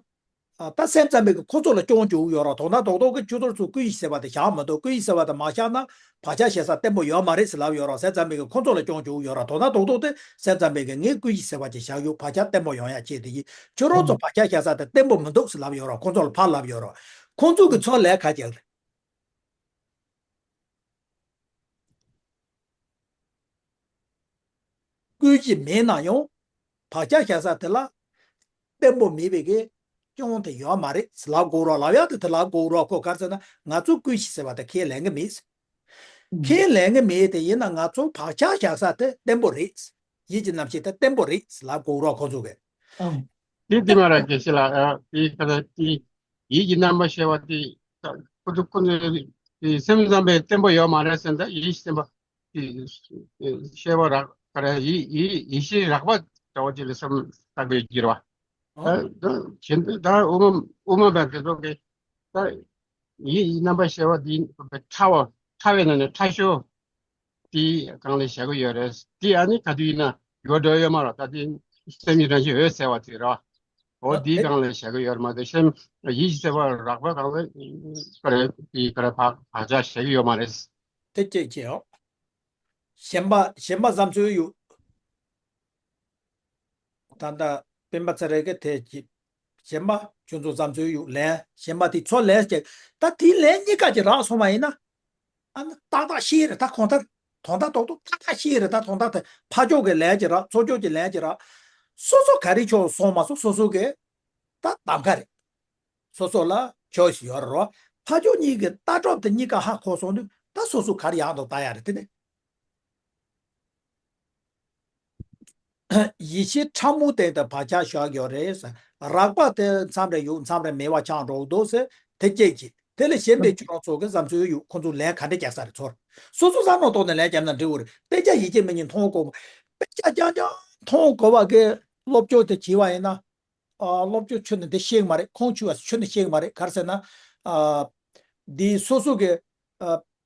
ད་སེམས་ཙམ་པའི་གི་ཁོ་ཚོ་ལ་སྐྱོན་བྱུང་ཡོད་ར། དོ་སྣང་རྡོག་རྡོག་གི་ཁྱོད་ཚོ་ཚོ་ཀུན་གཞི་ཟེར་བ་དེ་བཞག་མི་འདུག་ཀུན་གཞི་ཟེར་བ་དེ་མ་བཞག་ན་བག་ཆགས་ཞེ་ས་བརྟན་པོ་ཡོད་མ་རེད་ཟེར་ལབ་ཡོད་ར། སེམས་ཙམ་པའི་གི་ཁོ་ཚོ་ལ་སྐྱོན་བྱུང་ཡོད་ར། དོ་སྣང་རྡོག་རྡོག་དེ་སེམས་ཙམ་པའི་གི་ངས་ཀུན་གཞི་ཟེར་བ་ཅིག་བཞག་ཡོད། བག་ཆགས་བརྟན་པོ་ཡོང་ཡ་ཆེད་དེ་ཡིན། ཁྱོད་རང་ཚོ་བག་ཆགས་ཞེ་ས་དེ་བརྟན་པོ་མི་འདུག་ཟེར་ལབ་ཡོད་ར། ཁོ་ཚོ་ལ་ཕར་ལབ་ཡོད་ར། ཁོ་ཚོ་གི་ཚོ་ལས་ཁ་རྒྱག་རེད། ཀུན་གཞི་མེད་ན་ཡང་བག་ཆགས་ཞེ་ས་དེ་ལ་བརྟན་པོ་མེད་པའི་གི་སྐྱོན་དེ་ཡོད་མ་རེད་ལབ་དགོས་རོགས། ལབ་ཡག་དེ་དེ་ལབ་དགོས་རོགས། ཁོ་ག་རེ་ཟེར་ན་ང་ཚོ་ཀུན་གཞི་ཟེར་བ་དེ་ཁས་ལེན་གི་མེད། ཁས་ལེན་གི་མེད་དེ་ཡིན་ན་ང་ཚོ་བག་ཆགས་ཞེ་ས་དེ་བརྟན་པོ་རེད། ཡིད་ཀྱི་རྣམ་ཤེས་དེ་བརྟན་པོ་རེད་ལབ་དགོས་རོགས་ཁོ་ཚོ་གི། ཨང་། དེ་དེ་མ་ར་སྐད་ཆ་ལ་ཨ་དེ་ཁ་ཚ་དེ་ཡིད་ཀྱི་རྣམ་པར་ཤེས་པ་དེ་ཁོ་ཚོ་ཁོ་ཚོ་དེ་སེམས་ཙམ་པའི་བརྟན་པོ་ཡོད་མ་རེད་ཟེར་ད་ཡིད་སེམས་པ། ཤེས་པ་རག་ག་རེ་ཡིད་ཡིད་ཡིད་ཤེས་རགས་པ་འདྲ་བོ་ཅིག་ལ་སེམས་བཏགས་པའི་འགྱུར་བ། ད་ད་གཞན་དུ་ད་དབུ་མ་དབུ་མ་པ་དེ་ཚོ་གིས་ད་ཡིད་ཡིད་རྣམ་པར་ཤེས་པ་འདི་ཕྲ་བ་ཕྲ་བའི་ནང་ནས་ཕྲ་ཤོས་དེའི་སྒང་ལ་བཞག་གི་ཡོད་རེད། དེ་ཨ་ནི་ག་དུས་ཡིན་ན་ཡོད་འགྲོ་ཡོད་མ་རེད། ད་དེ་སེམས་ཉིད་རང་བཞིན་འོད་གསལ་བ་དེ་རེད་བ། འོ་དེའི་སྒང་ལ་བཞག་གི་ཡོད་རེད་མ་གཏོགས་སེམས་ཡིད་ཤེས་པ་རགས་པ་སྒང་ལ་ག་རེ་དེ་ག་རེ་བག་བག་ཆགས་བཞག་གི་ཡོད་མ་རེད། དེ་སྐད་ཆ་ཡོད། གཞན་པ་གཞན་པ་བསམ་ཚུལ་ཡོད། ད་ལྟ་སྤེན་པ་ཚེ་རིང་གི་ཐད་ཀྱི་གཞན་པ་ཁྱོད་ཚོ་བསམ་ཚུལ་ཡོད། ལན་གཞན་པ་དེ་ཚོ་ལན་ཀྱི་ད་དེའི་ལན་གཉིས་ཀ་ཅིག་རག་སོང་བ་ཡིན་ན། ཨ་ནི་ཏག་ཏག་ཤེས་རེད། ད་གང་ལྟར་དོན་དག་རྡོག་རྡོག་ཏག་ཏག་ཤེས་རེད། ད་དོན་དག་དེ་ཕར་ཕྱོགས་ཀྱི་ལན་ཅིག་རག་ཚུར་ཕྱོགས་ཀྱི་ལན་ཅིག་རག་སོ་སོ་ག་རེ་ཆོག་སོང་མ་སོང་སོ་སོ་གི་ད་གདམ་ག་རེད། སོ་སོ་ལ་ཆོས་ཡོད་རེད་རོ། ཕར་ཕྱོགས་གཉིས་ཀྱི་ལྟ་གྲུབ་དེ་གཉིས་ཀ་ཧ་གོ་སོང་དུས་ད་སོ་སོ་ག་རེ་ཡག་འདུག་ལྟ་ཡ་རེད་དེ་ནི། ཡིད་ཤེས་ཕྲ་མོའི་སྟེང་དུ་བག་ཆགས་བཞག་ཡོད་རེད། རགས་པ་དེ་མཚམས་རེ་ཡོད་མཚམས་རེ་མེད་པ་ཆགས་འགྲོ་འདུག་ཟེར་དེ་སྐད་ཀྱིས། དེ་ལས་གཞན་པའི་ཁྱོད་རང་ཚོ་གི་བསམ་ཚུལ་ཡོད། ཁོང་ཚོ་ལན་ག་འདྲ་རྒྱག་ས་རེད་ཚོར། སོ་སོ་བསམ་བློ་གཏོང་ནས་ལན་བརྒྱབ་ན་འགྲིག་གི་རེད། དཔེ་ཆ་ཡིད་ཆེས་མེད་ཉིན་མཐོང་དགོས། དཔེ་ཆ་རྐྱང་རྐྱང་མཐོང་དགོས་པ་གི་སློབ་སྦྱོང་དེ་བྱས་པ་ཡིན་ན། ཨ་སློབ་སྦྱོང་ཁྱོན་ནས་འདི་ཤེས་ཀྱི་མ་རེད། ཁོང་ཆུ་བ་ཁྱོན་ནས་ཤེས་ཀྱི་མ་རེད། ག་རེ་ཟེར་ན། ཨ་འདི་སོ་སོ་གི་ཨ་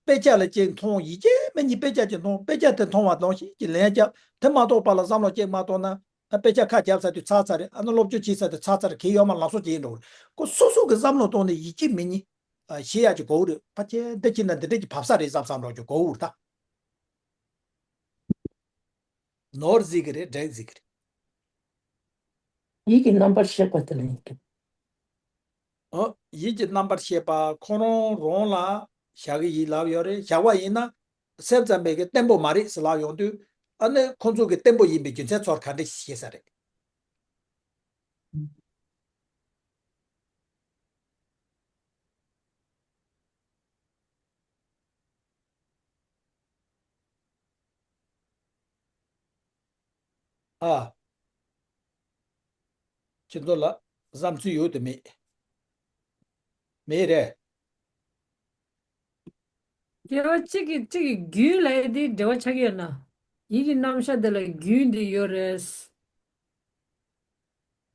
དཔེ་ཆ་ལ་གཅིག་མཐོང་། ཡིད་ཆེས་མེད་ཉིན་དཔེ་ཆ་གཅིག་མཐོང་། དཔེ་ཆ་དེ་མཐོང་བ་ནང་བཞིན་གྱི་ལན་རྒྱབ། དེ་མ་གཏོགས་པ་ལ་བསམ་བློ་གཅིག་མ་གཏོང་ན། ཨ་དཔེ་ཆ་ཁ་རྒྱབ་ཚར་དུས་ཚར་ཚར་རེད། ཨ་ནི་སློབ་སྦྱོང་བྱེད་ཚར་དུས་ཚར་ཚར་རེད། གལ་ཡོད་མ་ལགས་སོ་བྱེད་འགྲོ་རེད། ཁོ་སོ་སོ་གི་བསམ་བློ་གཏོང་ནས་ཡིད་ཆེས་མེད་ཉིན་ཨ་ཤེས་ཡག་ཅིག་དགོས་རེད། ཕ་ཆེ་འདི་ཕྱིན་ན་འདི་འདྲས་ཀྱི་བབས་ས་རེད་བསམ་བསམ་འགྲོ་རྒྱུ་དགོས་རེད་ད། ནོར་གཟིགས་ཀྱི་རེད། འགྲིག་གཟིགས་ཀྱི་རེད། ཡིད་ཀྱི་རྣམ་པར་ཤེས་པ་དེ་ལ་ཡིན་གྱི། ཨོ། ཡིད་ཀྱི་རྣམ་པར་ཤེས་པ་ཁོ་རང་རང་ལ་བཞག་གི་ཡིན་ལབ་ཡོད་རེད། བཞག་པ་ཡིན་ན་སེམས་ཙམ་པས་ཀྱི་བརྟན་པོ་མ་རེད་ཟེར་ལབ་ཡོང་དུས། ཨ་ནི་ཁོ་ཚོ་གི་བརྟན་པོ་ཡིན་པའི་རྒྱུ་མཚན་ཚོར་ག་འདྲ་ཞིག་ཤེས་ས་རེད། ཨ། ཁྱེད་ཚོ་ལ་བསམ་ཚུལ་ཡོད་དམ་མེད། མེད་རེད། སྐྱེ་བ་གཅིག་གིས་གཅིག་གི་རྒྱུན་ལ་ཡོད་དེ་འབྲེལ་བ་ཆགས་ཀྱི་ཡོད་ན། ཡིད་ཀྱི་རྣམ་གཞག་དེ་ལ་རྒྱུན་དེ་ཡོད་རེད།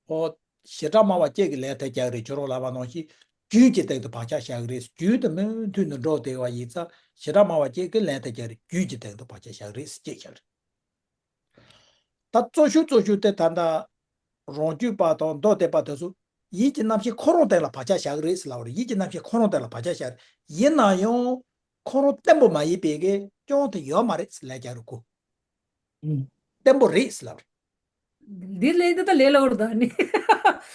ཨོ། བྱེ་བྲག་སྨྲ་བ་སྐྱེ་གི་ལན་དེ་རྒྱག་རེད། ཁྱོད་རང་ལབ་པ་ནང་བཞིན་རྒྱུན་གྱི་སྟེང་དུ་བག་ཆགས་བཞག་གི་རེད། རྒྱུན་དུ་མུ་མཐུད་ནས་འགྲོ་བསྡད་པ་ཡིན་ཙང་བྱེ་བྲག་སྨྲ་བ་སྐྱེ་གི་ལན་དེ་རྒྱག་རེད། རྒྱུན་གྱི་སྟེང་དུ་བག་ཆགས་བཞག་གི་རེད་ཅེས་བཤད་རེད། ད་གཙོ་ཤོས་གཙོ་ཤོས་དེ་ད་ལྟ་རང་རྒྱུད་པ་དང་མདོ་སྡེ་པ་དེ་ཚོ་ཡིད་ཀྱི་རྣམ་ཤེས་ཁོ་རང་སྟེང་ལ་བག་ཆགས་བཞག་གི་རེད་ཟེར་ལབ་པ་རེད། ཡིད་ཀྱི་རྣམ་ཤེས་ཁོ་རང་སྟེང་ལ་བག་ཆགས་བཞག་རེད། ཡིན་ན་ཡང་ཁོ་རང་བརྟན་པོ་མ་ཡིན་པའི་གི་སྐྱོན་དེ་ཡོད་མ་རེད་ཟེར་ལབ་རྒྱག་རེད་ཁོ། ཨུམ། བརྟན་པོ་རེད་ཟེར་ལབ་རེད། འདི་ལས་འདི་ད་ལས་སླ་པོ་རེད་ད་ནི།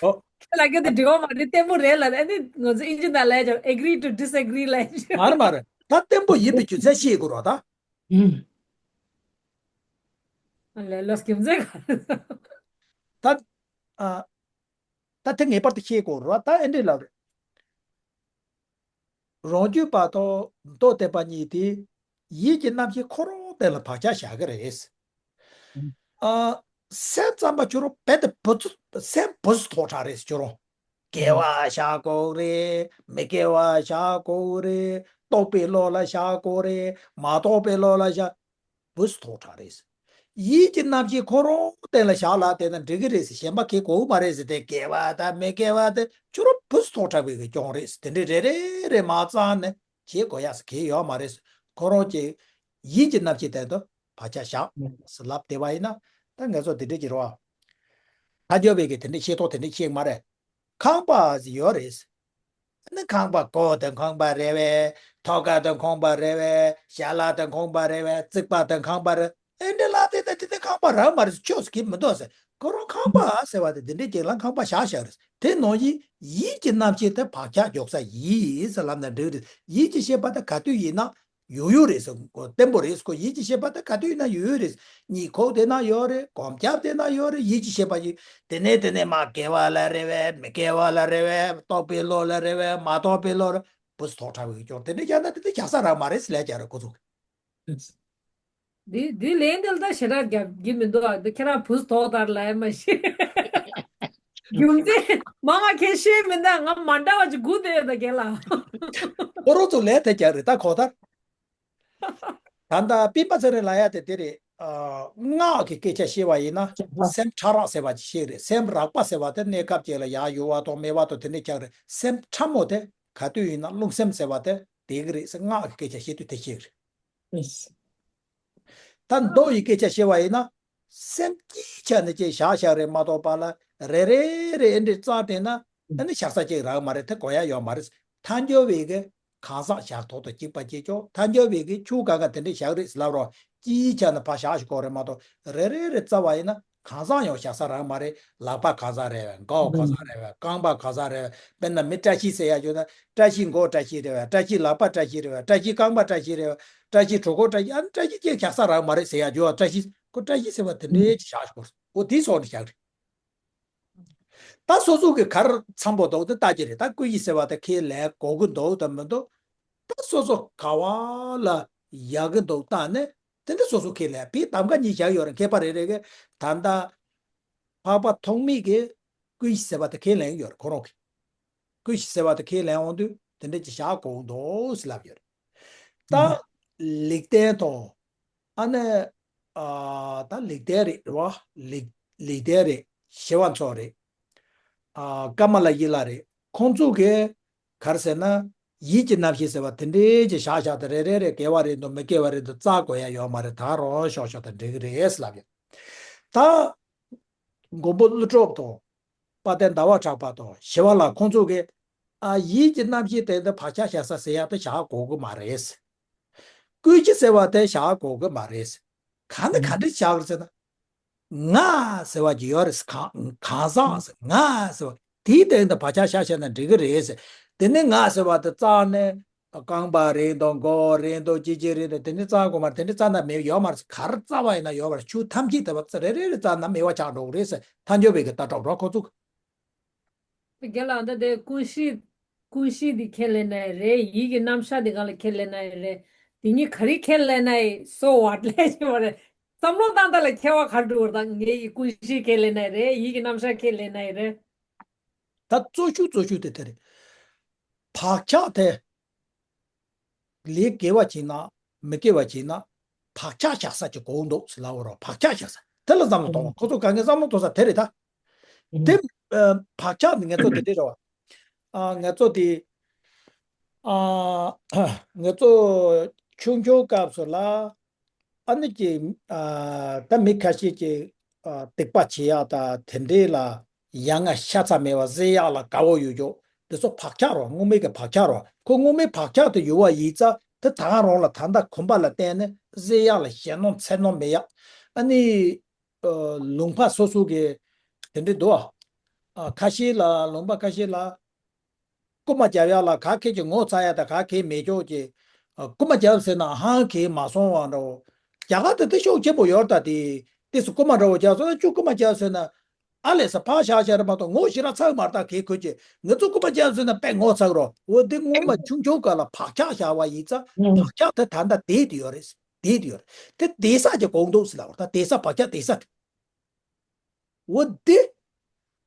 ཨོ། ཁྱེད་ལ་སྐད་དེ་འགྲིག་པ་མ་རེད། བརྟན་པོ་རེད་ལ་ཨ་ནི་ང་ཚོ་ཨིན་ཇི་ནང་ལས་ཀྱང་agree to disagree ལ་ཡིན། མ་རེད་མ་རེད། ད་བརྟན་པོ་ཡིན་པའི་རྒྱུ་མཚན་ཤེས་དགོས་རེད་ད། ཨུམ། ལས་ལོས་རྒྱུ་མཚན་ག་རེ། ད་ཨ། ད་དེ་ངེས་པར་དུ་ཤེས་དགོས་རེད་ད། ཨེ་འདྲས་ལབ་རེད། རང་རྒྱུད་པ་དང་མདོ་སྡེ་པ་གཉིས་དེ་ཡིད་ཀྱི་རྣམ་ཤེས་ཁོ་རང་སྟེང་ལ་བག་ཆགས་བཞག་གི་རེད། ཨ། སེམས་ཙམ་པ་ཁྱོད་རང་རྦད་དེ་བུ་ཚ་སེམས་བུ་ཚ་ཐོག་དྲགས་རེད་ཁྱོད་རང་། དགེ་བ་བཞག་དགོས་རེད། མི་དགེ་བ་བཞག་དགོས་རེད། རྟོགས་པའི་བློ་ལ་བཞག་དགོས་རེད། མ་རྟོགས་པའི་བློ་ལ་བཞག་བུ་ཚ་ཐོག་དྲགས་རེད། ཡིད་ཀྱི་རྣམ་ཤེས་ཁོ་རང་སྟེང་ལ་བཞག་ལ་བསྡད་ན་འགྲིག་གི་རེད་ཟེར། གཞན་པ་གལ་དགོས་མ་རེད་ཟེར། དེ་དགེ་བ་དང་མི་དགེ་བ་དེ་ཁྱོད་རང་བུ་ཚ་ཐོག་དྲགས་པའི་གི་སྐྱོན་རེད་ཟེར། དེ་འདྲའི་རེ་རེ་རེ་མ་བརྩམས་ནས་བྱེད་དགོས་ཡ་ཟེར་གལ་ཡོད་མ་རེད་ཟེར། ཁོ་རང་གི་ཡིད་ཀྱི་རྣམ་ཤེས་སྟེང་དུ་བག་ཆགས་བཞག་ཟེར་ལབ་བསྡད་པ་ཡིན་ན། ད་ང་ཚོ་དེ་འདྲས་ཀྱི་རེད་བ། ཐལ་འགྱུར་བའི་གི་དེ་འདྲས་ཤེས་ཐོག་དེ་འདྲས་ཤེས་མ་རེད། ཁང་པ་ཟེར་ཡོད་རེད། ཨ་ནི་ཁང་པ་སྒོ་དང་ཁང་པ་རེད་བས། ཐོག་ཁ་དང་ཁང་པ་རེད་བས། ཞལ་ལག་དང་ཁང་པ་རེད་བས། རྩིག་པ་དང་ཁང་པ་རེད། ཨེ་འདྲ་ལ་དེ་དང་དེ་དེ་ཁང་པ་རང་མ་རེད། ཆོས་སུ་གི་མི་འདུག་ཟེར། ཁོ་རང་ཁང་པ་ཟེར་བ་དེ་དེ་འདྲའི་རྐྱེན་ལ་ཁང་པ་བཞག་བཞག་རེད། དེ་ནང་བཞིན་ཡིད་ཀྱི་རྣམ་ཤེས་དེ་བག་ཆགས་འཇོག་ས་ཡིད་ཟེར་ལབ་ན་འགྲིག་རེད། ཡིད་ཀྱི་ཤེས་པ་དེ་ག་དུས་ཡིན་ན་ཡོད་ཡོད་རེད་ཟེར། ཁོ་བརྟན་པོ་རེད་ཟེར། ཁོ་ཡིད་ཀྱི་ཤེས་པ་དེ་ག་དུས་ཡིན་ན་ཡོད་ཡོད་རེད། གཉིད་ཁུག་དེ་ན་ཡོད་རེད། སྒོམ་རྒྱབ་དེ་ན་ཡོད་རེད། ཡིད་ཀྱི་ཤེས་པ་ཡིན། དེ་ནས་དེ་ནས་མ་དགེ་བ་ལ་རེ་བས། མི་དགེ་བ་ལ་རེ་བས། རྟོགས་པའི་བློ་ལ་རེ་བས། མ་རྟོགས་པའི་བློ་ལ་བུ་ཐོག་ཁྲ་བའི་སྐྱོར་དེ་འདྲ་རྒྱག་ན་དེ་འདྲ་རྒྱག་ས་རག་མ་རེད་ཟེར་ལས་རྒྱག་རེད་ཁོ་ཚོ། འདི་འདི་ལན་འདི་ལ་ད་ཞེ་དྲག་རྒྱབ་ཀྱི་མི་འདུག་ཨ། འདི་ཁྱེད་རང་བུ་ཐོག་ལྟར་ལ་ཡ་མ་ཤེས། རྒྱུ་མཚན་མ་ང་ཁས་ཤེས་མི་འདུག་ང་མ་འདྲ་བ་ཅིག་སྒུག་བསྡད་ཡོད་ད་རྒན་ལགས། ཁོ་རང་ཚོ་ལས་དེ་རྒྱག་རེད་ད་ཁོ་ལྟར། ད་ལྟ་སྤེན་པ་ཚེ་རིང་ལབ་ཡ་དེ་དེ་རེད། ཨ། སྔགས་ཀྱི་སྐད་ཆ་བཤད་པ་ཡིན་ན་སེམས་ཕྲ་རགས་ཟེར་བ་ཅིག་བཤད་རེད། སེམས་རགས་པ་ཟེར་བ་དེ་གནས་སྐབས་ཅིག་ལ་ཡར་ཡོད་པ་དང་མེད་པ་དང་དེ་འདྲ་ཆགས་རེད། སེམས་ཕྲ་མོ་དེ་ག་དུས་ཡིན་ན་རླུང་སེམས་ཟེར་བ་དེ་བསྡད་ཀྱི་རེད་ཟེར། སྔགས་ཀྱི་སྐད་ཆ་བཤད་དུས་དེ་བཤད་ཀྱི་རེད། ད་མདོ་ཡི་སྐད་ཆ་བཤད་པ་ཡིན་ན། སེམས་སྐྱིད་ཆ་ནས་ཅིག་བཞག་བཞག་རེད་མ་གཏོགས་པ་ལ་རེ་རེ་རེ་ཨེ་འདྲས་རྩ་དེ་ན་ཨ་ནི་བཞག་ས་ཅིག་རག་མ་རེད། དེ་གོ་ཡ་ཡོད་མ་རེད། ཐལ་འགྱུར་བའི་གི་གང་ཟག་བཞག་ཐོག་ཏུ་གཅིག་པ་གཅིག་ཆོག་ཐལ་འགྱུར་བའི་གི་ཆུ་གང་ག་དེ་འདྲས་བཞག་རེད་ཟེར་ལབ་རོགས། སྐྱིད་ཆ་ནས་ཕར་བཞག་ཞིག་གོ་རེད་མ་གཏོགས་རེ་རེ་རེ་རྩ་བ་ཡིན་ན་གང་ཟག་ཡང་བཞག་ས་རག་མ་རེད། ལག་པ་གང་ཟག་རེད་བས། མགོ་གང་ཟག་རེད་བས། རྐང་པ་གང་ཟག་རེད་བས། དཔེར་ན་མི་བཀྲ་ཤིས་ཟེར་ཡ་བརྗོད་ན་བཀྲ་ཤིས་མགོ་བཀྲ་ཤིས་རེད་བས། བཀྲ་ཤིས་ལག་པ་བཀྲ་ཤིས་རེད་བས། བཀྲ་ཤིས་རྐང་པ་བཀྲ་ཤིས་རེད་བས། བཀྲ་ཤིས་གྲོད་ཁོག་བཀྲ་ཤིས། ཨ་ནི་བཀྲ་ཤིས་ཅིག་བཞག་ས་རག་མ་རེད་ཟེར་ཡ་བརྗོད། བཀྲ་ཤིས་ཁོ་བཀྲ་ཤིས་ཟེར་བ་དེ་འདྲའི་ཅིག་བཞག་ཞིག་གོ། འོ་དེ་སོགས་ནས་བཞག་རེད། ད་སོ་སོ་གི་ག་རེ་འཚམ་པོ་འདུག་དེ་ལྟ་གི་རེད། ད་ཀུན་གཞི་ཟེར་བ་དེ་ཁས་ལེན་དགོས་ཀྱི་འདུག་དང་མི་འདུག་ད་སོ་སོ་ག་བ་ལ་ཡག་གི་འདུག་བལྟས་ནས་དེ་འདྲ་སོ་སོ་ཁས་ལེན། དཔེ་གདམ་ག་གཉིས་བཞག་ཡོད་རེད། མཁས་པ་རེ་རེ་གིས་ད་ལྟ་འཕགས་པ་ཐོགས་མེད་ཀྱིས་ཀུན་གཞི་ཟེར་བ་དེ་ཁས་ལེན་ཡོད་རེད་ཁོ་རང་གིས། ཀུན་གཞི་ཟེར་བ་དེ་ཁས་ལེན་འོང་དུས་དེ་འདྲ་ཅིག་བཞག་དགོས་འདུག་ཟེར་ལབ་ཡོད་རེད། ད་ལེགས་ལྡན་དང་། ཨ་ནི། ཨ། ད་ལེགས་ལྡན་རེད་རེད་བ། ལེགས་ལེགས་ལྡན་རེད། ཞི་བ་འཚོ་རེད། ཨ། ཀ་མ་ལ་ཡི་ལ་རེད། ཁོང་ཚོ་གིས་ག་རེ་ཟེར་ན། ཡིད་ཀྱི་རྣམ་ཤེས་ཟེར་བ་དེ་འདྲའི་ཅིག་བཞག་བཞག་དེ་རེ་རེ་རེ་དགེ་བ་རེད་འདུག་མི་དགེ་བ་རེད་འདུག་བཙལ་དགོས་ཡ་ཡོད་མ་རེད། ད་རང་ཤོག་ཤོག་དང་འགྲིག་གི་རེད་ཟེར་ལབ་ཡོད། ད། མགོན་པོ་ཀླུ་སྒྲུབ་དང་། དཔལ་ལྡན་ཟླ་བ་གྲགས་པ་དང་ཞི་བ་ལྷ་ཁོང་ཚོ་གིས། ཨ། ཡིད་ཀྱི་རྣམ་ཤེས་དེ་འདི་བག་ཆགས་བཞག་ས་ཟེར་ཡག་དེ་བཞག་དགོས་ཀྱི་མ་རེད། ཀུན་གཞི་ཟེར་བ་དེ་བཞག་དགོས་ཀྱི་མ་རེད། གང་ནས་ག་འདྲ་བཞག་ཟེར་ན། ང་ཟེར་བ་ཅིག་ཡོད་རེད། གང་གང་ཟག་ཟེར་ང་ཟེར་བ་དེའི་སྟེང་དུ་བག་ཆགས་བཞག་བཞག་ན་འགྲིག་གི་རེད་ཟེར། དེ་ནས་ང་ཟེར་བ་དེ་རྩ་ནས། རྐང་པ་རེད་འདུག་མགོ་རེད་འདུག་ཅི་ཅི་རེད་འདུག་དེ་འདྲ་རྩ་དགོས་མ་རེད། དེ་འདྲ་རྩ་ན་མེད་ཡོད་མ་རེད། ག་རེ་རྩ་བ་ཡིན་ན་ཡོད་པར་ཆུ་ཐམས་ཅད་དེ་བ་རེ་རེ་རེ་རྩ་ན་མེད་པ་ཆགས་འགྲོ་གི་རེད་ཟེར། ཐལ་འགྱུར་བའི་གི་ལྟ་གྲུབ་རོགས་ཁོ་ཚོ། རྒན་ལགས་ད་དེ་ཀུན་གཞི། ཀུན་གཞི་འདི་ཁས་ལེན་ན་ཡང་རེད། ཡིད་ཀྱི་རྣམ་གཞག་འདི་སྒང་ལ་ཁས་ལེན་ན་ཡང་རེད། དེ་གཉིས་ག་རེ་ཁས་ལེན་ན་ཡང་so what ལས་ཀྱི་མ་རེད། བསམ་བློ་བཏང་སྟངས་ལ་ཁྱད་པར་ག་རེ་འདུག་བར་ད་ངས་ཀུན་གཞི་ཁས་ལེན་ན་ཡང་རེད། ཡིད་ཀྱི་རྣམ་གཞག་ཁས་ལེན་ན་ཡང་རེད། ད་གཙོ་ཤོས་གཙོ་ཤོས་དེ་དེ་རེད། བག་ཆགས་དེ། ལས་དགེ་བ་བྱེད་ན་མི་དགེ་བ་བྱེད་ན་བག་ཆགས་བཞག་ས་ཅིག་དགོས་འདུག་ཟེར་ལབ་པ་རེད། བག་ཆགས་བཞག་ས་དེ་ལ་བསམ་བློ་གཏོང་བ། ཁོ་ཚོ་ག་ངའི་བསམ་བློ་གཏོང་ས་དེ་རེད་ད། དེ། ཨ། བག་ཆགས་ནི་ངེད་ཚོ་དེ་འདྲས་རེད་བ། ཨ། ངེད་ཚོ་དེ། ཨ། ངེད་ཚོ་ཆུང་ཆུང་སྐབས་སུ་ལ། ཨ་ནི་ཀྱི། ཨ། ད་མི་ཁ་ཤས་ཀྱིས། ཨ། སྡིག་པ་བྱེད་ཡག་དང་དེ་འདྲས་ལ་ཡ་ང་ཤ་ཚ་མེད་པ་བཟེད་ཡག་ལ་དགའ་བོ་ཡོད་ཀྱོག་དེ་ཚོ་བག་ཆགས་རོ། སྔོན་མའི་གི་བག་ཆགས་རོ། ཁོ་སྔོན་མའི་བག་ཆགས་དེ་ཡོད་པ་ཡིན་ཙང་དེ་ད་ག་རང་ལ་ད་ལྟ་གོམས་པ་ལ་བརྟེན་ནས་བཟེད་ཡག་ལ་ཞེད་སྣང་འཚེར་སྣང་མེད་ཡག་ཨ་ནི། ཨ། ལུང་པ་སོ་སོ་གི་དེ་འདྲས་འདུག་ཨ། ཁ་ཤས་ལ། ལུང་པ་ཁ་ཤས་ལ། རྐུ་མ་རྒྱབ་ཡག་ལ་ག་གེ་ཅིག་ངོ་ཚ་ཡག་དང་ག་གེ་མེད་ཀྱོག་ཅིག་ཨ། རྐུ་མ་རྒྱབ་ཟེར་ན་ཧང་གེ་མ་སོང་བ་འདྲ་བོ། རྒྱ་གར་དེ་དེ་ཤུགས་ཆེན་པོ་ཡོད་ད་དེ། དེ་སུ་རྐུ་མ་འདྲ་བོ་རྒྱབ་སོང་ན་ཁྱོད་རྐུ་མ་རྒྱབ་ཟེར་ན། ཨ་ལས་ས་ཕག་ཤ་ཤ་རེད་མ་གཏོགས་ངོ་ཞེ་དྲག་ཚ་གི་མ་རེད་ད། གེ་ཁོས་ཀྱི་ང་ཚོ་རྐུ་མ་རྒྱབ་ཟེར་ན་དཔེ་ངོ་ཚ་གི་རོ། འོ་དེ་སྔོན་མ་ཆུང་ཆུང་སྐབས་ལ་བག་ཆགས་བཞག་པ་ཡིན་ཙང་བག་ཆགས་དེ་ད་ལྟ་བསྡད་དེ་ཡོད་རེད། བསྡད་དེ་ཡོད་རེད། དེ་བསྡད་ས་ཅིག་དགོས་འདུག་ཟེར་ལབ་པ་རེད། ད་བསྡད་ས། བག་ཆགས་བསྡད་ས་དེ། འོ་དེ།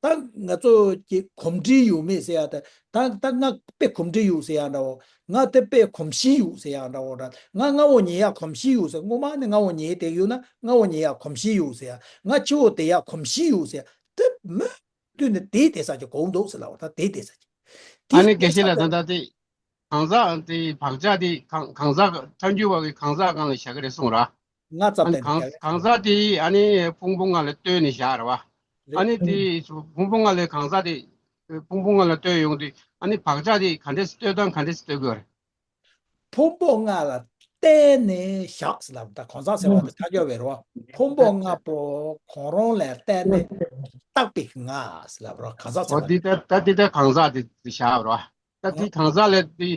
ད་ང་ཚོ་གི་གོམས་འདྲིས་ཡོད་མེད་ཟེར་ཡག་དེ། ད་ད་ང་དཔེ་གོམས་འདྲིས་ཡོད་ཟེར་ཡག་འདྲ་བོ། ང་དེ་དཔེ་གོམས་གཤིས་ཡོད་ཟེར་ཡག་འདྲ་བོ་འདྲ། ང་སྔ་བོ་ཉལ་ཡག་གོམས་གཤིས་ཡོད་ཟེར། སྔོན་མ་ནས་སྔ་བོ་ཉལ་བསྡད་ཡོད་ན་སྔ་བོ་ཉལ་ཡག་གོམས་གཤིས་ཡོད་ཟེར་ཡག་ང་ཕྱི་བོ་བསྡད་ཡག་གོམས་གཤིས་ཡོད་ཟེར་ཡག་དེ་མི་དུས་ནས་བསྡད་བསྡད་ས་ཅིག་དགོས་འདུག་ཟེར་ལབ་པ། ད་བསྡད་བསྡད་ས་ཅིག་ཨ་ནི་དགེ་བཤེས་ལགས། ད་ལྟ་དེ་གང་ཟག་དེ་བག་ཆགས་དེ་གང་གང་ཟག་ཐལ་འགྱུར་བ་གི་གང་ཟག་སྒང་ལ་བཞག་གི་རེད་གསུངས་ར། ང་ཙམ། ཨ་ནི་གང་གང་ཟག་དེ་ཨ་ནི་ཕུང་པོ་ལྔ་ལ་ལྟོས་ནས་བཞག་རེད་བ། ཨ་ནི་དེ་ཕུང་པོ་ལྔ་ལས་གང་ཟག་དེ་ ཕུང་པོ་ལྔ་ལ་ལྟོས་ཡོང་དུས་ཨ་ནི་བག་ཆགས་དེ་ག་འདྲས་ལྟོས་སྟངས་ག་འདྲས་ལྟོས་དགོས་རེད། ཕུང་པོ་ལྔ་ལ་བརྟེན་ནས་བཞག་ཟེར་ལབ་ད་གང་ཟག་ཟེར་བ་དེ་ཐག་ཆོད་པའི་རེད་བ། ཕུང་པོ་ལྔ་པོ་གང་རུང་ལ་བརྟེན་ནས་བཏགས་པའི་ལྔ་ཟེར་ལབ་རེད་བ་གང་ཟག་ཟེར་ཨོ་བ་དེ། འདི་ད་ད་འདི་ད་གང་ཟག་དེ་དེ་བཞག་རེད་བ། ད་འདི་གང་ཟག་ལས་འདི་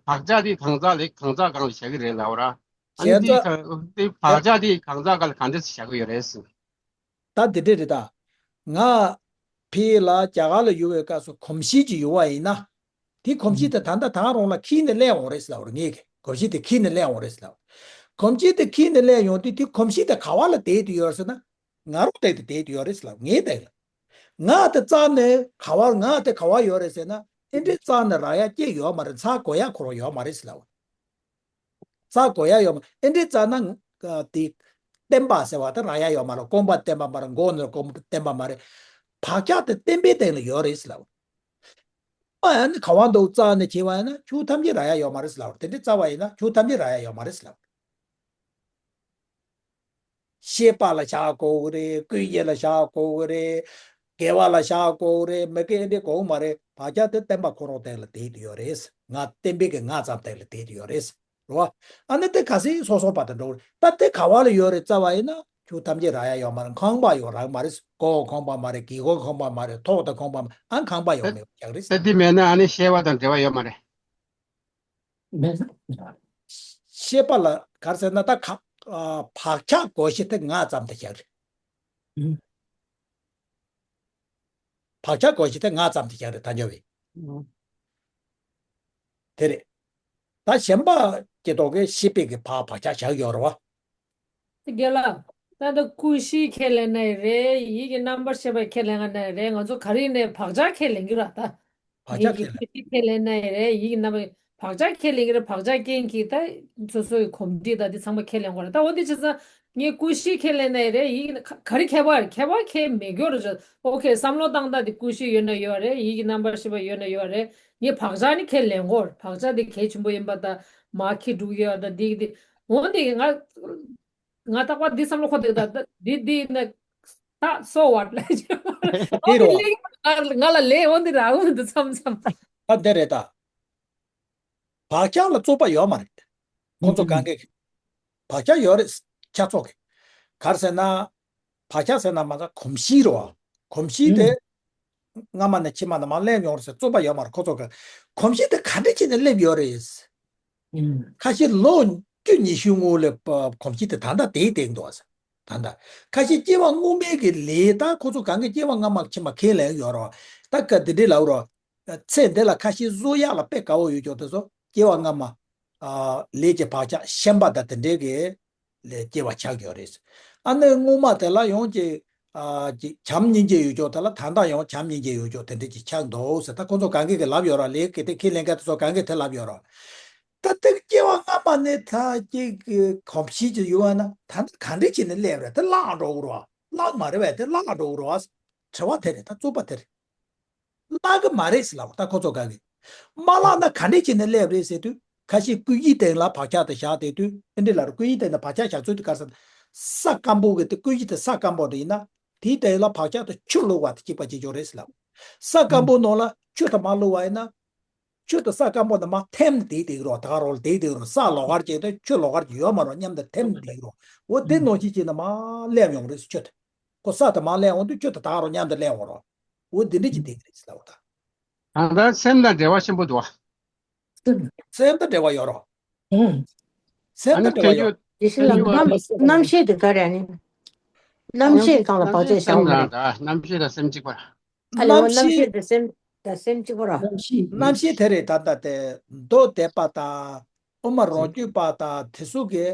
བག་ཆགས་འདི་གང་ཟག་ལས་གང་ཟག་གང་ལ་བཞག་གི་རེད་ལབ་ར། ཨ་ནི་བྱས་འདི་ཙང་གང་འདི་བག་ཆགས་འདི་གང་ཟག་གང་ལ་གང་འདྲས་བཞག་གི་ཡོད་རེད་ཟེར། ད་འདི་འདྲས་རེད་ད། ང་ཕི་ལ་རྒྱ་གར་ལ་ཡོད་པའི་སྐབས་སུ་གོམས་གཤིས་ཅིག་ཡོད་པ་ཡིན་ན། དེ་གོམས་གཤིས་དེ་ད་ལྟ་ད་རུང་ལ་ཁྱེར་ནས་སླེབས་འོང་རེད་ཟེར་ལབ་རེད་ངས་ཀྱི་གོམས་གཤིས་དེ་ཁྱེར་ནས་སླེབས་འོང་རེད་ཟེར་ལབ། གོམས་གཤིས་དེ་ཁྱེར་ནས་སླེབས་ཡོང་དུས་དེ་གོམས་གཤིས་དེ་ག་བ་ལ་བསྡད་དུ་ཡོད་ཟེར་ན། ང་རང་སྟེང་དུ་བསྡད་དུ་ཡོད་རེད་ཟེར་ལབ་ངའི་སྟེང་ལ། ང་དེ་རྩ་ནས་ག་བ་ང་དེ་ག་བ་ཡོད་རེད་ཟེར་ན་ཨེ་འདྲས་རྩ་ནས་རག་ཡ་སྐྱེ་ཡོད་མ་རེད་ཚ་གོ་ཡ་ཁོ་རང་ཡོད་མ་རེད་ཟེར་ལབ། རྩ་གོ་ཡ་ཡོད་མ་ཨེ་འདྲས་རྩ་ན་དེ་བརྟན་པ་ཟེར་བ་དེ་རག་ཡ་ཡོད་མ་རེད་རྐང་པ་བརྟན་པ་མ་རེད་མགོ་ནས་རྐང་པ་བརྟན་པ་མ་རེད། བག་ཆགས་དེ་བརྟན་པའི་སྟེང་ལ་ཡོད་རེད་ཟེར་ལབ། ཨ་ནི་ག་བ་འདུག་རྩ་ནས་བྱས་པ་ཡིན་ན་ཆུ་ཐམས་ཅད་རག་ཡ་ཡོད་མ་རེད་ཟེར་ལབ་དེ་འདྲས་རྩ་བ་ཡིན་ན་ཆུ་ཐམས་ཅད་རག་ཡ་ཡོད་མ་རེད་ཟེར་ལབ། ཤེས་པ་ལ་བཞག་དགོས་ཀྱི་རེད། ཀུན་གཞི་ལ་བཞག་དགོས་ཀྱི་རེད། དགེ་བ་ལ་བཞག་དགོས་ཀྱི་རེད། མི་དགེ་འདི་དགོས་མ་རེད། བག་ཆགས་དེ་བརྟན་པ་ཁོ་རང་སྟེང་ལ་བསྡད་དུ་ཡོད་རེད། ང་བརྟན་པའི་གི་ང་ཙམ་སྟེང་ལ་བསྡད་དུ་ཡོད་རེད། རེད་བ། ཨ་ནི་དེ་ག་སྲིད་སོ་སོ་བར་དུ་འགྲོ་གི་རེད། ད་དེ་ག་བ་ལ་ཡོད་རེད་རྩ་བ་ཡིན་ན་ཆུ་ཐམས་ཅད་རག་ཡ་ཡོད་མ་རེད། ཁང་པ་ཡོད་རག་མ་རེད། མགོ་ཁང་པ་མ་རེད། སྒེའུ་ཁུང་ཁང་པ་མ་རེད། ཐོག་དང་ཁང་པ་མ་ཨ་ཁང་པ་ཡོད་མེད་ཡག་རེད། ད་དེ་མེད་ན་ཨ་ནི་ཤེས་པ་དང་འབྲེལ་བ་ཡོད་མ་རེད། ཤེས་པ་ལ་ག་རེ་ཟེར་ན་ད་ག་ཨ་བག་ཆགས་གོམས་གཤིས་དེ་ང་ཙམ་དུ་བཞག་རེད། བག་ཆགས་གོམས་གཤིས་དེ་ང་ཙམ་དུ་བཞག་རེད་ད་ཉོ་བའི། དེ་རེད། ད་གཞན་པ་སྐྱེ་ཐོག་གི་ཤེས་པའི་གི་བག་བག་ཆགས་བཞག་ཡོད་རེད་བ། དེ་རྒན་ལགས། ད་ལྟ་ཀུན་གཞི་ཁས་ལེན་ན་ཡི་རེད། ཡིད་ཀྱི་རྣམ་པར་ཤེས་པ་ཁས་ལེན་ན་ཡི་རེད། ང་ཚོ་ག་རེ་ནས་བག་ཆགས་ཁས་ལེན་གྱི་ར་ད། བག་ཡིད་ཆགས་ཀྱི་ཁས་ཀུན་གཞི་ཁས་ལེན་ན་ཡི་རེད། ཡིད་ཀྱི་རྣམ་པར་བག་ཆགས་ཁས་ལེན་གྱི་རེད། བག་ཆགས་རྐྱེན་གྱིས་ད་སོ་སོ་ཡི་གོམས་འདྲིས་ད་དེ་ཚང་མ་ཁས་ལེན་དགོས་རེད། ད་འོ་དེ་བྱས་ཙང་ངས་ཀུན་གཞི་ཁས་ལེན་ན་ཡི་རེད། ཡིད་ཀྱི་ག་ག་རེ་ཁྱད་པར་ཁྱད་པར་ཁས་མེད་སྐྱོ་རེད། ཨོ་ཁེ་བསམ་བློ་བཏང་ད་དེ་ཀུན་གཞི་ཡོད་ན་ཡོད་རེད། ཡིད་ཀྱི་རྣམ་པར་ཤེས་པ་ཡོད་ན་ཡོད་རེད། ངས་བག་ཆགས་ནི་ཁས་ལེན་དགོས་རེད། བག་ཆགས་དེ་གལ་ཆེན་པོ་ཡིན་པ་ད་མ་ཁེ་འགྲུག་ཡོད་ད་དེ་དེ་འོ་དེ་ང་ང་རྟག་པར་འདི་བསམ་བློ་འཁོར་འདུག་ད་ད་འདི་འདི་ནི་ད་so what ལབ་ཀྱི་འོ་དེ་རོ། ལེ་ང་ང་ལ་ལེ་འོ་དེ་ར་འོ་དེ་མཚམས་མཚམས། ད་འདི་རེད་ད། བག་ཆགས་ལ་རྩོད་པ་ཡོད་མ་རེད། ཁོང་ཚོ་གང་གི་བག་ཆགས་ཡོད་རེད། ཁྱ་ཚོགས་ཀྱི། ག་རེ་ཟེར་ན། བག་ཆགས་ཟེར་ན་མ་ཚ་གོམས་གཤིས་རོ། གོམས་གཤིས་དེ། སྔ་མ་ནས་ཕྱི་མ་ནས་མར་སླེབས་ཡོང་རེད་ཟེར་རྩོད་པ་ཡོད་མ་རེད་ཁོ་ཚོ་གི། གོམས་གཤིས་དེ་ག་འདྲ་བྱས་ནས་སླེབས་ཡོད་རེད། ཁ་ཤས་ལོ་བཅུ་ཉི་ཤུ་སྔོན་ལ་གོམས་གཤིས་དེ་ད་ལྟ་དེའི་སྟེང་འདུག་ཟེར། ད་ལྟ། ཁ་ཤས་སྐྱེ་བ་སྔོན་མའི་གི་ལས་ད་ཁོ་ཚོ་གང་གི་སྐྱེ་བ་སྔ་མ་ཕྱི་མ་ཁས་ལེན་ཡོད་རེད། ད་ག་དེ་འདྲའི་ལབ་རོ། ཚེ་འདི་ལ་ཁ་ཤས་བཟོ་ཡག་ལ་དཔེ་དགའ་བོ་ཡོད་ཀྱོག་དེ་ཚོ་སྐྱེ་བ་སྔ་མ། ལས་ཀྱི་བག་ཆགས་ཞེན་པ་དང་དེ་འདྲའི་གི་ལས་སྐྱེ་བ་ཆགས་ཀྱི་ཡོད་རེད། ཨ་ནི་སྔོན་མ་དེ་ལ་ཡང་ཅིག་ཅིག་བྱམས་སྙིང་རྗེ་ཡོད་ཀྱོག་དེ་ལ་ད་ལྟ་ཡང་བྱམས་སྙིང་རྗེ་ཡོད་ཀྱོག་དེ་འདྲ་ཅིག་ཆགས་འདུག་ཟེར། ད་ཁོ་ཚོ་གང་གི་གི་ལབ་ཡོད་ར། ལས་ཀྱི་དེ་ཁས་ལེན་མཁན་དེ་ཚོ་གང་གི་དེ་ལབ་ཡོད་ར། ད་དེ་སྐྱེ་བ་སྔ་མ་ནས་ད་ཅིག་གི་གོམས་གཤིས་ཅིག་ཡོད་ན་ད་ལྟ་ག་འདྲ་བྱས་ནས་སླེབས་རེད། དེ་བརླག་འགྲོ་གི་རེད་བ། བརླག་མ་རེད་བས། དེ་བརླག་འགྲོ་གི་རེད་བ། དྲི་བ་དེ་རེད། ད་རྩོད་པ་དེ་རེད། བརླག་གི་མ་རེད་ཟེར་ལབ་པ་ད་ཁོ་ཚོ་ག་གི། མ་བརླག་ན་ག་འདྲས་བྱས་ནས་སླེབས་རེད་ཟེར་དུས་ཁ་ཤས་ཀུན་གཞིའི་སྟེང་ལ་བག་ཆགས་དེ་བཞག་བསྡད་དུས་ཨེ་འདྲས་ལབ་རེད། ཀུན་གཞིའི་སྟེང་ལ་བག་ཆགས་བཞག་ཚུལ་དེ་ག་རེ་ཟེར་ན། ས་སྐམ་པོ་གི་དེ་ཀུན་གཞི་དེ་ས་སྐམ་པོ་རེད་ཡིན་ན་དེའི་སྟེང་ལ་བག་ཆགས་དེ་ཆུ་བླུགས་པ་དེ་གཅིག་པ་གཅིག་རྐྱང་རེད་ཟེར་ལབ། ས་སྐམ་པོ་ནང་ལ་ཆུ་དེ་མ་བླུགས་པ་ཡིན་ན་ཆུ་དེ་ས་སྐམ་པོ་ནང་མར་ཐིམ་བསྡད་བསྡད་ཀྱི་རེད། ད་ག་རང་ལ་བསྡད་བསྡད་ཀྱི་རེད། ས་ལོགས་ཀ་ཅིག་དང་ཆུ་ལོགས་ཀ་ཅིག་ཡོད་མ་རེད། མཉམ་དུ་ཐིམ་བསྡད་ཀྱི་རེད། འོ་དེ་ནང་བཞིན་བྱས་ནས་མར་སླེབས་ཡོང་རེད་ཟེར་ཆུ་དེ། ཁོ་ས་དེ་མར་སླེབས་འོང་དུས་ཆུ་དེ་ད་ག་རང་མཉམ་དུ་སླེབས་འོང་རོགས། འོ་འདི་འདྲ་ཅིག་བསྡད་ཀྱི་རེད་ཟེར་ལབ་པ་ད། གང་ལྟར་སེམས་དང་འབྲེལ་བ་ཆེན་པོ་འདུག་བ། སེམས་དང་འབྲེལ་བ་ཡོད་རོགས། ཨང་། སེམས་ཨ་དང་ནི་འབྲེལ་བ་ཡོད། དེ་བཞིན་ལ་རྣམ་རྣམ་ཤེས་དེ་ག་རེ་ཨ་ནི། རྣམ་ཤེས་སྒང་ལ་བག་ཆགས་བཞག་མ་རེད། རྣམ་ཤེས་དང་སེམས་གཅིག་པ། ཨ་ལས་འོ་རྣམ་ཤེས་དང་སེམས་དང་སེམས་གཅིག་པ་ར། རྣམ་ཤེས་དེ་རེད། ད་ལྟ་དེ་མདོ་སྡེ་པ་དང་དབུ་མ་རང་རྒྱུད་པ་དང་དེ་ཚོ་གི་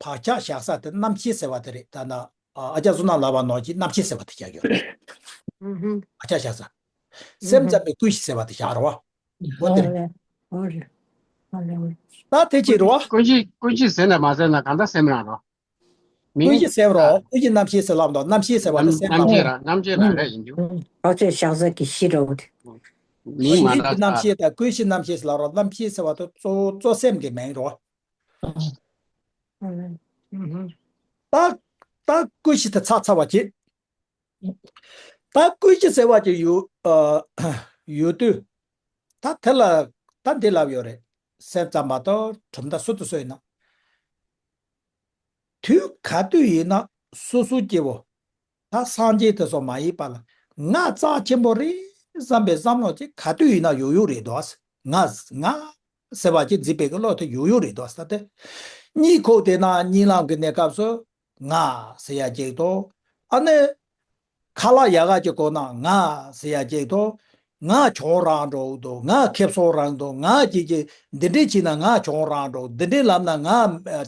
བག་ཆགས་བཞག་ས་དེ་རྣམ་ཤེས་ཟེར་བ་དེ་རེད། ད་ན་ཨ་ཨ་ཅག་བསོད་ནམས་ལགས་པ་ནང་གི་རྣམ་ཤེས་ཟེར་བ་དེ་བཞག་ཡོད་རེད། ཨུ་ཧུམ། བག་ཆགས་བཞག་ས། སེམས་ཙམ་པའི་ཀུན་གཞི་ཟེར་བ་དེ་བཞག་རེད་བ། འོ་དེ་རེད། འོ་རེད། འོ་རེད། འོ་རེད། ད་དེ་ཅི་རེད་བ། ཀུན་གཞི་ཀུན་གཞི་ཟེར་ན་མ་ཟེར་ན་གང་ལྟར་སེམས་རང་རེད་བ། མིང་ཀུན་གཞི་ཟེར་བ་རེད་བ། ཀུན་གཞི་རྣམ་ཤེས་ཟེར་ལབ་འདུག་རྣམ་ཤེས་ཟེར་བ་དང་སེམས་ལབ་འདུག་རྣམ་ཤེས་རང་རྣམ་ཤེས་རང་རེད་ཡིན་རྒྱུ། ཨུ། བག་ཆགས་བཞག་ས་གི་གཞི་རེད་བ་དེ། མིང་མ་ཡིད་ཀྱི་འདྲ་རྣམ་ཤེས་དང་ཀུན་གཞི་རྣམ་ཤེས་ཟེར་ལབ་རེད་བ། རྣམ་ཤེས་ཟེར་བ་དེ་གཙོ་བོ་གཙོ་སེམས་ཀྱི་མིང་རེད་བ། ད་ད་ཀུན་གཞི་དེ་ཚར་ཚར་བ་བྱེད། ད་ཀུན་གཞི་ཟེར་བ་ཅིག་ཡོད། ཨ། ཡོད་དུས། ད་དེ་ལ་ད་འདི་ལབ་ཡོད་རེད། སེམས་ཙམ་པ་དང་གྲུབ་མཐའ་སུ་དང་སུ་ཡིན་ན། དུས་ག་དུས་ཡིན་ན་སོ་སོ་སྐྱེ་བོ། ད་སངས་རྒྱས་དེ་ཚོ་མ་ཡིན་པ་ལ་ང་རྩ་ཆེན་པོ་རེད་བསམ་པའི་བསམ་བློ་ཅིག་ག་དུས་ཡིན་ན་ཡོད་ཡོད་རེད་དོ། ང་ང་ཟེར་བ་ཅིག་འཛིན་པའི་གི་བློ་དེ་ཡོད་ཡོད་རེད་དོ་ཟེར་ཏེ། གཉིད་ཁུག་དེ་ན་གཉིད་ལམ་གི་གནས་སྐབས་སུ་ང་ཟེར་ཡ་ཅིག་དང་། ཨ་ནི། ཁ་ལག་ཡག་ག་ཅིག་གོན་ན་ང་ཟེར་ཡ་ཅིག་དང་། ང་གྱོང་རག་འགྲོ་འདུག་ང་ཁེ་བཟང་རག་འདུག་ང་ཅིག་ཅིག་འདི་འདྲས་བྱས་ན་ང་གྱོང་རག་འགྲོ། འདི་འདྲས་ལབ་ན་ང་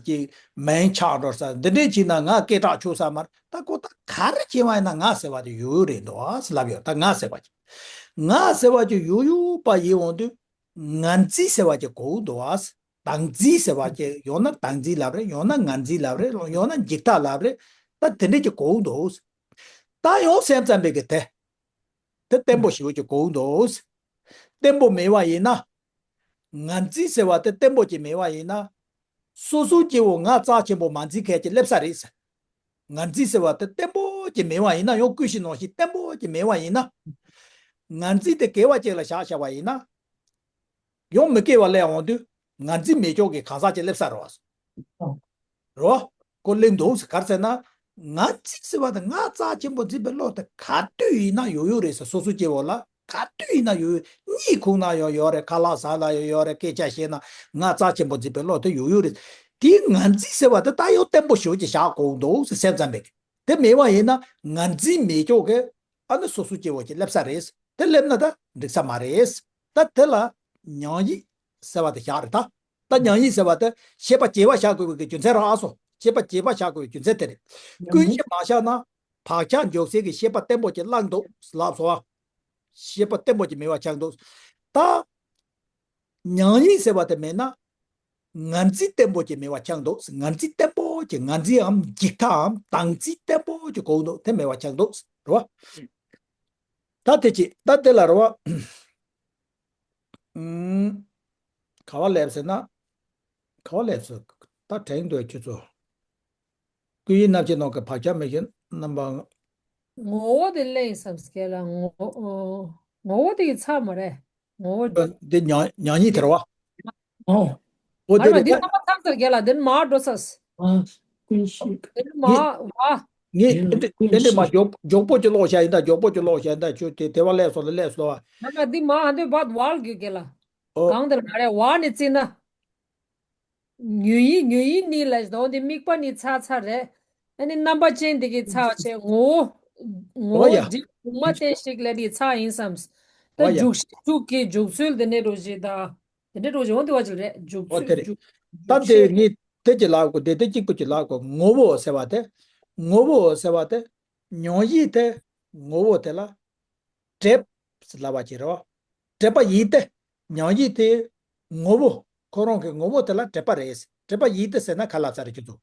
ཅིག་མིང་ཆགས་འགྲོ་ས། འདི་འདྲས་བྱས་ན་ང་སྐད་གྲགས་ཆོད་ས་མ་རེད། ད་ཁོ་ད་ག་རེ་བྱས་པ་ཡིན་ན་ང་ཟེར་བ་དེ་ཡོད་ཡོད་རེད་འདུག་ཨ་ཟེར་ལབ་ཡོད། ད་ང་ཟེར་བ་ཅིག་ང་ཟེར་བ་ཅིག་ཡོད་ཡོད་པ་ཡིན་འོང་དུས། ངར་འཛིན་ཟེར་བ་ཅིག་གོ་འདུག་ཨ། བདག་འཛིན་ཟེར་བ་ཅིག་ཡང་ན་བདག་འཛིན་ལབ་རེད། ཡང་ན་ངར་འཛིན་ལབ་རེད། ཡང་ན་འཇིག་ལྟ་ལབ་རེད། ད་དེ་འདྲས་ཅིག་གོ་འདུག་ད་ཡང་སེམས་ཙམ་པའི་གི་དེ། དེ་བརྟན་པོ་ཞེ་པོ་ཅིག་གོ་འདུག་བརྟན་པོ་མེད་པ་ཡིན་ན། ངར་འཛིན་ཟེར་བ་དེ་བརྟན་པོ་ཅིག་མེད་པ་ཡིན་ན། སོ་སོ་སྐྱེ་བོ་ང་རྩ་ཆེན་པོ་མ་འཛིན་མཁན་ཅིག་སླེབས་ས་རེད། ངར་འཛིན་ཟེར་བ་དེ་བརྟན་པོ་ཅིག་མེད་པ་ཡིན་ན། ཡང་ཀུན་གཞི་ནང་བཞིན་བརྟན་པོ་ཅིག་མེད་པ་ཡིན་ན། ངར་འཛིན་དེ་དགེ་བ་ཅིག་ལ་བཞག་བཞག་པ་ཡིན་ན། ཡང་མི་དགེ་བ་སླེབས་འོང་དུས་ངར་འཛིན་མེད་ཕྱོགས་ཀྱི་གང་ཟག་ཅིག་སླེབས་ས་རེད་བ། རེད་བ། ཁོ་སླེབས་འདུག་ག་རེ་ཟེར་ན། ངར་འཛིན་ཟེར་བ་དང་ང་རྩ་ཆེན་པོ་འཛིན་པའི་བློ་དེ་ག་དུས་ཡིན་ན་ཡོད་ཡོད་རེད་ཟེར། སོ་སོ་སྐྱེ་བོ་ལ་ག་དུས་ཡིན་ན་ཡོད་ཡོད། གཉིད་ཁུག་ན་ཡང་ཡོད་རེད། ཁ་ལག་ཟ་ན་ཡང་ཡོད་རེད། སྐད་ཆ་བཤད་ན་ང་རྩ་ཆེན་པོ་འཛིན་པའི་བློ་དེ་ཡོད་ཡོད་རེད། དེའི་ངར་འཛིན་ཟེར་བ་དེ་ད་ཡང་བརྟན་པོ་ཞེ་པོ་ཅིག་བཞག་དགོས་འདུག་ཟེར། སེམས་ཙམ་པས། དེ་མེད་པ་ཡིན་ན་ངར་འཛིན་མེད་ཕྱོགས་ཀྱི་ཨ་ནི་སོ་སོ་སྐྱེ་བོ་ཅིག་སླེབས་ས་རེད། དེ་སླེབས་ན་ད་འགྲིག་ས་མ་རེད། ད་དེ་ལ་མྱང་ཡིད་ཟེར་བ་དེ་བཞག་རེད་ད། ད་མྱང་ཡིད་ཟེར་བ་དེ་ཤེས་པ་བརྗེ་བ་བཞག་དགོས་པའི་རྒྱུ་མཚན་རག་སོང་། ཤེས་པ་བརྗེ་བ་བཞག་དགོས་པའི་རྒྱུ་མཚན་དེ་རེད། ཀུན་གཞི་མ་བཞག་ན་བག་ཆགས་འཇོག་སའི་གི་ཤེས་པ་བརྟན་པོ་ཅིག་བླངས་འདུག་ལབ་སོང་བ། ཤེས་པ་བརྟན་པོ་ཅིག་མེད་པ་ཆགས་འདུག་ད་མྱང་ཡིད་ཟེར་བ་དེ་མེད་ན། ངར་འཛིན་བརྟན་པོ་ཅིག་མེད་པ་ཆགས་འདུག་ངར་འཛིན་བརྟན་པོ་ཅིག་ངར་འཛིན་འམ་འཇིགས་ཐག་འམ་བདག་འཛིན་བརྟན་པོ་ཅིག་གོ་འདུག་དེ་མེད་པ་ཆགས་འདུག་རེད་བ། ད་དེ་ཅི། ད་དེ་ལ་རེད་བ། ཨུམ། ག་བ་སླེབས་ཟེར་ན། ག་བ་སླེབས་ཟེར། ད་དྲན་འདུག་ཁྱོད་ཚོ། ཀུན་གཞི་རྣམ་ཤེས་ནང་གི་བག་ཆགས་མེད་ཞིང་རྣམ་པ། ངོ་བོ་དེ་གླེང་བསམ་སྐད་ལ་ངོ་ཨོ། ངོ་བོ་དེ་གི་ཚབ་མ་རེད། ངོ་བོ་འདི་མྱང་མྱང་ཉིད་དེ་རེད་བ། ཨོ། འོ་དེ་ཨ་མ་རེད་འདི་ད། རྣམ་པ་ཚང་ཚར་རྒྱལ་ལ་འདི་མ་འགྲོ་ས། ཨ། ཀུན་ཤེས། འདི་མ་ངས་བ། ངས་ཨེ་འདྲ་ཨེ་འདྲ་མ་མགྱོགས་མགྱོགས་པོ་ཅིག་ཀློག་བྱ་ཡིན་ད། མགྱོགས་པོ་ཅིག་ཀློག་བྱ་ཡིན་ད། ཁྱོད་དེ་དེ་བ་སླེབས་སོང་ལ་སླེབས་སོང་བ། ཨ་མ་འདི་མ་ཨ་འདི་བ་ཝལ་གི་རྒྱལ་ལ། ཨོ། གང་དེ་ལ་མ་རེད་བ་ནི་བརྩིས་ན། ཉོན་ཡིད་ཉོན་ཡིད་ནི་ལ་དོན་དེ་དམིགས་པ་ནི་ཚ་ཚ་རེད། ཨ་ནི་རྣམ་པ་ཅན་དེ་གི་ཚ་བ་ཆེ་ངོ་བོ། ངོ་འོ་ཡ། བོ་འདི་གུང་མ་བསྟན་ཞིག་ལས་དེ་ཚ་ཡིན་བསམ། ད་འོ་ཡ། འཇུག་ཤེས་འཇུག་གི་འཇུག་ཚུལ་དེ་ནས་རོ་ཞེས་ད། དེ་འདྲ་རོ་ཞེས་འོ་དེ་བ་ཅིག་རེད་འཇུག་འོ་དེ་ཚུལ་རེད། འཇུག་ད་འཇུག་དེ་ཤེས། ངས་དེ་ཅི་ལབ་དགོས། དེ་དེ་གཅིག་པུ་ཅི་ལབ་དགོས། ངོ་བོ་ཟེར་བ་དེ། ངོ་བོ་ཟེར་བ་དེ། མྱང་ཡིད་དེ། ངོ་བོ་དེ་ལ། བྲེད་ཟེར་ལབ་པ་ཅིག་རེད་བ། བྲེད་པ་ཡིན་ཏེ། མྱང་ཡིད་དེ། ངོ་བོ། ཁོ་རང་གི་ངོ་བོ་དེ་ལ་བྲེད་པ་རེད། བྲེད་པ་ཡིན་ཏེ་ཟེར་ན་ག་ལ་ཚར་རེད་ཁྱོད་ཚོ།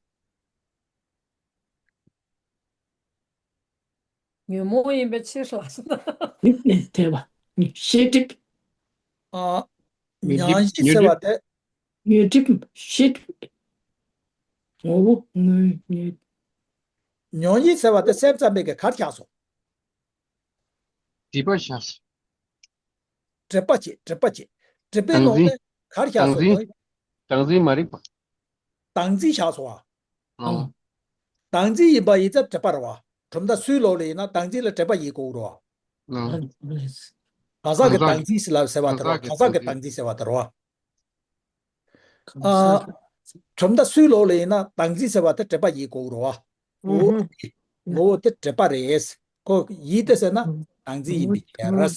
ཉོན་མོངས་ཡིན་པའི་ཕྱིར་ལ་ཟེར་ན། དེ་བ། ཤེས་སྒྲིབ། ཨ། ཉོན་སྒྲིབ་མྱང་ཡིད་ཟེར་བ་དེ། ཉོན་སྒྲིབ་ཤེས་སྒྲིབ། ངོ་བོ་ངོས་ཉོན། མྱང་ཡིད་ཟེར་བ་དེ་སེམས་ཙམ་པའི་གི་གར་ཆགས་སོང་། སྒྲིབ་པ་བཞག་སོང་། སྒྲིབ་པ་བྱེད། སྒྲིབ་པ་བྱེད། སྒྲིབ་པའི་ནང་ནས་གར་བཞག་སོང་། བདག་འཛིན། བདག་འཛིན་མ་རིག་པ། བདག་འཛིན་བཞག་སོང་བ། ཨང་། བདག་འཛིན་ཡིན་པ་ཡིན་ཙང་སྒྲིབ་པ་རེད་བ། གྲུབ་མཐའ་སུའི་ལུགས་ལ་ཡིན་ན་བདག་འཛིན་ལ་སྒྲིབ་པ་ཡིན་དགོས་རེད་བ། ཨང་། གང་ཟག་གི་བདག་འཛིན་ཟེར་ལབ་ཟེར་བ་དེ་རེད་བ། གང་ཟག་གི་བདག་འཛིན་ཟེར་བ་དེ་རེད་བ། ཨ། གྲུབ་མཐའ་སུའི་ལུགས་ལ་ཡིན་ན་བདག་འཛིན་ཟེར་བ་དེ་སྒྲིབ་པ་ཡིན་དགོས་རེད་བ། ངོ་བོ། ངོ་བོ་དེ་སྒྲིབ་པ་རེད། ཁོ་ཡིན་ཏེ་ཟེར་ན་བདག་འཛིན་ཡིན་པའི་རྒྱལ་རེད།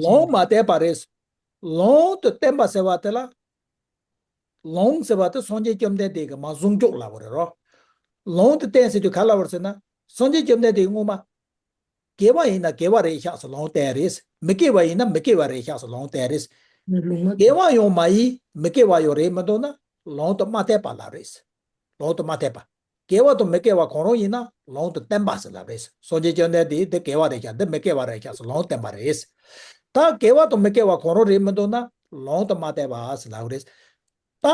ལོང་མ་བསྟན་པ་རེད། ལོང་དུ་བསྟན་པ་ཟེར་བ་དེ་ལ། ལོང་ཟེར་བ་དེ་སངས་རྒྱས་བཅོམ་ལྡན་འདས་ཀྱིས་མ་བཟུང་འཇོག་ལབ་པ་རེད་རོ། ལོང་དུ་བསྟན་ཟེར་དུས་ག་ལབ་པ་རེད་ཟེར་ན། སངས་རྒྱས་བཅོམ་ལྡན་འདས་ཀྱིས་སྔོན་མ། དགེ་བ་ཡིན་ན་དགེ་བ་རེད་ཤག་ཟེར་ལོང་བསྟན་རེད། མི་དགེ་བ་ཡིན་ན་མི་དགེ་བ་རེད་ཤག་ཟེར་ལོང་བསྟན་རེད། དགེ་བ་ཡང་མ་ཡིན་མི་དགེ་བ་ཡང་རེད་མི་འདུག་ན་ལོང་དུ་མ་བསྟན་པ་ལབ་རེད། ལོང་དུ་མ་བསྟན་པ། དགེ་བ་དང་མི་དགེ་བ་གང་རུང་ཡིན་ན་ལོང་དུ་བསྟན་པ་ཟེར་ལབ་རེད། སངས་རྒྱས་བཅོམ་ལྡན་འདས་འདི་དགེ་བ་རེད་ཤག་འདི་མི་དགེ་བ་རེད་ཤག་ཟེར་ལོང་བསྟན་པ་རེད། ད་དགེ་བ་དང་མི་དགེ་བ་གང་རུང་རེད་མི་འདུག་ན་ལོང་དུ་མ་བསྟན་པ་ཟེར་ལབ་རེད། ད་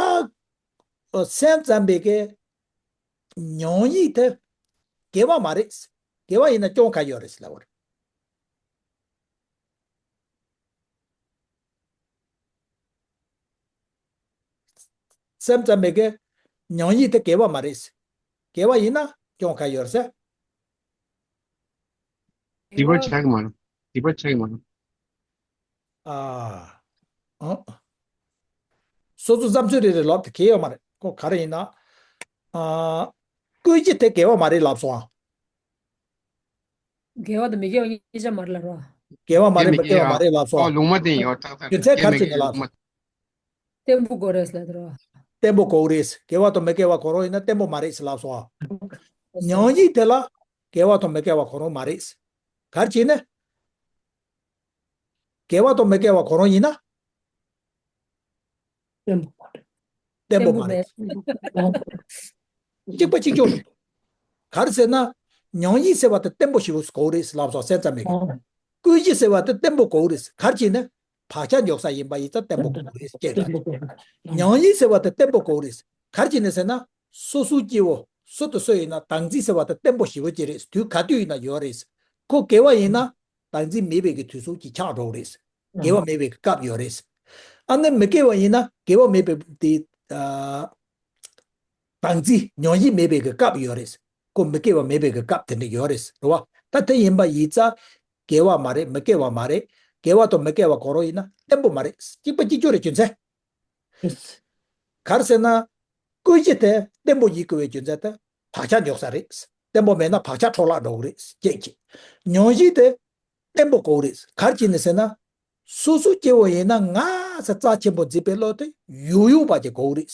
སེམས་ཙམ་པའི་གི་མྱང་ཡིད་དེ་དགེ་བ་མ་རེད། དགེ་བ་ཡིན་ན་སྐྱོན་ག་ཡོད་རེད་ཟེར་ལབ་རེད། སེམས་ཙམ་པའི་གི་མྱང་ཡིད་དེ་དགེ་བ་མ་རེད། དགེ་བ་ཡིན་ན་སྐྱོན་ག་ཡོད་ཟེར། དེ་བ་ཆགས་མ་རེད། དེ་བ་ཆགས་མ་རེད། ཨ། ཨ། སོ་སོ་བསམ་ཚུལ་རེ་རེ་ལབ་དེ་གལ་ཡོད་མ་རེད། ཁོ་ག་རེ་ཡིན་ན། ཨ། ཀུན་གཞི་དེ་དགེ་བ་མ་རེད་ལབ་སོང་ཨ། དགེ་བ་དང་མི་དགེ་བ་གཉིས་ཆ་མ་རེད་ལབ་རོ། དགེ་བ་མ་རེད་མི་དགེ་བ་མ་རེད་ལབ་སོང་ཨ། ལུང་མ་བསྟན་ཡོད་ཏག་ཏག་རྒྱུ་མཚན་ག་རེ་བྱས་ནས་ལབ་སོང་། བརྟན་པོ་དགོས་རེད་ལབ་དེ་རོ། བརྟན་པོ་དགོས་རེད། དགེ་བ་དང་མི་དགེ་བ་གང་རུང་ཡིན་ན་བརྟན་པོ་མ་རེད་ལབ་སོང་ཨ། མྱང་ཡིད་དེ་ལ་དགེ་བ་དང་མི་དགེ་བ་གང་རུང་མ་རེད། ག་རེ་བྱས་ནས། དགེ་བ་དང་མི་དགེ་བ་གང་རུང་ཡིན་ན། བརྟན་པོ་མ་རེད། བརྟན་པོ་མ་རེད། གཅིག་པ་གཅིག་རྐྱང་རེད། ག་རེ་ཟེར་ན། མྱང་ཡིད་ཟེར་བ་དེ་བརྟན་པོ་ཞེ་པོ་དགོས་རེད་ལབ་སོང་སེམས་ཙམ་མེད་གི། ཀུན་གཞི་ཟེར་བ་དེ་བརྟན་པོ་དགོས་རེད། ག་རེ་བྱས་ནས། བག་ཆགས་འཇོག་ས་ཡིན་པ་ཡིན་ཙང་བརྟན་པོ་དགོས་རེད་ཅེས་ལབ། མྱང་ཡིད་ཟེར་བ་དེ་བརྟན་པོ་དགོས་རེད། ག་རེ་བྱས་ནས་ཟེར་ན། སོ་སོའི་སྐྱེ་བོ་སུ་དང་སུ་ཡིན་ན་བདག་འཛིན་ཟེར་བ་དེ་བརྟན་པོ་ཞེ་པོ་ཅིག་རེད། དུས་ག་དུས་ཡིན་ན་ཡོད་རེད། ཁོ་དགེ་བ་ཡིན་ན། བདག་འཛིན་མེད་པའི་གི་དུས་ཚོད་ཅིག་ཆགས་འགྲོ་གི་རེད། དགེ་བ་མེད་པའི་གི་སྐབས་ཡོད་རེད། ཨ་ནི་མི་དགེ་བ་ཡིན་ན་དགེ་བ་མེད་པའི་དེ། ཨ། བདག་འཛིན་མྱང་ཡིད་མེད་པའི་གི་སྐབས་ཡོད་རེད། ཁོ་མི་དགེ་བ་མེད་པའི་གི་སྐབས་དེ་འདྲ་ཡོད་རེད་རེད་བ། ད་དེ་ཡིན་པ་ཡིན་ཙང་དགེ་བ་མ་རེད། མི་དགེ་བ་མ་རེད། དགེ་བ་དང་མི་དགེ་བ་གང་རུང་ཡིན་ན་བརྟན་པོ་མ་རེད། གཅིག་པ་གཅིག་རྐྱང་རེད་རྒྱུ་མཚན། ག་རེ་ཟེར་ན། ཀུན་གཞི་དེ་བརྟན་པོ་ཡིན་དགོས་པའི་རྒྱུ་མཚན་དེ་བག་ཆགས་འཇོག་ས་རེད། བརྟན་པོ་མེད་ན་བག་ཆགས་འཕྲོ་བརླག་འགྲོ་གི་རེད་ཅེས་བྱས། མྱང་ཡིད་དེ་བརྟན་པོ་དགོས་རེད། ག་རེ་བྱས་ནས་ཟེར་ན། སོ་སོ་སྐྱེ་བོ་ཡིན་ན་ང་ཟེར་རྩ་ཆེན་པོ་འཛིན་པའི་བློ་དེ་ཡོད་ཡོད་པ་ཅིག་དགོས་རེད།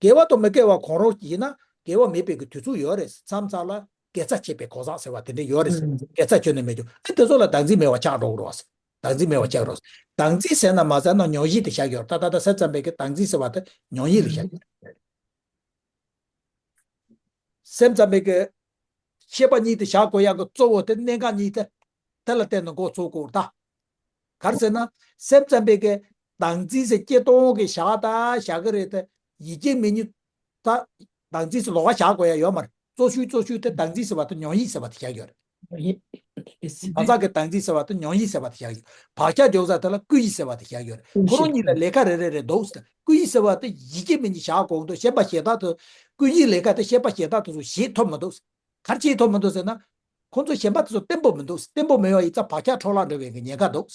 དགེ་བ་དང་མི་དགེ་བ་གང་རུང་ཡིན་ན་དགེ་བ་མེད་པའི་གི་དུས་ཚོད་ཡོད་རེད། མཚམས་མཚམས་ལ་དགེ་རྩ་བྱེད་པའི་གང་ཟག་ཟེར་བ་དེ་འདྲ་ཡོད་རེད། དགེ་རྩ་ཁྱོན་ནས་མེད་ཀྱང་ཨ་དེ་ཚོ་ལ་བདག་འཛིན་མེད་པ་ཆགས་འགྲོ་གི་རེད། བདག་འཛིན་མེད་པ་ཆགས་རོགས། བདག་འཛིན་ཟེར་ན་མ་ཟེར་ན་མྱང་ཡིད་དེ་བཞག་ཡོད། ད་ད་ལྟ་སེམས་ཙམ་པའི་གི་བདག་འཛིན་ཟེར་བ་དེ་མྱང་ཡིད་ལ་བཞག་ཡོད། སེམས་ཙམ་པའི་གི་ཤེས་པ་གཉིས་དེ་བཞག་དགོས་ཡག་གི་གཙོ་བོ་དེ་གནད་འགག་གཉིས་དེ་དེ་ལ་བརྟེན་ནས་འགོ་ཚུགས་དགོས་ད། ག་རེ་ཟེར་ན། སེམས་ཙམ་པའི་གི་བདག་འཛིན་ཟེར་སྤྱིར་བཏང་གི་བཞག་ད་བཞག་གི་རེད་དེ། ཡིད་ཀྱི་མི་ཉིད་ད་བདག་འཛིན་ཟེར་ལོགས་ཀ་བཞག་དགོས་ཡ་ཡོད་མ་རེད། གཙོ་ཤོས་གཙོ་ཤོས་དེ་བདག་འཛིན་ཟེར་བ་དེ་མྱང་ཡིད་ཟེར་བ་དེ་བཞག་ཡོད་རེད། གང་ཟག་གི་བདག་འཛིན་ཟེར་བ་དེ་མྱང་ཡིད་ཟེར་བ་དེ་བཞག་ཡོད། བག་ཆགས་འཇོག་ས་དེ་ལ་ཀུན་ཡིད་ཟེར་བ་དེ་བཞག་ཡོད་རེད། ཁོ་རང་གཉིས་ལ་ལས་ཀ་རེ་རེ་རེ་འདུག་ཟེར། ཀུན་ཡིད་ཟེར་བ་དེ་ཡིད་ཀྱི་མི་ཉིད་བཞག་དགོས་འདུག་ཤེས་པ་གཞན་དག་དེ། ཀུན་ཡིད་ལས་ཀ་དེ་ཤེས་པ་གཞན་དག་དེ་ཚོ་བྱེད་ཐུབ་མི་འདུག་ག་རེ་བྱེད་ཐུབ་མི་འདུག་ཟེར་ན། ཁོང་ཚོ་གཞན་པ་དེ་ཚོ་བརྟན་པོ་མི་འདུག་བརྟན་པོ་མེད་པ་ཡིན་ཙང་བག་ཆགས་འཕྲོ་བརླག་འགྲོ་བའི་གི་ཉེན་ཁ་འདུག་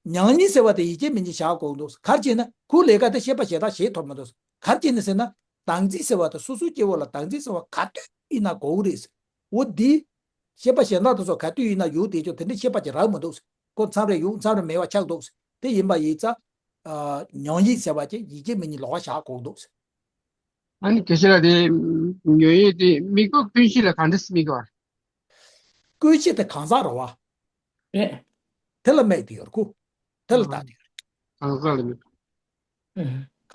མྱང་ཡིད་ཟེར་བ་དེ་ཡིད་ཀྱི་མི་ཉིད་བཞག་དགོས་འདུག་ག་རེ་བྱས་ན་ཁོའི་ལས་ཀ་དེ་ཤེས་པ་གཞན་དག་བྱེད་ཐུབ་མི་འདུག་ག་རེ་བྱས་ནས་ཟེར་ན། བདག་འཛིན་ཟེར་བ་དེ་སོ་སོའི་སྐྱེ་བོ་ལ་བདག་འཛིན་ཟེར་བ་ག་དུས་ཡིན་ན་དགོས་ཀྱི་རེད། འོ་འདི། ཤེས་པ་གཞན་དག་དེ་ཚོ་ག་དུས་ཡིན་ན་ཡོད་དེ་ཆོག་དེ་འདྲའི་ཤེས་པ་ཅིག་རག་མི་འདུག་ཁོ་མཚམས་རེ་ཡོད་མཚམས་རེ་མེད་པ་ཆགས་འདུག་དེ་ཡིན་པ་ཡིན་ཙང་། ཨ། མྱང་ཡིད་ཟེར་བ་ཅིག་ཡིད་ཀྱི་མི་ཉིད་ལོགས་ཀ་བཞག་དགོས་འདུག་ཨ་ནི་དགེ་བཤེས་ལགས་དེ་མྱང་ཡིད་དེ་དམིགས་པ་ཀུན་གཞི་ལ་གང་འདྲ་དམིགས་པ། ཀུན་གཞི་དེ་གང་ཟག་རེད་བ། རེད། དེ་ལ་དམིགས་ཏེ་ཡོད་རེད་ཁོ། དེ་ལ་བལྟས་ཏེ་ཡོད་རེད། གང་ཟག་ལ་དམིགས།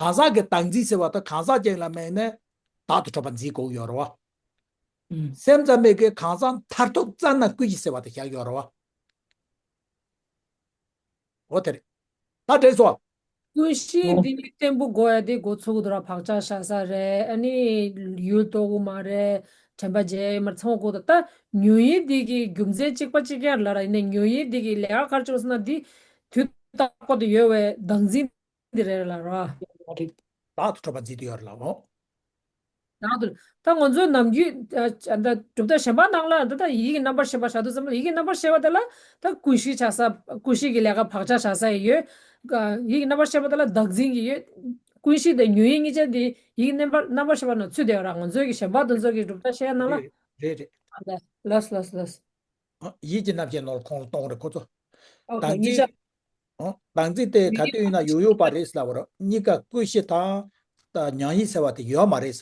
ཨུ། གང་ཟག་གི་བདག་འཛིན་ཟེར་བ་དང་གང་ཟག་ཅན་ལ་དམིགས་ནས་བདག་ཏུ་གྲུབ་པ་འཛིན་དགོས་ཡོད་རེད་བ། ཨུ། སེམས་ཙམ་པའི་གི་གང་ཟག་མཐར་ཐུག་རྩ་ན་ཀུན་གཞི་ཟེར་བ་དེ་བཞག་ཡོད་རེད་བ། འོ་དེ་རེད། ད་དྲན་སོང་། ཀུན་གཞི་འདི་བརྟན་པོ་དགོས་ཡ་དེ་འགོ་ཚུགས་འདུག་ར། བག་ཆགས་བཞག་ས་རེད། ཨ་ནི་ཡུལ་རྟོགས་ཀྱི་མ་རེད། དྲན་པ་བརྗེད་ཡ་ཡོད་མ་རེད། ཚང་མ་གོ་ད། ད་མྱང་ཡིད་འདི་གི་རྒྱུ་མཚན་གཅིག་པ་གཅིག་རྐྱང་ལ་ར་ཡིན་ནའི་མྱང་ཡིད་འདི་གི་ལས་ཀ་ག་རེ་བྱུང་སོང་ན་འདི་དུས་རྟག་པར་དུ་ཡོད་པའི་བདག་འཛིན་འདི་རེད་ལ་ར། བདག་ཏུ་གྲུབ་པ་འཛིན་དུ་ཡོད་རེད་ལ་འོ། ད་དུ། ད་ང་ཚོའི་ནམ་རྒྱུན་ཨ་ད་གྲུབ་མཐའ་གཞན་པ་ནང་ལ་ད་ལྟ་ཡིད་ཀྱི་རྣམ་པར་ཤེས་པ་བཞག་དུས་ཙམ་ལ་ཡིད་ཀྱི་རྣམ་པར་ཤེས་པ་དེ་ལ་ད་ཀུན་གཞི་ཆགས་ས། ཀུན་གཞི་གི་ལས་ཀ་བག་ཆགས་བཞག་ས་ཡི་ཡོད། ཡིད་ཀྱི་རྣམ་པར་ཤེས་པ་དེ་ལ་བདག་འཛིན་གྱི་ཡོད། ཀུན་གཞི་དང་མྱང་ཡིད་གཉིས་ཆ་དེ་ཡིད་ཀྱི་རྣམ་པར་རྣམ་པར་ཤེས་པ་ནང་ཚུད་བསྡད་ཡོད་ར། ང་ཚོའི་གི་གཞན་པ་དེ་ཚོ་གི་གྲུབ་མཐའ་བཤད་ཡ་ནང་ལ། རེད་རེད་རེད། ལོས་ལོས་ལོས། ཡིད་ཀྱི་རྣམ་ཤེས་ནང་ལ་ཁོང་ལ་གཏོང་རེད་ཁོ་ཚོ། ཨོ་ཁེ་བདག་འཛིན། གཉིས་ཆ། ཨོ། བདག་འཛིན་དེ་ག་དུས་ཡིན་ན་ཡོད་ཡོད་པ་རེད་ལབ་པ་རེད། གཉིས་ཀ་ཀུན་གཞི་དང་། ད་མྱང་ཡིད་ཟེར་བ་དེ་ཡོད་མ་རེད།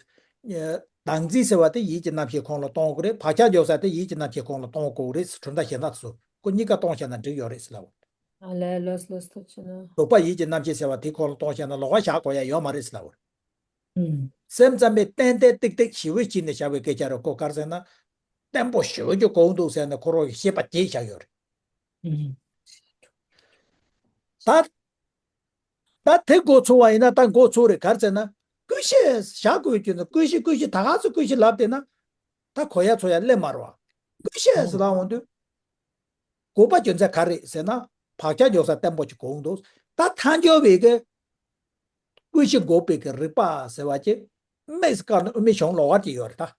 བདག་འཛིན་ཟེར་བ་དེ་ཡིད་ཀྱི་རྣམ་ཤེས་ཁོང་ལ་གཏོང་དགོས་རེད། བག་ཆགས་འཇོག་ས་དེ་ཡིད་ཀྱི་རྣམ་ཤེས་ཁོང་ལ་གཏོང་དགོས་རེད། གྲུབ་མཐའ་གཞན་དག་ཚོ་ཁོ་གཉིས་ཀ་གཏོང་བྱས་ན་འགྲིག་ཡོད་རེད་ལབ་པ། ཨ་ལས་ལོས་ལོས་ཐུགས་རྗེ་ཆེ་གནང་། རྟོག་པ་ཡིད་ཀྱི་རྣམ་ཤེས་ཟེར་བ་དེ་ཁོང་ལ་གཏོང་བྱས་ན་ལོགས་ཀ་བཞག་དགོས་ཡ་ཡོད་མ་རེད་ལབ་པ་རེད། སེམས་ཙམ་པས་ཏན་ཏན་ཏིག་ཏིག་ཞེ་པོ་ཅིག་ནས་བཞག་པའི་སྐད་ཆ་རེད། ཁོ་ག་རེ་ཟེར་ན། བརྟན་པོ་ཞེ་པོ་ཅིག་དགོས་འདུག་ཟེར་ནས་ཁོ་རང་གི་ཤེས་པ་བརྗེད་བཞག་ཡོད་རེད། ད། ད་དེ་འགོ་ཚུགས་པ་ཡིན་ན་ད་འགོ་ཚུགས་རེད། ག་རེ་ཟེར་ན། ཀུན་གཞི་བཞག་དགོས་རྒྱུ་ན་ཀུན་གཞི་ཀུན་གཞི་ད་ག་ཚོད་ཀུན་གཞི་ལབ་བསྡད་ན། ད་གོ་ཡ་ཚོར་ཡ་སླེབས་མ་རེད་བ། ཀུན་གཞི་ཟེར་ལབ་འོང་དུས། དགོས་པ་རྒྱུ་མཚན་ག་རེ་ཟེར་ན། བག་ཆགས་འཇོག་ས་བརྟན་པོ་ཅིག་དགོས་འདུག་ད་ཐལ་འགྱུར་བའི་གི། ཀུན་གཞི་འགོག་པའི་གི་རིག་པ་ཟེར་བ་ཅིག་དམིགས་སུ་བཀར་ནས་དབུ་མའི་གཞུང་ལོགས་ཀ་ཅིག་ཡོད་རེད་ད།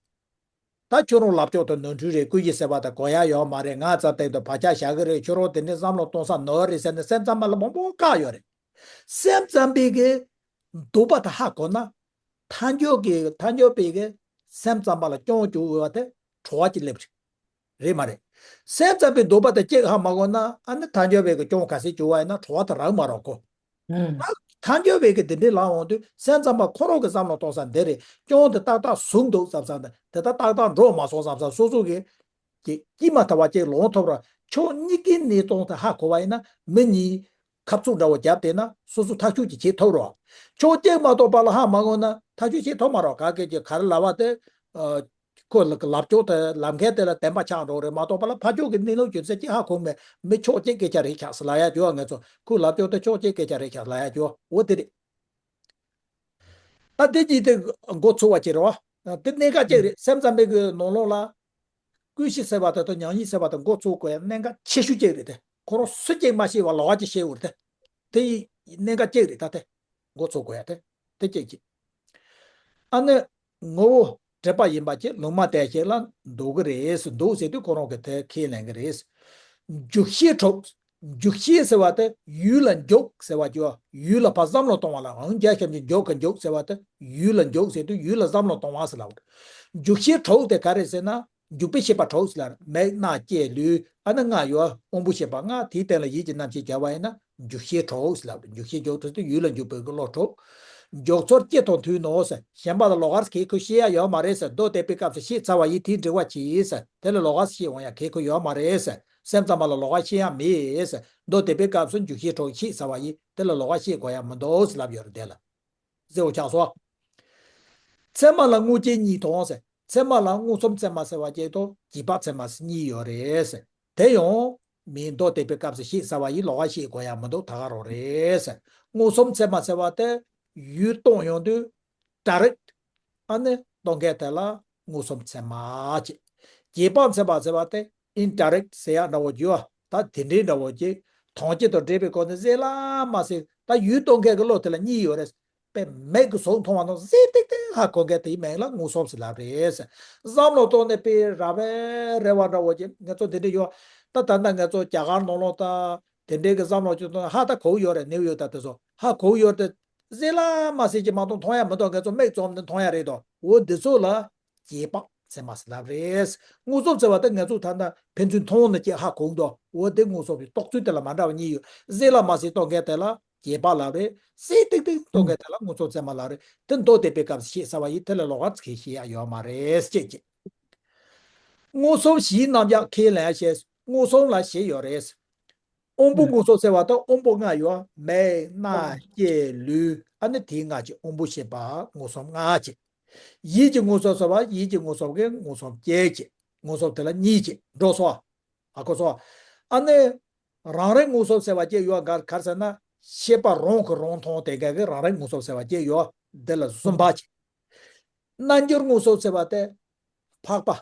ད་ཁྱོད་རང་ལབ་ཕྱོགས་དང་ནོར་འཁྲུལ་རེད། ཀུན་གཞི་ཟེར་བ་དང་གོ་ཡ་ཡོད་མ་རེད། ང་རྩ་བཏང་དང་བག་ཆགས་བཞག་གི་རེད། ཁྱོད་རང་དེ་འདྲའི་བསམ་བློ་གཏོང་ས་ནོར་རེད་ཟེར་ནས་སེམས་ཙམ་པ་ལ་མང་པོ་བཀག་ཡོད་རེད། སེམས་ཙམ་པའི་གི་འདོད་པ་དེ་ཧ་གོ་ན། ཐལ་འགྱུར་གྱི་ཐལ་འགྱུར་པའི་གི་སེམས་ཙམ་པ་ལ་སྐྱོན་བརྗོད་འོས་པ་དེ་གྲོགས་ཅིག་སླེབས་རེད། རེད་མ་རེད། སེམས་ཙམ་པའི་འདོད་པ་དེ་གཅིག་ཧ་མ་གོ་ན། ཨ་ནི་ཐལ་འགྱུར་བའི་གི་སྐྱོན་ག་ཚད་བརྗོད་པ་ཡིན་ན་གྲོགས་དེ་རག་མ་རག་གོ། ཨང་། ད་ཐལ་འགྱུར་བའི་གི་དེ་འདྲའི་ལབ་འོང་དུས་སེམས་ཙམ་པ་ཁོ་རང་གི་བསམ་བློ་གཏོང་ས་འདི་རེད། སྐྱོན་དེ་ཏག་ཏག་བཟུང་འདུག་བསམ་བསམ་དང་དེ་ལྟར་ཏག་ཏག་འགྲོ་མ་སོང་བསམ་བསམ་སོ་སོ་གི་ཀྱི་སྐྱིད་མ་ཐར་བ་ཅིག་ལོང་ཐོབ་ར། ཕྱོགས་གཉིས་ཀའི་གནས་སྟངས་དེ་ཧ་གོ་བ་ཡིན་ན་མི་གཉིས་ཁ་བཙུམ་འདྲ་བོ་བརྒྱབ་བསྡད་ན་སོ་སོ་ཐག་གཅོད་ཅིག་བྱེད་ཐུབ་རོགས། ཕྱོགས་གཅིག་མ་གཏོགས་པ་ལ་ཧ་མ་གོ་ན་ཐག་གཅོད་བྱེད་ཐུབ་མ་རོགས། ག་གེ་ཀྱི་ག་རེ་ལབ་པ་དེ། ཨ། ཁོ་ལ་ལབ་ཕྱོགས་དེ་ལབ་མཁན་དེ་ལ་བདེན་པ་ཆགས་འགྲོ་རེད་མ་གཏོགས་པ་ལ་ཕར་ཕྱོགས་ཀྱི་གནས་ལུགས་རྒྱུ་མཚན་གཅིག་ཧ་གོ་མེད། མི་ཕྱོགས་གཅིག་སྐད་ཆ་རེད་ཤག་ཟེར་ལབ་ཡ་ཅོ་ང་ཚོ། ཁོས་ལབ་ཕྱོགས་དེ་ཕྱོགས་གཅིག་སྐད་ཆ་རེད་ཤག་ལབ་ཡ་ཅོ། འོ་དེ་རེད། ད་དེ་གྱིས་དེ་འགོ་ཚུགས་པ་ཅིག་རེད་བ། དེ་གནད་འགག་ཅིག་རེད། སེམས་ཙམ་པའི་གི་ནང་ལོགས་ལ། ཀུན་གཞི་ཟེར་བ་དེ་དང་མྱང་འདས་ཟེར་བ་དེ་འགོ་ཚུགས་དགོས་ཡ་གནད་འགག་ཆེ་ཤོས་ཅིག་རེད་དེ། ཁོ་རང་སུ་གཅིག་མ་ཤེས་པ་ལོགས་ཀ་ཅིག་ཤེས་འོར་དེ། དེ་ཡི་གནད་འགག་ཅིག་རེད་ད་དེ། འགོ་ཚུགས་དགོས་ཡ་དེ། དེ་གཅིག་གཅིག་ཨ་ནི། ངོ་བོ་སྒྲིབ་པ་ཡིན་པ་ཅིག་ལུང་མ་བསྟན་ཞིག་ལ་འདུག་གི་རེད། འདུག་ཟེར་དུས་ཁོ་རང་གི་དེ་ཁས་ལེན་གི་རེད། འཇུག་ཤེས་གྲོགས། འཇུག་ཤེས་ཟེར་བ་དེ་ཡུལ་ལ་འཇུག་ཟེར་བ་ཅིག་ཡུལ་ལ་ཕར་བསམ་བློ་གཏོང་བ་ལ་འང་རྒྱ་ཞབས་ཀྱུ་འཇུག་གི་འཇུག་ཟེར་བ་དེ་ཡུལ་ལ་འཇུག་ཟེར་དུས་ཡུལ་ལ་བསམ་བློ་གཏོང་བ་ཟེར་ལབ། འཇུག་ཤེས་གྲོགས་དེ་ག་རེ་ཟེར་ན། འཇུག་པའི་ཤེས་པ་གྲོགས་ཟེར་ལ། མིག་རྣ་ལྕེ་ལུས་ཨ་ནི་ལྔ་ཡོད། དབང་པོ་ཤེས་པ་ལྔ་དེའི་སྟེང་ལ་ཡིད་ཀྱི་རྣམ་ཤེས་སྦྱར་བ་ཡིན་ན། འཇུག་ཤེས་གྲོགས་ཟེར་ལབ། འཇུག་ཤེས་འཇུག་གྲོགས་དེ་ཡུལ་ལ་འཇུག་པའི་བློ་གྲོགས། འཇོག་ཚུལ་ཅི་དང་མཐུན་ནོ་ཟེར། གཞན་པ་ལ་ལོགས་ཀར་གས་ཁོས་ཤེས་ཡ་ཡོད་མ་རེད་ཟེར། མདོ་སྡེ་པའི་སྐབས་སུ་ཤེས་ཚར་བ་ཡིས་དེའི་འགྲེལ་བ་གྱིས་ཟེར། དེ་ལ་ལོགས་ཀར་ཤེས་འོང་ཡ་གས་ཁོ་ཡོད་མ་རེད་ཟེར། སེམས་ཙམ་པ་ལ་ལོགས་ཀར་ཤེས་ཡ་མེད་ཟེར། མདོ་སྡེ་པའི་སྐབས་སུ་འཇུག་ཤེས་གྲོགས་ཤེས་ཚར་བ་ཡིས་དེ་ལ་ལོགས་ཀར་ཤེས་དགོས་ཡ་མི་འདུག་ཟེར་ལབ་ཡོད་རེད་དེ་ལ། གཟེར་བོ་ཆགས་སོ། ཚད་མ་ལ་དངོས་རྗེས་གཉིས་དང་ཟེར། ཚད་མ་ལ་མངོན་སུམ་ཚད་མ་ཟེར་བ་གཅིག་དང་རྗེས་དཔག་ཚད་མ་ཟེར་གཉིས་ཡོད་རེད་ཟེར། དེ་ཡང་མིའི་མདོ་སྡེ་པའི་སྐབས་སུ་ཤེས་ཚར་བ་ཡིས་ལོགས་ཀ་ཤེས་དགོས་ཡ་མི་འདུག་ད་ག་རང་རེད་ཟེར། མངོན་སུམ་ཚད་མ་ཟེར་བ་དེ་ཡུལ་སྟོན་ཡོང་དུས་ཌའི་རེག་ཊི་ཨ་ནི་སྟོན་མཁན་དེ་ལ་མངོན་སུམ་ཚད་མ་བྱས། རྗེས་དཔག་ཚད་མ་ཟེར་བ་དེ་ཨིན་ཌའི་རེག་ཊི་ཟེར་ཡ་འདྲ་བོ་ཡོད། ད་དེ་འདྲའི་འདྲ་བོ་ཅིག་མཐོང་བྱེད་དང་འབྲེལ་བའི་སྐོར་ནས་གཟེར་ལ་མ་ཟེར། ད་ཡུལ་སྟོན་མཁན་གྱི་བློ་དེ་ལ་གཉིས་ཡོད་རེད། དཔེ་མིག་གིས་ཟུང་མཐོང་བ་ནང་གཟེར་ཏིག་ཏིག་ཧ་གོ་མཁན་དེའི་མིང་ལ་མངོན་སུམ་ཟེར་ལབ་རེད། བསམ་བློ་གཏོང་ནས་དཔེ་ར་བའི་རེ་བ་འདྲ་བོ་ཅིག་ང་ཚོ་འདི་འདྲ་ཡོད། ད་ད་ལྟ་ང་ཚོ་རྒྱ་གར་ནང་ལོགས་ད་དེ་འདྲའི་གི་བསམ་བློ་ཅིག་གཏོང་ཧ་ད་གོ་གི་ཡོད་རེད། ནིའུ་ཡོག་ད་དེ་ཚོ་ཧ་གོ་གི་ཡོད་རེད། དེ་གཟེར་ལ་མ་ཟེར་གྱི་མ་གཏོགས་མཐོང་ཡ་མི་འདུག་ང་ཚོ་མིག་བཙུམ་ནས་མཐོང་ཡ་རེད་དོ། འོ་འདི་ཚོ་ལ་རྗེས་དཔག་ཚད་མ་ཟེར་ལབ་རེད། མངོན་སུམ་ཟེར་བ་དེ་ང་ཚོ་ད་ལྟ་ཕན་ཚུན་མཐོང་ནས་ཀྱི་ཧ་གོ་འདུག་འོ་དེ་མངོན་སུམ་གྱི་རྟོགས་ཚུལ་དེ་ལ་མ་འདྲ་བ་གཉིས་ཡོད། གཟེར་ལ་མ་ཟེར་གཏོང་མཁན་དེ་ལ་རྗེས་དཔག་ལབ་རེད། གཟེར་ཏིག་ཏིག་གཏོང་མཁན་དེ་ལ་མངོན་སུམ་ཚད་མ་ལབ་རེད། དེ་མདོ་སྡེ་པའི་སྐབས་སུ་ཤེས་ཚར་བ་ཡིན། དེ་ལ་ལོགས་ཀ་ཚིག་ཤེས་ཡ་ཡོད་མ་རེད་ཅེས་བྱས། མངོན་སུམ་བཞིའི་རྣམ་གཞག་ཁས་ལེན་ཞེས། མངོན་སུམ་ལ་བཞི་ཡོད་རེད། དབང་པོ་མངོན་སུམ་ཟེར་བ་དང་དབང་པོ་ལྔ་ཡོད། མིག་རྣ་ལྕེ་ལུས་ཨ་ནི་དེའི་ལྔ་གཅིག་དབང་པོ་ཤེས་པ་མངོན་སུམ་ལྔ་གཅིག་ཡིད་ཀྱི་མངོན་སུམ་ཟེར་བ་ཡིད་ཀྱི་མངོན་སུམ་གྱི་མངོན་སུམ་གཅིག་གཅིག་མངོན་སུམ་དེ་ལ་གཉིས་གཅིག་འགྲོ་སོང་། ཨ་ཁོ་སོང་། ཨ་ནི། རང་རིག་མངོན་སུམ་ཟེར་བ་གཅིག་ཡོད། ག་ག་རེ་ཟེར་ན། ཤེས་པ་རང་གིས་རང་མཐོང་དེ་ག་གི་རང་རིག་མངོན་སུམ་ཟེར་བ་གཅིག་ཡོད། འདི་ལ་གསུམ་པ་གཅིག་རྣལ་འབྱོར་མངོན་སུམ་ཟེར་བ་དེ། འཕགས་པ།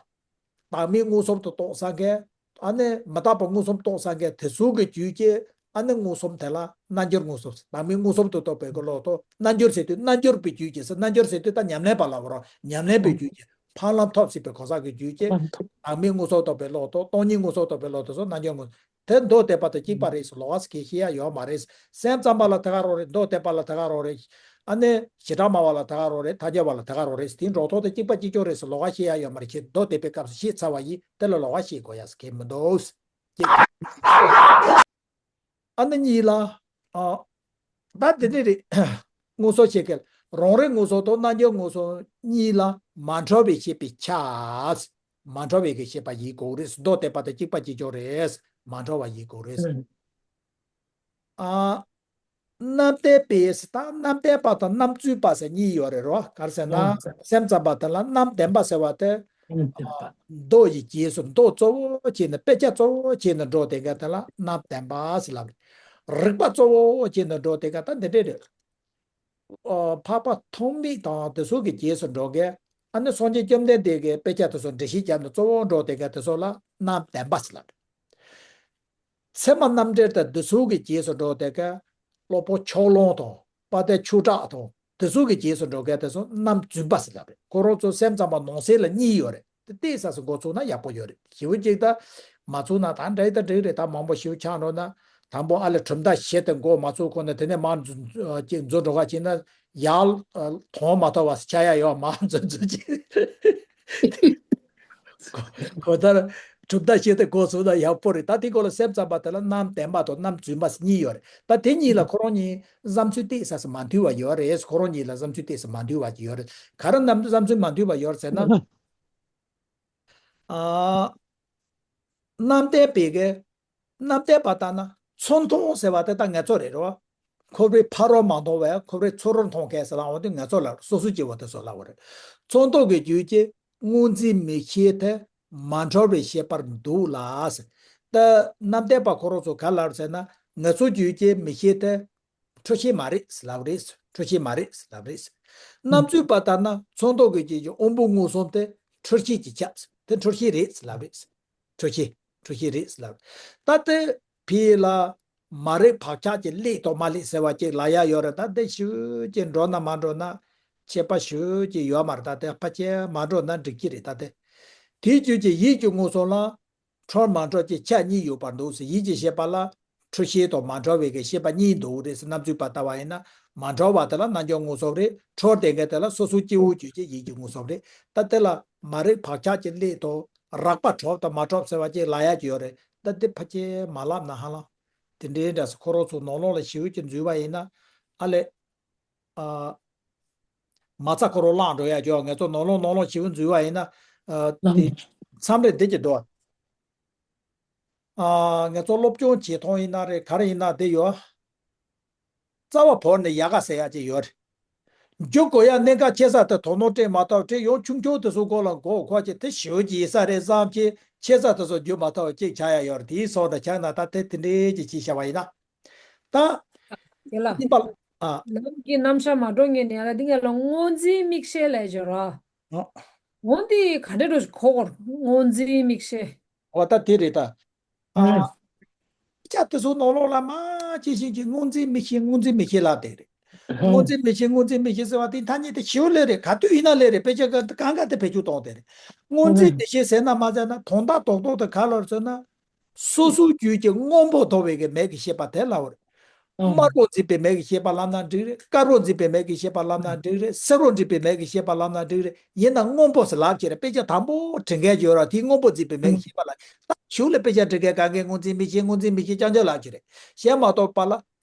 བདག་མེད་མངོན་སུམ་དུ་རྟོགས་ས་མཁན། ཨ་ནི་མི་རྟག་པ་མངོན་སུམ་རྟོགས་ས་མཁན་དེ་ཚོ་གི་རྒྱུད་ཀྱི་ཨ་ནི་མངོན་སུམ་དེ་ལ་རྣལ་འབྱོར་མངོན་སུམ་ཟེར། བདག་མེད་མངོན་སུམ་དུ་རྟོགས་པའི་གི་ལོག་རྟོག་རྣལ་འབྱོར་ཟེར་དུས་རྣལ་འབྱོར་པའི་རྒྱུད་ཀྱི་ཟེར། རྣལ་འབྱོར་ཟེར་དུས་ད་ཉམས་ལེན་པ་ལ་བར་ཉམས་ལེན་པའི་རྒྱུད་ཀྱི་འཕགས་ལམ་ཐོབ་སྲིད་པའི་གོ་ས་གི་རྒྱུད་ཀྱི་བདག་མེད་མངོན་སུམ་རྟོགས་པའི་ལོག་རྟོག་སྟོང་ཉིད་མངོན་སུམ་རྟོགས་པའི་ལོག་རྟོག་སོགས་རྣལ་འབྱོར་མངོན། དེ་མདོ་སྡེ་པ་དང་གཅིག་པ་རེད་ཟེར་ལོགས་ཀ་ཟེར་ཤེས་ཡ་ཡོད་མ་རེད། སེམས་ཙམ་པ་ལ་དེ་ག་རང་རེད། མདོ་སྡེ་པ་ལ་དེ་ག་རང་རེད། ཨ་ནི་བྱེ་བྲག་སྨྲ་བ་ལ་དེ་ག་རང་རེད། ཐལ་འགྱུར་བ་ལ་དེ་ག་རང་རེད། དེའི་འགྲོ་སྟངས་དེ་གཅིག་པ་གཅིག་རྐྱང་རེད་ཟེར་ལོགས་ཀ་ཤེས་ཡ་ཡོད་མ་རེད། ཁྱེད་མདོ་སྡེ་པའི་སྐབས་སུ་ཤེས་ཚར་བ་ཡིན། དེ་ལ་ལོགས་ཀ་ཤེས་དགོས་ཡ་ཟེར་མཁན་མི་འདུག་ཨ་ནི་གཉིས་ལ། ཨ། ད་དེ་འདྲ་རེད། མངོན་སུམ་ཤེས་མཁན། རང་རིག་མངོན་སུམ་དང་རྣལ་འབྱོར་མངོན་སུམ་གཉིས་ལ་མ་འཕྲོད་པའི་ཤེས་པས་ཁྱབ། མ་འཕྲོད་པའི་གི་ཤེས་པ་ཡིན་དགོས་རེད། མདོ་སྡེ་པ་དང་གཅིག་པ་གཅིག་རྐྱང་རེད། མ་འཕྲོད་པ་ཡིན་དགོས་རེད། ཨ། རྣམ་བདེན་པས་ད་རྣམ་བདེན་པ་དང་རྣམ་རྫུན་པ་ཟེར་གཉིས་ཡོད་རེད་རོ། ག་རེ་ཟེར་ན། སེམས་ཙམ་པ་དེ་ལ་རྣམ་བདེན་པ་ཟེར་བ་དེ། མདོ་ཡི་རྗེས་སུ་མདོ་གཙོ་བོ་བྱས་ནས་དཔེ་ཆ་གཙོ་བོ་བྱས་ནས་འགྲོ་དེ་ག་དེ་ལ་རྣམ་བདེན་པ་ཟེར་ལབ་རེད། རིགས་པ་གཙོ་བོ་བྱས་ནས་འགྲོ་དེ་ག་ད་འདི་འདྲ་རེད། འཕགས་པ་ཐོགས་མེད་དང་དེ་ཚོ་གི་རྗེས་སུ་འགྲོ་མཁན། ཨ་ནི་སངས་རྒྱས་བཅོམ་ལྡན་འདས་ཀྱི་དཔེ་ཆ་དེ་ཚོ་འགྲེལ་བཤད་བརྒྱབ་ནས་གཙོ་བོ་འགྲོ་དེ་ག་དེ་ཚོ་ལ་རྣམ་བདེན་པ་ཟེར་ལབ་རེད། ཚད་མ་རྣམ་འགྲེལ་དང་འདི་ཚོ་གི་རྗེས་སུ་འགྲོ་དེ་ག་སློབ་དཔོན་ཕྱོགས་གླང་དང་དཔལ་ལྡན་ཆོས་གྲགས་དང་ དེ་ཚོ་གི་རྗེས་སུ་འགྲོ་མཁན་དེ་ཚོ་རྣམ་རྫུན་པ་ཟེར་ལབ་རེད། ཁོ་རང་ཚོ་སེམས་ཙམ་པ་ནང་གསེས་ལ་གཉིས་ཡོད་རེད། དེ་ཏོག་ཙམ་འགོ་ཚུགས་ན་ཡག་པོ་ཡོད་རེད། ཞེ་པོ་ཅིག་ད་མ་ཚུགས་ན་ད་འགྲིག་ད་འགྲིག་རེད། ད་མང་པོ་ཞེ་པོ་ཆགས་འགྲོ་ན། དང་པོ་ཨ་ལས་གྲུབ་མཐའ་བཞི་དེ་འགོ་མ་ཚུགས་གོང་ནས་དེ་ནས་མར་འཛུལ་ཨ་ཅིག་འཛུལ་འགྲོ་ག་བྱས་ན་ཡར་ཨ་དོན་མ་ཐོགས་པ་ཆགས་ཡ་ཡོད། མར་འཛུལ་འཛུལ་ཅིག་གོ་ལྟར་གྲུབ་མཐའ་བཞི་དེ་འགོ་ཚུགས་ན་ཡག་པོ་རེད། ད་དེ་སྐོར་ལ་སེམས་ཙམ་པ་དེ་ལ་རྣམ་བདེན་པ་དང་རྣམ་རྫུན་པ་ཟེར་གཉིས་ཡོད་རེད། ད་དེ་གཉིས་ལ་ཁོ་རང་གཉིས་བསམ་ཚུལ་ཏོག་ཙམ་མ་མཐུན་པ་ཡོད་རེད། ཁོ་རང་གཉིས་ལ་བསམ་ཚུལ་ཏོག་ཙམ་མ་མཐུན་པ་ཅིག་ཡོད་རེད། ག་རེ་རྣམ་བསམ་ཚུལ་མ་མཐུན་པ་ཡོད་རེད་ཟེར་ན། ཨ། རྣམ་བདེན་པའི་གི། རྣམ་བདེན་པ་ལྟར་ན་ཚུར་མཐོང་ཟེར་བ་དེ་ད་ངེད་ཚོ་རེད་རོ། ཁོ་པའི་ཕ་རོལ་མ་མཐོང་བས་ཁོ་པའི་ཚུར་རོལ་མཐོང་མཁན་ཟེར་ལ་འོ་དེ་ངེད་ཚོ་ལ་སོ་སོ་སྐྱེ་བོ་དེ་ཚོ་ལ་འོ་རེད། ཚུར་མཐོང་གི་རྒྱུད་ཀྱི་སྔོ་འཛིན་མིག་ཤེས་དེ་མ་འགྲོ་བའི་ཤེས་པར་འདུག་ལ་ཟེར། ད་རྣམ་བདེན་པ་ཁོ་རང་ཚོ་ག་ལ་ཟེར་ན་ངེད་ཚོ་རྒྱུད་ཀྱི་མིག་ཤེས་དེ་འཁྲུལ་ཤེས་མ་རེད་ལབ་རེད། འཁྲུལ་ཤེས་མ་རེད་ལབ་རེད། རྣམ་རྫུན་པ་ལྟར་ན་ཚུར་མཐོང་གི་རྒྱུད་ཀྱི་དབང་པོ་མངོན་སུམ་དེ་འཁྲུལ་ཤེས་ཀྱི་ཁྱབ། དེ་འཁྲུལ་ཤེས་རེད་ལབ་རེད། འཁྲུལ་ཤེས། འཁྲུལ་ཤེས་རེད་ལབ། ད་དེ་ཕི་ལ་མ་རིག་བག་ཆགས་ཀྱི་སླེབས་དང་མ་སླེབས་ཟེར་བ་ཅིག་ལབ་ཡ་ཡོད་རེད། ད་དེ་ཞུ་ཅིག་འགྲོ་ན་མ་འགྲོ་ན་ཁྱད་པར་ཞུ་ཅིག་ཡོད་མ་རེད། ད་དེ་ཕལ་ཆེར་མ་འགྲོ་ན་འགྲིག་གི་རེད། ད་དེ་དེའི་རྒྱུད་ཀྱི་ཡིད་ཀྱི་མངོན་སུམ་ལ་འཁྲུལ་མ་འཁྲུལ་གྱི་ཆ་གཉིས་ཡོད་པར་འདུག་ཟེར། ཡིད་ཀྱི་ཤེས་པ་ལ་འཁྲུལ་ཤེས་དང་མ་འཁྲུལ་བའི་གི་ཤེས་པ་གཉིས་འདུག་རེད་ཟེར། རྣམ་རྫུན་པ་ལྟ་བ་ཡིན་ན་མ་འཁྲུལ་བ་དེ་ལ་རྣམ་འགྱུར་མངོན་སུམ་རེད། འཁྲུལ་བསྡད་མཁན་དེ་ལ་སོ་སོའི་སྐྱེ་བོའི་རྒྱུད་ཀྱི་ཡིད་ཀྱི་མངོན་སུམ་རེད། ད་དེ་ལ་མ་རིག་བག་ཆགས་ཀྱི་སླད་དུ་རགས་པ་གྲུབ་དང་མ་གྲུབ་ཟེར་བ་ཅིག་ལབ་ཡ་ཅིག་ཡོད་རེད། ད་དེ་ཕལ་ཆེར་མ་ལབ་ན་ཧ་ལམ་དེ་འདྲའི་འདྲ་ཟེར། ཁོ་རང་ཚོ་ནང་ལོགས་ལ་ཞེ་པོ་ཅིག་འཛུལ་བ་ཡིན་ན་ཨ་ལས། ཨ། མ་རྩ་ཁོ་རང་བརླག་འགྲོ་ཡ་ཅིག་ཡོད། ངེད་ཚོ་ནང་ལོགས་ནང་ལོགས་ཞེ་པོ་འཛུལ་བ་ཡིན་ན། ཨ། དེ་མཚམས་རེ་བསྡད་ཀྱི་འདུག་ཨ། ངེད་ཚོ་སློབ་སྦྱོང་བྱེད་སྟངས་ཡིན་ན་རེད། ག་རེ་ཡིན་ན་དེ་ཡོད། རྩ་བ་བོར་ནས་ཡལ་ག་ཟེར་ཡ་ཅིག་ཡོད་རེད། འཇུག་དགོས་ཡ་གནད་འགག་ཆེ་ས་དེ་དོ་སྣང་སྤྲད་མ་ཐུབ། དེ་ཡང་ཆུང་ཆུང་དེ་ཚོ་སྐོར་ལ་མགོ་འཁོར་གྱི་དེ་ཞེ་པོ་ཅིག་ཡིན་ས་རེད་བསམ་གྱི་ཆེ་ས་དེ་ཚོ་འཇུག་མ་ཐུབ་ཅིག་ཆགས་ཡ་ཡོད་རེད། དེའི་སོགས་དང་ཆགས་ན་ད་དེ་དེ་འདྲའི་ཅིག་བྱས་བཞག་པ་ཡིན་ན། ད། དེ་ལ། གཉིས་པ། ཨ། ལམ་གྱི་རྣམ་གཞག་མ་འགྲོ་ངེས་ནས་ལ་འདི་ངས་ལ་སྔོ་འཛིན་མིག་ཤེས་ལས་སྦྱོར་ར། ཨ། འོན་ཏེ་ག་འདྲ་འགྲོ་ཁོ་གོར་སྔོ་འཛིན་མིག་ཤེས། འོ་ད་དེ་རེད་ད། ཨ། ཨ། ཅག་དེ་ཚོ་ནང་ལོགས་ལ་མ་ཅི་ཞིག་གི་སྔོ་འཛིན་མིག་ཤེས་སྔོ་འཛིན་མིག་ཤེས་ལབ་དེ་རེད། སྔོ་འཛིན་མིག་ཤེས་སྔོ་འཛིན་མིག་ཤེས་ཟེར་བ་དེ་ཐ་སྙད་དེ་ཞེ་པོ་སླེབས་རེད། ག་དུས་ཡིན་ན་སླེབས་རེད། དཔེ་ཆ་གང་གང་ག་དེ་བེད་སྤྱོད་གཏོང་དེ་རེད། སྔོ་འཛིན་མིག་ཤེས་ཟེར་ན་མ་ཟེར་ན་དོན་དག་རྡོག་རྡོག་དེ་ག་ལ་ཟེར་ན། སོ་སོའི་རྒྱུད་ཀྱི་སྔོན་པོ་མཐོང་བའི་གི་མིག་གི་ཤེས་པ་དེ་ལབ་པ་རེད། དམར་པོ་འཛིན་པའི་མིག་གི་ཤེས་པ་ལབ་ན་འགྲིག་རེད། དཀར་པོ་འཛིན་པའི་མིག་གི་ཤེས་པ་ལབ་ན་འགྲིག་རེད། སེར་པོ་འཛིན་པའི་མིག་གི་ཤེས་པ་ལབ་ན་འགྲིག་རེད། ཡིན་ན་སྔོན་པོ་ཟེར་ལབ་ཀྱི་རེད། དཔེ་ཆ་དང་པོ་འབྲི་མཁན་ཡོད་ར་དེའི་སྔོན་པོ་འཛིན་པའི་མིག་གི་ཤེས་པ་ལབ། ད་གཞུག་ལ་དཔེ་ཆ་འབྲི་མཁན་གང་གའི་སྔོ་འཛིན་མིག་ཤེས་སྔོ་འཛིན་མིག་ཤེས་རྐྱང་རྐྱང་ལབ་ཀྱི་རེད། གཞན་མ་གཏོགས་པ་ལ།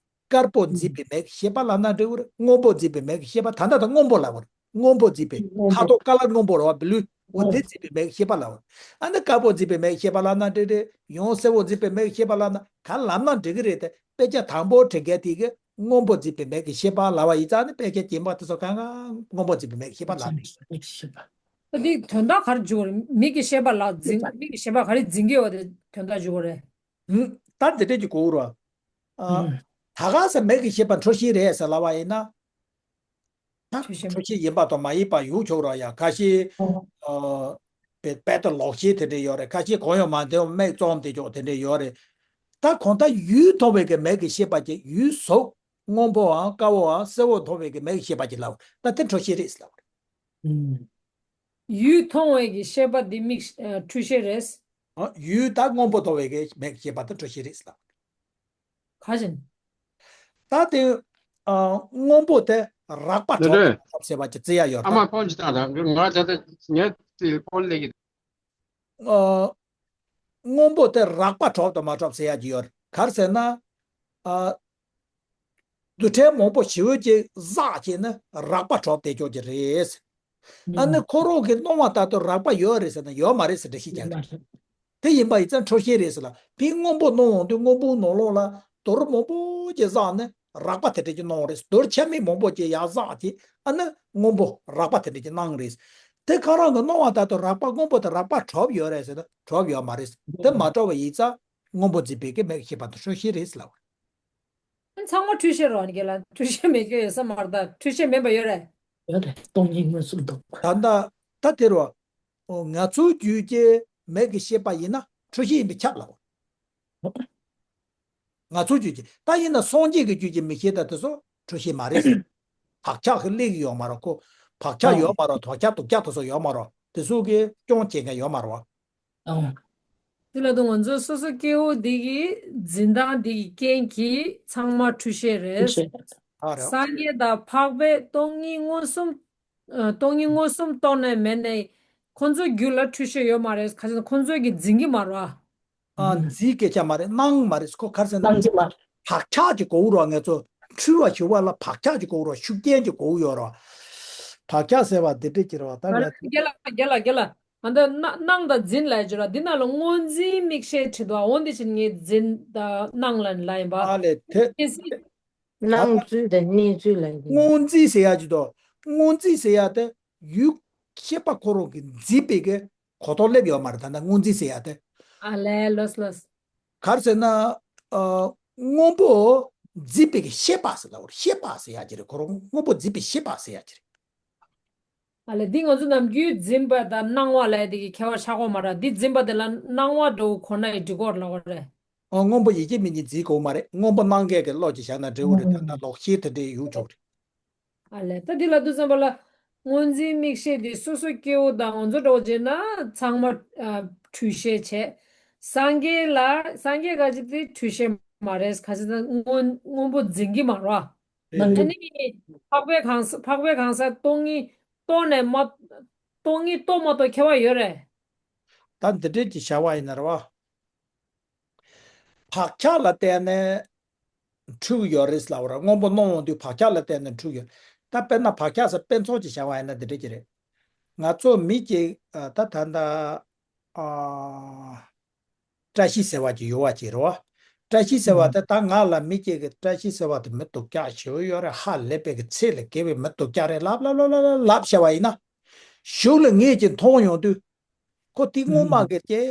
དཀར་པོ་འཛིན་པའི་མིག་གི་ཤེས་པ་ལབ་ན་འགྲིག་གི་རེད། སྔོན་པོ་འཛིན་པའི་མིག་གི་ཤེས་པ་ད་ལྟ་ད་སྔོན་པོ་ལབ་པ་རེད། སྔོན་པོ་འཛིན་པའི་ཁ་དོག་ཀ་ལར་སྔོན་པོ་རེད་བ། བི་ལུ། འོ་དེ་འཛིན་པའི་མིག་གི་ཤེས་པ་ལབ་པ་རེད། ཨ་ནི་དཀར་པོ་འཛིན་པའི་མིག་གི་ཤེས་པ་ལབ་ན་འགྲིག་རེད། ཡང་སེར་པོ་འཛིན་པའི་མིག་གི་ཤེས་པ་ལབ་ན་ག་ལབ་ན་འགྲིག་གི་རེད་དེ། དཔེ་ཆ་དང་པོ་འབྲི་མཁན་དེ་གིས་སྔོན་པོ་འཛིན་པའི་མིག་གི་ཤེས་པ་ལབ་པ་ཡིན་ཙང་ནི་དཔེ་ཆ་རྒན་པ་དེ་ཚོ་གང་ག་སྔོན་པོ་འཛིན་པའི་མིག་གི་ཤེས་པ་ལབ་རེད། ད་འདི་དོན་དག་ག་རེ་འཇུག་རེད། མིག་གི་ཤེས་པ་ལ་འཛིན་མིག་གི་ཤེས་པ་ག་རེ་འཛིན་གྱི་ཡོད་དེ་དོན་དག་འཇུག་རེད། ད་འདི་འདྲ་ཅིག་གོ་རོགས། ཨ། ད་ག་ས་མིག་གི་ཤེས་པ་འཁྲུལ་ཤེས་རེད་ཟེར་ལབ་པ་ཡིན་ན། ད་འཁྲུལ་ཤེས་ཡིན་པ་དང་མ་ཡིན་པ་ཡོད་ཆོག་རོགས་ཡ། ཁ་ཤས། ཨ། དཔེ་དཔེ་ད་ལོག་ཤེས་དེ་འདྲ་ཡོད་རེད། ཁ་ཤས་གང་ཡང་མ་འདོད་མིག་བཙུམས་དེ་ཅོག་དེ་འདྲ་ཡོད་རེད། ད་གང་ལྟར་ཡུལ་མཐོང་བའི་གི་མིག་གི་ཤེས་པ་ཅིག་ཡུལ་གཟུགས་སྔོན་པོའམ་དཀར་པོའམ་སེར་པོ་མཐོང་བའི་གི་མིག་གི་ཤེས་པ་ཅིག་ལབ། ད་དེ་འཁྲུལ་ཤེས་རེད་ཟེར་ལབ་རེད། ཡུལ་མཐོང་བའི་གི་ཤེས་པ་འདི་མིག་ཨ། འཁྲུལ་ཤེས་རེད། ཨ། ཡུལ་ད་སྔོན་པོ་མཐོང་བའི་གི་མིག་ཤེས་པ་དེ་འཁྲུལ་ཤེས་རེད་ལབ། ག་བཞིན། ད་དེ། ཨ། སྔོན་པོ་དེ་རགས་པ་གྲུབ་དང་མ་གྲུབ་ཟེར་བ་ཅིག་བརྩི་ཡ་ཡོད་རེད། ཨ་མ་ཕོན་ཅིག་བཏང་དང་། ང་ད་ལྟ་ངས་དེ་ཕོན་སླེབས་ཀྱི། ཨ། སྔོན་པོ་དེ་རགས་པ་གྲུབ་དང་མ་གྲུབ་ཟེར་ཡ་ཅིག་ཡོད་རེད། ག་རེ་ཟེར་ན། ཨ། རྡུལ་ཕྲན་མང་པོ་ཞེ་པོ་ཅིག་བསགས་བྱས་ན་རགས་པ་གྲུབ་བསྡད་ཆོག་གི་རེད། ཨ་ནི་ཁོ་རང་གི་སྣང་བ་ལྟར་དུ་རགས་པ་ཡོད་རེད་ཟེར་ན་ཡོད་མ་རེད་ཟེར་འགྲེལ་བཤད་རྒྱག་གི་རེད། དེ་ཡིན་པ་ཡིན་ཙང་འཁྲུལ་ཤེས་རེད་ཟེར་ལ། ཕར་སྔོན་པོ་སྣང་འོང་དུས་སྔོན་པོའི་ནང་ལོགས་ལ་རྡུལ་མང་པོ་ཅིག་བསགས་ནས་རགས་པ་དེ་འདྲ་ཅིག་སྣང་བ་རེད། རྡུལ་ཆ་མེད་མང་པོ་ཅིག་ཡར་བསགས་བྱས་ཨ་ནི་སྔོན་པོ་རགས་པ་དེ་འདྲ་ཅིག་སྣང་རེད། དེ་ཁོ་རང་གི་སྣང་བ་ལྟར་དུ་རགས་པ་སྔོན་པོ་དང་རགས་པ་གྲུབ་ཡོད་རེད་ཟེར་ན་གྲུབ་ཡོད་མ་རེད། དེ་མ་གྲུབ་པ་ཡིན་ཙང་སྔོན་པོ་འཛིན་པའི་གི་མིག་ཤེས་པ་དེ་འཁྲུལ་ཤེས་རེད་ཟེར་ལབ། ཚང་མ་འཁྲུལ་ཤེས་རོ་ཨ་ནི་ག་ལ་འཁྲུལ་ཤེས་མེད་ཀྱི་ཡོད་ས་མ་རེད། ད་འཁྲུལ་ཤེས་མེད་པ་ཡོད་རེད། ཡོད་རེད། སྟོང་ཉིད་མངོན་སུམ་དུ། ད་ལྟ་ད་དེ་རོ། ང་ཚོའི་རྒྱུད་ཀྱི་མིག་གི་ཤེས་པ་ཡིན་ན་འཁྲུལ་ཤེས་ཡིན་པས་ཁྱབ་ལ། ང་ཚོའི་རྒྱུད་ཀྱི་ད་ཡིན་ན་སངས་རྒྱས་ཀྱི་རྒྱུད་ཀྱི་མིག་ཤེས་ད་དེ་ཚོ་འཁྲུལ་ཤེས་མ་རེད། བག་ཆགས་ཀྱིས་སླེབས་ཀྱི་ཡོད་མ་རེད། ཁོ་བག་ཆགས་ཡོད་མ་རེད། དོགས་འཆར་སྡུག་ཅག་དེ་ཚོ་ཡོད་མ་རེད། དེ་ཚོ་གིས་སྐྱོན་བྱེད་མཁན་ཡོད་མ་རེད་བ། ཨོ། དེ་ལ་དུ་ང་ཚོ་སོ་སོ་སྐྱེ་བོ་འདི་གི་འཛིན་སྟངས་འདི་གི་རྐྱེན་གྱིས་ཚང་མ་འཁྲུལ་ཤེས་རེད། ཨ་རེད། སངས་རྒྱས་དང་འཕགས་པས་སྟོང་ཉིད་མངོན་སུམ། ཨ། སྟོང་ཉིད་མངོན་སུམ་རྟོགས་ནས་མེད་ནས་ཁོ་ཚོའི་རྒྱུད་ལ་འཁྲུལ་ཤེས་ཡོད་མ་རེད། ག་ཅི་ན་ཁོ་ཚོས་ཀྱི་འཛིན་གྱི་མ་རེད་བ། ཨ། འཛིན་སྐད་ཆ་མ་རེད། སྣང་མ་རེད། ཁོ་ག་རེ་ཟེར་ན་སྣང་གི་མ་རེད། བག་ཆགས་ཀྱི་གོ་བོ་རོ། ང་ཚོ་འཁྲུལ་བ་ཞུ་བ་ལ་བག་ཆགས་ཀྱི་གོ་བོ་རོ། ཤུགས་རྐྱེན་གྱི་གོ་བོ་ཡོད་རོ། བག་ཆགས་ཟེར་བ་འདི་འདྲ་ཅིག་རེད་བ། ད་ང་རྒན་ལགས་རྒན་ལགས་རྒན་ལགས། ཨ། འདི་སྣང་སྣང་དང་འཛིན་ལབ་ཀྱི་ར། འདི་ནང་ལ་སྔོ་འཛིན་མིག་ཤེས་བྲིས་འདུག་ཨ། འོ་འདི་ཕྱིན་ངས་འཛིན་དང་སྣང་ལ་ལ་ཡིན་པ། ཨ་ལས་དེ། གལ་སྲིད། སྣང་ཚུལ་དང་གནས་ཚུལ་ལ་ཡིན། སྔོ་འཛིན་ཟེར་ཡ་ཅིག་དང་། སྔོ་འཛིན་ཟེར་ཡ་དེ་ཡུལ་ཤེས་པ་ཁོ་རང་གིས་འཛིན་པའི་གི་གོ་རྟོགས་སླེབས་ཡོད་མ་རེད། ད་ལྟ་སྔོ་འཛིན་ཟེར་ཡ་དེ། ཨ་ལས། ལོས་ལོས། ག་རེ་ཟེར་ན། ཨ། སྔོན་པོ་འཛིན་པའི་གི་ཤེས་པ་ཟེར་ལབ་པ་རེད། ཤེས་པ་ཟེར་ཡ་ཅིག་རེད། ཁོ་རང་སྔོན་པོ་འཛིན་པའི་ཤེས་པ་ཟེར་ཡ་ཅིག་རེད། ཨ་ལས། འདི་ང་ཚོ་ནམ་རྒྱུན་འཛིན་པ་དང་སྣང་བ་ལབ་ཡ་དེ་གི་ཁྱད་པར་ཆགས་ཀྱི་ཡོད་མ་རེད། འདི་འཛིན་པ་དེ་ལ་སྣང་བ་འདྲ་བོ་གོ་ན་ཡང་འགྲིག་གི་ཡོད་རེད་ལབ་པ་རེད། ཨ། སྔོན་པོ་ཡིད་ཀྱིས་མི་གཉིས་འཛིན་དགོས་མ་རེད། སྔོན་པོ་སྣང་མཁན་གྱི་བློ་གཅིག་བཞག་ན་འགྲིག་གི་རེད། ད་ལྟ་ལོག་ཤེས་དེ་འདྲའི་ཡོང་ཆོག་རེད། ཨ་ལས། ད་འདི་ལ་དུས་ཙམ་པ་ལ་སྔོ་འཛིན་མིག་ཤེས་འདི་སོ་སོ་སྐྱེ་བོ་དང་ང་ཚོ་འདྲ་བོ་བྱས་ན་ཚང་མ། ཨ། འཁྲུལ་ཤེས་བྱས། སངས་རྒྱས་ལ་སངས་རྒྱས་ག་ཅིག་དེ་འཁྲུལ་ཤེས་མ་རེད། ག་ཅིག་ད་སྔོན་སྔོན་པོ་འཛིན་གྱི་མ་རེད་བ། ཨ་ནི་འཕགས་པའི་གང་ཟག་འཕགས་པའི་གང་ཟག་སྟོང་ཉིད་རྟོགས་ནས་མ། སྟོང་ཉིད་རྟོགས་མ་རྟོགས་ཁྱད་པར་ཡོད་རེད། ད་འདི་འདྲས་ཀྱི་བྱ་བ་ཡིན་ན་རེད་བ། བག་ཆགས་ལ་བརྟེན་ནས་འཁྲུལ་ཡོད་རེད་ལབ་པ་རེད། སྔོན་པོ་སྣང་བ་འདི་བག་ཆགས་ལ་བརྟེན་ནས་འཁྲུལ་ཡོད། ད་དཔེར་ན་བག་ཆགས་ཟེར་དཔེ་མཚོན་གྱི་བྱ་བ་ཡིན་ན་འདི་འདྲས་ཀྱི་རེད། ང་ཚོ་མི་གཅིག་ཨ། ད་ད་ལྟ། ཨ། བཀྲ་ཤིས་ཟེར་བ་ཅིག་ཡོད་པ་ཅིག་རེད་བ། བཀྲ་ཤིས་ཟེར་བ་དེ་ད་ང་ལ་མི་གཅིག་གིས་བཀྲ་ཤིས་ཟེར་བ་དེ་མི་སྡུག་ཅག་ཞེ་པོ་ཡོད་རེད། ཧ་ལས་པའི་གི་ཚད་ལས་བརྒལ་བའི་མི་སྡུག་ཅག་རེད་ལབ་ལབ་ལབ་ལབ་ལབ་བྱས་པ་ཡིན་ན། གཞུག་ལ་ངས་ཅིག་མཐོང་ཡོང་དུས། ཁོ་དེ་སྔོན་མ་གི་ཅིག་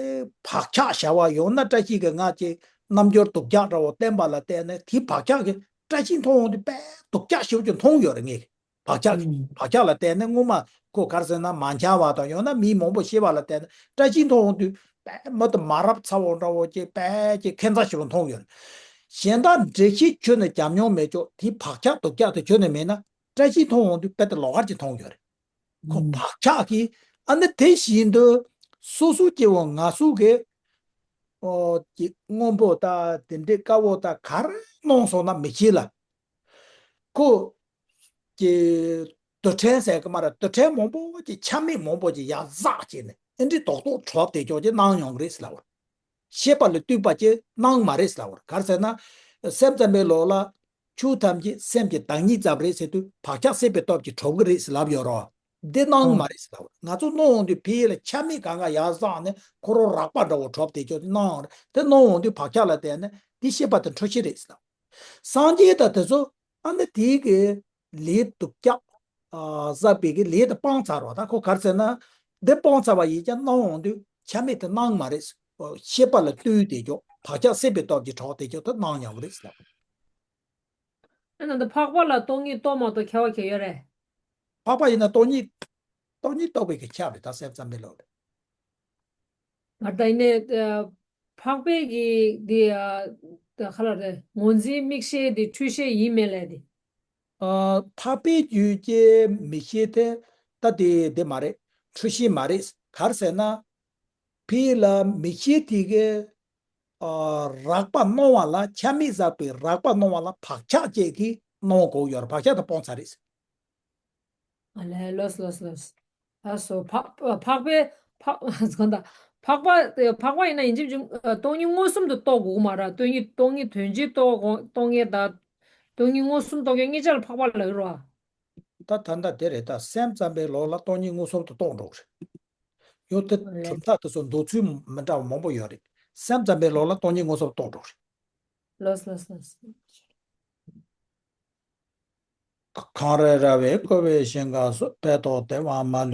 བག་ཆགས་བྱས་པ་ཡོང་ན། བཀྲ་ཤིས་ཀྱིས་ང་ཅིག་རྣམ་འགྱུར་སྡུག་ཅག་འདྲ་བོ་བསྟན་པ་ལ་བརྟེན་ནས་དེ་བག་ཆགས་ཀྱིས་བཀྲ་ཤིས་མཐོང་ཡོང་དུས་དཔེ་སྡུག་ཅག་ཞེ་པོ་ཅིག་མཐོང་ཡོད་རེད་ངས། བག་ཆགས་ཀྱི་ཨུམ། བག་ཆགས་ལ་བརྟེན་ནས་སྔོན་མ་ཁོ་ག་རེ་ཟེར་ན་མ་འཆམ་པ་དང་ཡང་ན་མི་མང་པོ་ཤེས་པ་ལ་བརྟེན་ནས་བཀྲ་ཤིས་མཐོང་ཡོང་དུས་དཔེ་མི་དེ་མ་རབས་ཚ་བོ་འདྲ་བོ་ཅིག་དཔེ་ཅིག་ཁེ་མཚར་ཞིག་ལ་མཐོང་ཡོད། གཞན་དག་འགྲེལ་བཤད་ཁྱོན་ནས་བརྒྱབ་མྱོང་མེད་ཀྱོག་དེ་བག་ཆགས་སྡུག་ཅག་དེ་ཁྱོན་ནས་མེད་ན་བཀྲ་ཤིས་མཐོང་ཡོང་དུས་དཔེ་དེ་ལོགས་ཀ་ཅིག་མཐོང་ཡོད་རེད། ཁོ་ཨུམ། བག་ཆགས་ཀྱིས། ཨ་ནི་དེ་བཞིན་དུ་སོ་སོ་སྐྱེ་བོ་ང་སུ་གི་ཨོ་ཀྱི་སྔོན་པོ་དང་དེ་འདྲའི་དཀར་པོ་དང་ག་རེ་སྣང་སོང་ན་མི་ཤེས་ལ། ཁོ་ཀྱི་རྡུལ་ཕྲན་ཟེར་གི་མ་རེད། རྡུལ་ཕྲན་མང་པོ་ཅིག་ཆ་མེད་མང་པོ་ཅིག་ཡར་ཟགས་བྱས་ནས་ཨེ་འདྲའི་རྡོག་རྡོག་གྲུབ་བསྡད་ཀྱོག་ཅིག་སྣང་ཡོང་གི་རེད་ཟེར་ལབ་པ། ཤེས་པ་ལས་བཏུས་པ་ཅིག་སྣང་མ་རེད་ཟེར་ལབ་པ། ག་རེ་ཟེར་ན། སེམས་ཙམ་པའི་ལུགས་ལ་ཆོས་ཐམས་ཅད་སེམས་ཀྱི་བདག་ཉིད་ཙམ་རེད་ཟེར་དུས་བག་ཆགས་སད་པའི་སྟོབས་ཀྱིས་གྲུབ་ཀྱི་རེད་ཟེར་ལབ་ཡོད་རེད། འདི་སྣང་ཨོ། མ་རེད་ཟེར་ལབ་པ། ང་ཚོ་སྣང་ཡོང་དུས་ཕ་གི་ལ་ཆ་མེད་གང་ག་ཡར་ཟགས་ནས་ཁོ་རང་རགས་པ་འདྲ་བོ་གྲུབ་བསྡད་ཀྱོག་ཅིག་སྣང་ཡོང་རེད། དེ་སྣང་ཡོང་དུས་བག་ཆགས་ལ་བརྟེན་ནས་འདི་ཤེས་པ་དེ་འཁྲུལ་ཤེས་རེད་ཟེར་ལབ། སངས་རྒྱས་དང་དེ་ཚོ་ཨ་ནི་དེའི་གི་ལས་སྡུག་ཅག་ཨ། བསགས་པའི་གི་ལས་དེ་སྤངས་ཚར་བ་དང་། ཁོ་ག་རེ་ཟེར་ན། འདི་སྤངས་ཚར་བ་ཡིན་ཀྱང་སྣང་ཡོང་དུས་ཆ་མེད་དེ་སྣང་མ་རེད། ཤེས་པ་ལ་ལྟོས་བསྡད་ཀྱོག་བག་ཆགས་སད་པའི་སྟོབས་ཀྱིས་གྲུབ་བསྡད་ཀྱོག་དེ་སྣང་ཡོང་གི་རེད་ཟེར་ལབ། ཨ་ནི་འདི་འཕགས་པ་ལ་སྟོང་ཉིད་རྟོགས་མ་རྟོགས་ཁྱད་པར་ག་ཡོད་རེད། འཕགས་པ་ཡིན་ན་སྟོང་ཉིད། སྟོང་ཉིད་རྟོགས་པའི་གི་ཁྱབ་རེད། ད་སེམས་ཙམ་པའི་ལུགས་རེད། ང་ད་ཡིན་ནའི་ཨ། འཕགས་པའི་གི་འདི་ཨ། ད་ག་རེ་རེད། ངོས་འཛིན་མིག་ཤེས་འདི་འཁྲུལ་ཤེས་ཡིན་མིན་ལབ་དེ། ཨ། འཕགས་པའི་རྒྱུད་ཀྱི་མིག་ཤེས་དེ་ད་དེ་དེ་མ་རེད། འཁྲུལ་ཤེས་མ་རེད། ག་རེ་ཟེར་ན། ཕ་གི་ལ་མིག་ཤེས་དེ་གི་ཨ། རགས་པ་སྣང་བ་ལ། ཆ་མེད་བསགས་པའི་རགས་པ་སྣང་བ་ལ་བག་ཆགས་བཅས་ཀྱིས་སྣང་དགོས་ཡོད་རེད། བག་ཆགས་དེ་སྤངས་ཚར་རེད། ཨ་ལས། ལོས་ལོས་ལོས། ལགས་སོ། འཕགས་འཕགས་པའི་འཕགས་གང་ལྟར་འཕགས་པ་འཕགས་པ་ཡིན་ན་ཡིན་གཅིག་མིན་གཅིག་སྟོང་ཉིད་མངོན་སུམ་དུ་རྟོགས་དགོས་ཀྱི་མ་རེད། སྟོང་ཉིད་སྟོང་ཉིད་དོན་སྤྱི་རྟོགས་དགོས། རྟོགས་མཁན་དང་སྟོང་ཉིད་མངོན་སུམ་རྟོགས་མཁན་གཉིས་ཆ་ལ་འཕགས་པ་ལབ་ཀྱི་རེད་བ། ད་ད་ལྟ་དེ་རེད། ད་སེམས་ཙམ་པའི་ལུགས་ལ་སྟོང་ཉིད་མངོན་སུམ་དུ་རྟོགས་འགྲོ་གི་རེད། ཡང་དེ་རེད། གྲུབ་མཐའ་དེ་ཚོ་འདོད་ཚུལ་མི་འདྲ་བ་མང་པོ་ཡོད་རེད། སེམས་ཙམ་པའི་ལུགས་ལ་སྟོང་ཉིད་མངོན་སུམ་དུ་རྟོགས་འགྲོ་གི་རེད། ལགས་ལགས་ལགས། གངས་རི་ར་བས་བསྐོར་བའི་ཞིང་ཁམས་སུ། དཔལ་ཏོག་ལྡན་པདྨ་ལུས།